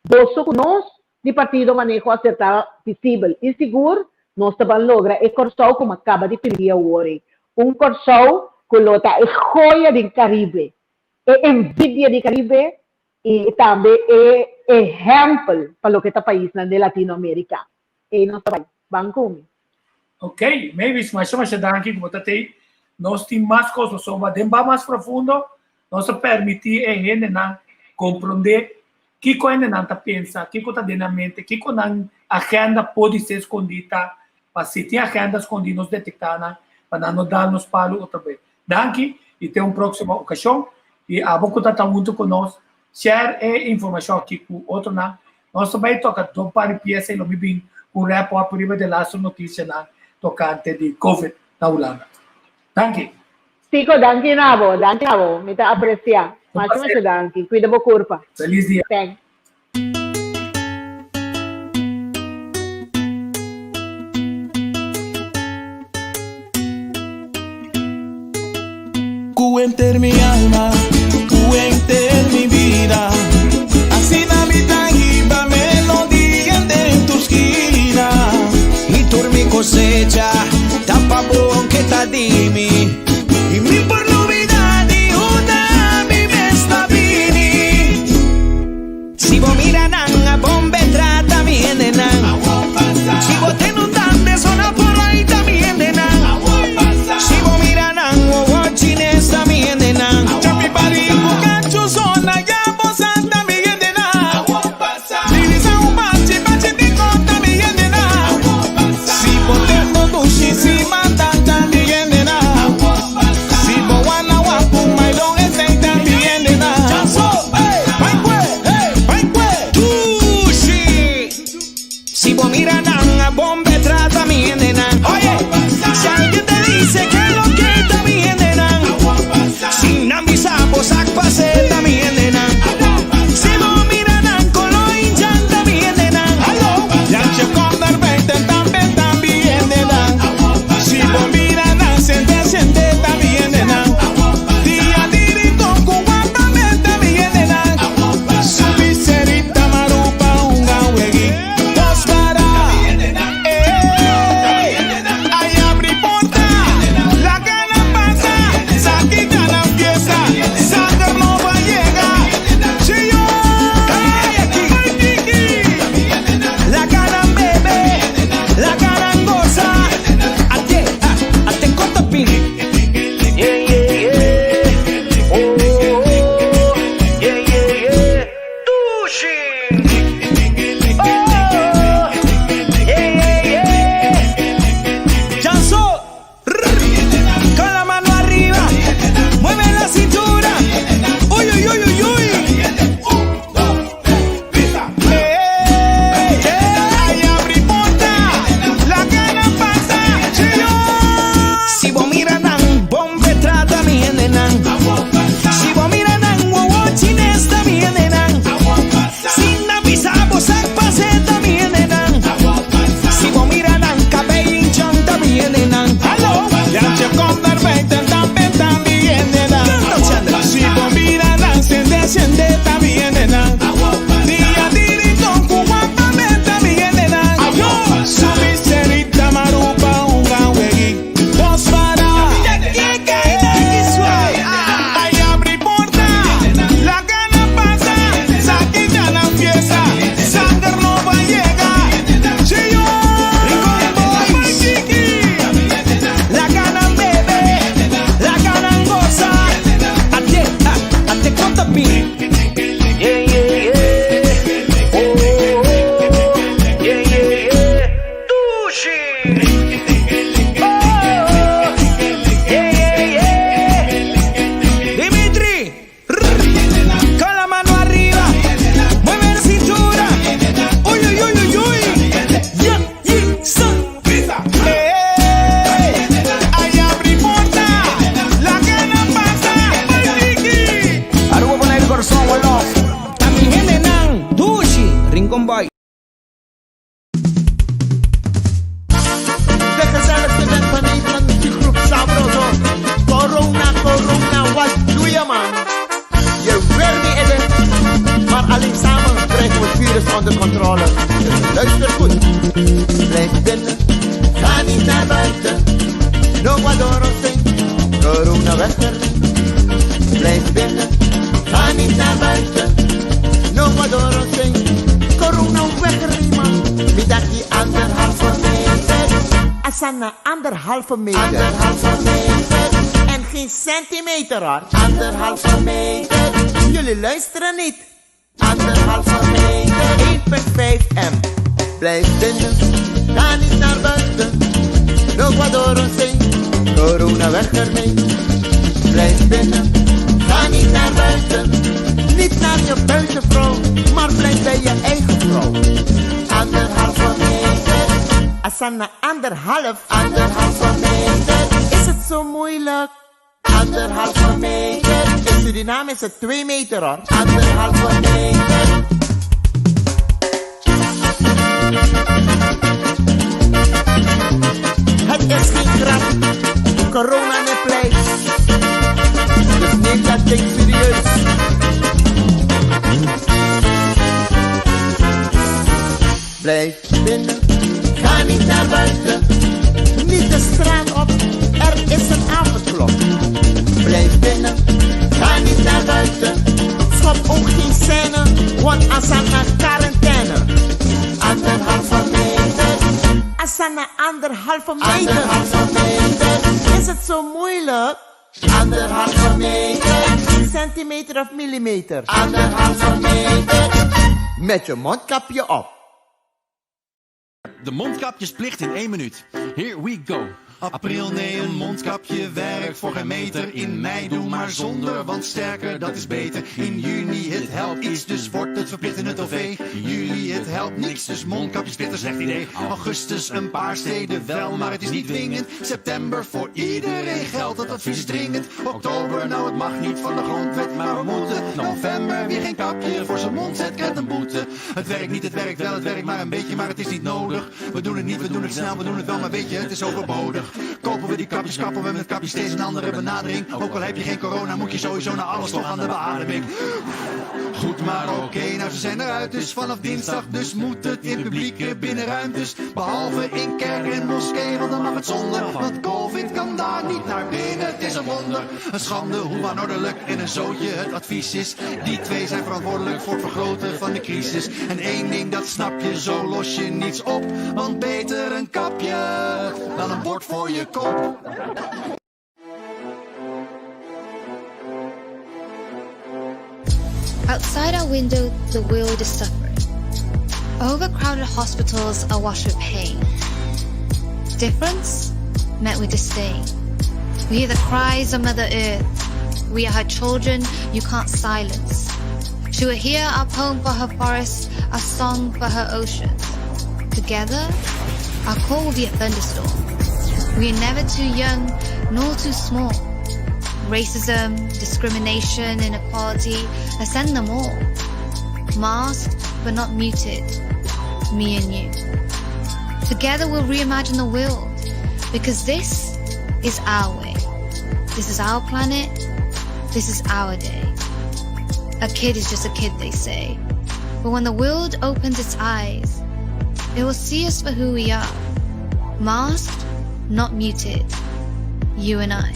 Boso ku nos di Partido Maneho Asertá Visibel i Sigur, nos ta ban logra e Kòrsou ku m'a kaba di pidi awor ei. Un Kòrsou ku lo ta e joya den Karibe, e envidia di Karibe i tambe e ehèmpel pa loke ta paisnan den Latinoamerika. Ei nos ta bai. Ban ku mi. Ok, Mavis, masha masha danki ku bo ta tei. Nos tin mas kos pasobra den ba mas profundo nos ta permití e hendenan komprondé kiko hendenan ta pensa, kiko ta den nan mente, kiko nan agenda por di ser skondí ta, pa si tin agenda skondí nos detektá nan pa nan no dal nos palu otro bes. Danki i te un próksimo okashon i abo ku ta ta huntu ku nos share e informashon aki ku otronan. Nos ta bai toka dos par di piesa i lo mi bin ku un wrap up riba de lastu notisianan tokante di covid na Hulanda. Danki. Tico, danki na bo, danki na bo. Mi ta aprecia. Masha masha danki. Cuida bo curpa. Feliz dia. Thanks. Ku henter mi alma, ku henter mi bida. Asina mi ta hiba melodia den tur skina. I tur mi kosecha ta pa bo aunke ta di mi. I mi por lubida di unda mi mes ta bini. Si bo mira nan a bon be trata mi hendenan. Si bo tende un dande sona por ahí ta mi hendenan. Si bo mira nan wowo chines ta mi hendenan. Chapi bari ku kachu sona ya bo sa ta mi hendenan. Dirisa un bachi bachi di kota mi hendenan. Si bo tende dushi si manda ta mi hendenan. Si bo wana wapu mailon esei ta mi hendenan. Si bo mira nan a bon be. Oh, yeah, yeah, yeah. Janso, con la mano arriba, mueve la cintura. Uy, uy, uy, uy, uy. Hey, hey, abri porta, laga nan pasa. Si bo mira nan, bon be trata mi hendenan. Si bo mira nan, wowo chines ta mi hendenan. Si nan bisa bo sak pase ta mi hendenan. Si bo mira nan, kabei indjan ta mi hendenan. Hallo, Jantje kom naar buiten, dan ben ta mi hendenan. Si bo mira nan, sende sende ta mi hendenan. Dia di Rincon ku Wampamenta mi hendenan. Subi Serita Marupa hunga weg'i dos para. Ay abri porta, laga nan pasa, esaki ta nan fiesta, sanger nobo a yega. Chiyo, Rincon Boys, laga nan bebe, laga nan gosa. Ate, ah, ate konta mi. Yeah, yeah, yeah. Oh, oh, oh. Yeah, yeah, yeah. Dushi. Oh, yeah, yeah, yeah. Dimitri, con la mano arriba, mueve la cintura. Uy, uy, uy, uy, uy. Yeah, yeah, son. Hey, ay abri porta, laga nan pasa, ay Aruba Bonaire Corazón, one love. Ta mi hendenan, Dushi, Rincon Boy. De gezelligste band van Nederland, muziekgroep Sabroso. Corona, corona, wat doe je man? Je werkt niet in het, maar alleen samen krijgen we het virus onder controle. Dus luister goed. Blijf binnen, ga niet naar buiten. No wadoro corona weg ermee. Blijf binnen, ga niet naar buiten. No wadoro corona weg ermee man. Mi dati anderhalve meter. Asana anderhalve meter. Anderhalve meter. En geen centimeter hoor. Anderhalve meter. Jullie luisteren niet. Anderhalve meter. 1,5 m. Blijf binnen, ga niet naar buiten. No wadoro corona weg ermee. Blijf binnen, ga niet naar buiten. Niet naar je buitenvrouw, maar blijf bij je eigen vrouw. Anderhalve meter. Asana anderhalf. Anderhalve meter. Is het zo moeilijk? Anderhalve meter. In Suriname is het 2 meter hoor. Anderhalve meter. Het is geen grap. Corona ne pleit. Dus neem dat ding serieus. Blijf binnen, ga niet naar buiten. Niet de straat op, er is een avondklok. Blijf binnen, ga niet naar buiten. Schop ook geen scène, want Asana quarantaine. Anderhalve meter. Asana anderhalve meter. Anderhalve meter. Is het zo moeilijk? Anderhalve meter. Centimeter of millimeter? Anderhalve meter. Met je mondkapje op. De mondkapjesplicht in één minuut. Here we go. April, nee, een mondkapje werkt voor geen meter. In mei doe maar zonder, want sterker, dat is beter. In juni, het helpt iets, dus wordt het verplicht in het OV. Juli, het helpt niks, dus mondkapjesplicht een slecht idee. Augustus, een paar steden wel, maar het is niet dwingend. September, voor iedereen geldt dat advies is dringend. Oktober, nou het mag niet van de grondwet, maar we moeten. November, wie geen kapje voor zijn mond zet, krijgt een boete. Het werkt niet, het werkt wel, het werkt maar een beetje, maar het is niet nodig. We doen het niet, we doen het snel, we doen het wel, maar weet je, het is overbodig. Kopen we die kapjes, kappen we met kapjes steeds een andere benadering. Ook al heb je geen corona, moet je sowieso naar alles toch aan de beademing. Goed, maar oké, nou ze zijn eruit, dus vanaf dinsdag. Dus moet het in publieke binnenruimtes. Behalve in kerk en moskee, want dan mag het zonder. Want COVID kan daar niet naar binnen, het is een wonder. Een schande, hoe wanordelijk en een zootje het advies is. Die twee zijn verantwoordelijk voor het vergroten van de crisis. En één ding, dat snap je, zo los je niets op. Want beter een kapje dan een bord voor je kop. Outside our window, the world is suffering. Overcrowded hospitals awash with pain. Difference met with disdain. We hear the cries of Mother Earth. We are her children you can't silence. She will hear our poem for her forests, our song for her oceans. Together, our call will be a thunderstorm. We are never too young nor too small. Racism, discrimination, inequality, ascend them all. Masked but not muted, me and you. Together we'll reimagine the world because this is our way. This is our planet. This is our day. A kid is just a kid, they say. But when the world opens its eyes, it will see us for who we are. Masked, not muted. You and I.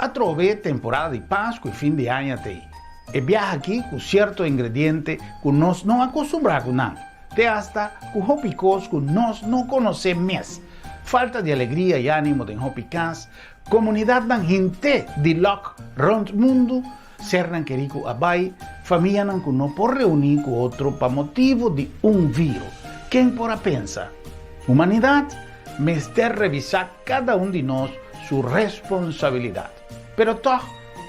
Atrobe temporada di Pasku i fin di aña ta ei. E biaha aki ku sierto ingrediente ku nos no a kustumbrá ku nan, te asta ku hopi kos ku nos no konosé mes. Falta di alegria i ánimo den hopi kas, komunidatnan hint'é di lòk rònt mundu, sernan kerí ku a bai, famianan ku no por reuní ku otro pa motibu di un viro. Ken por a pensa? Humanidat mester revisá kada un di nos su responsabilidat. Pero tòg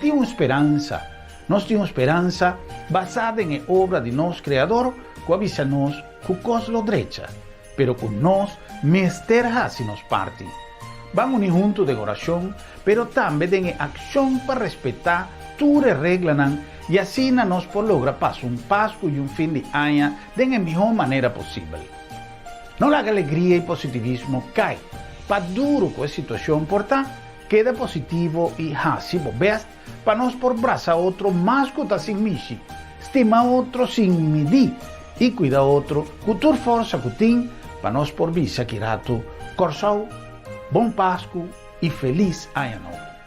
tin un speransa. Nos tin un speransa basá den e obra di nos Kreador ku a bisa nos ku kos lo drecha. Pero ku nos mester hasi nos parti. Ban uni huntu den orashon, pero tambe den e akshon pa respetá tur e reglanan i asina nos por logra pasa un Pasku i un fin di aña den e mihó manera posibel. No laga alegria i positivismo kai. Pa duru ku e situashon por ta, keda positivo i hasi bo bèst pa nos por brasa otro mas ku ta sin mishi, stima otro sin midí i kuida otro ku tur forsa ku tin pa nos por bisa ki ratu, Kòrsou, Bon Pasku i Felis Aña Nobo!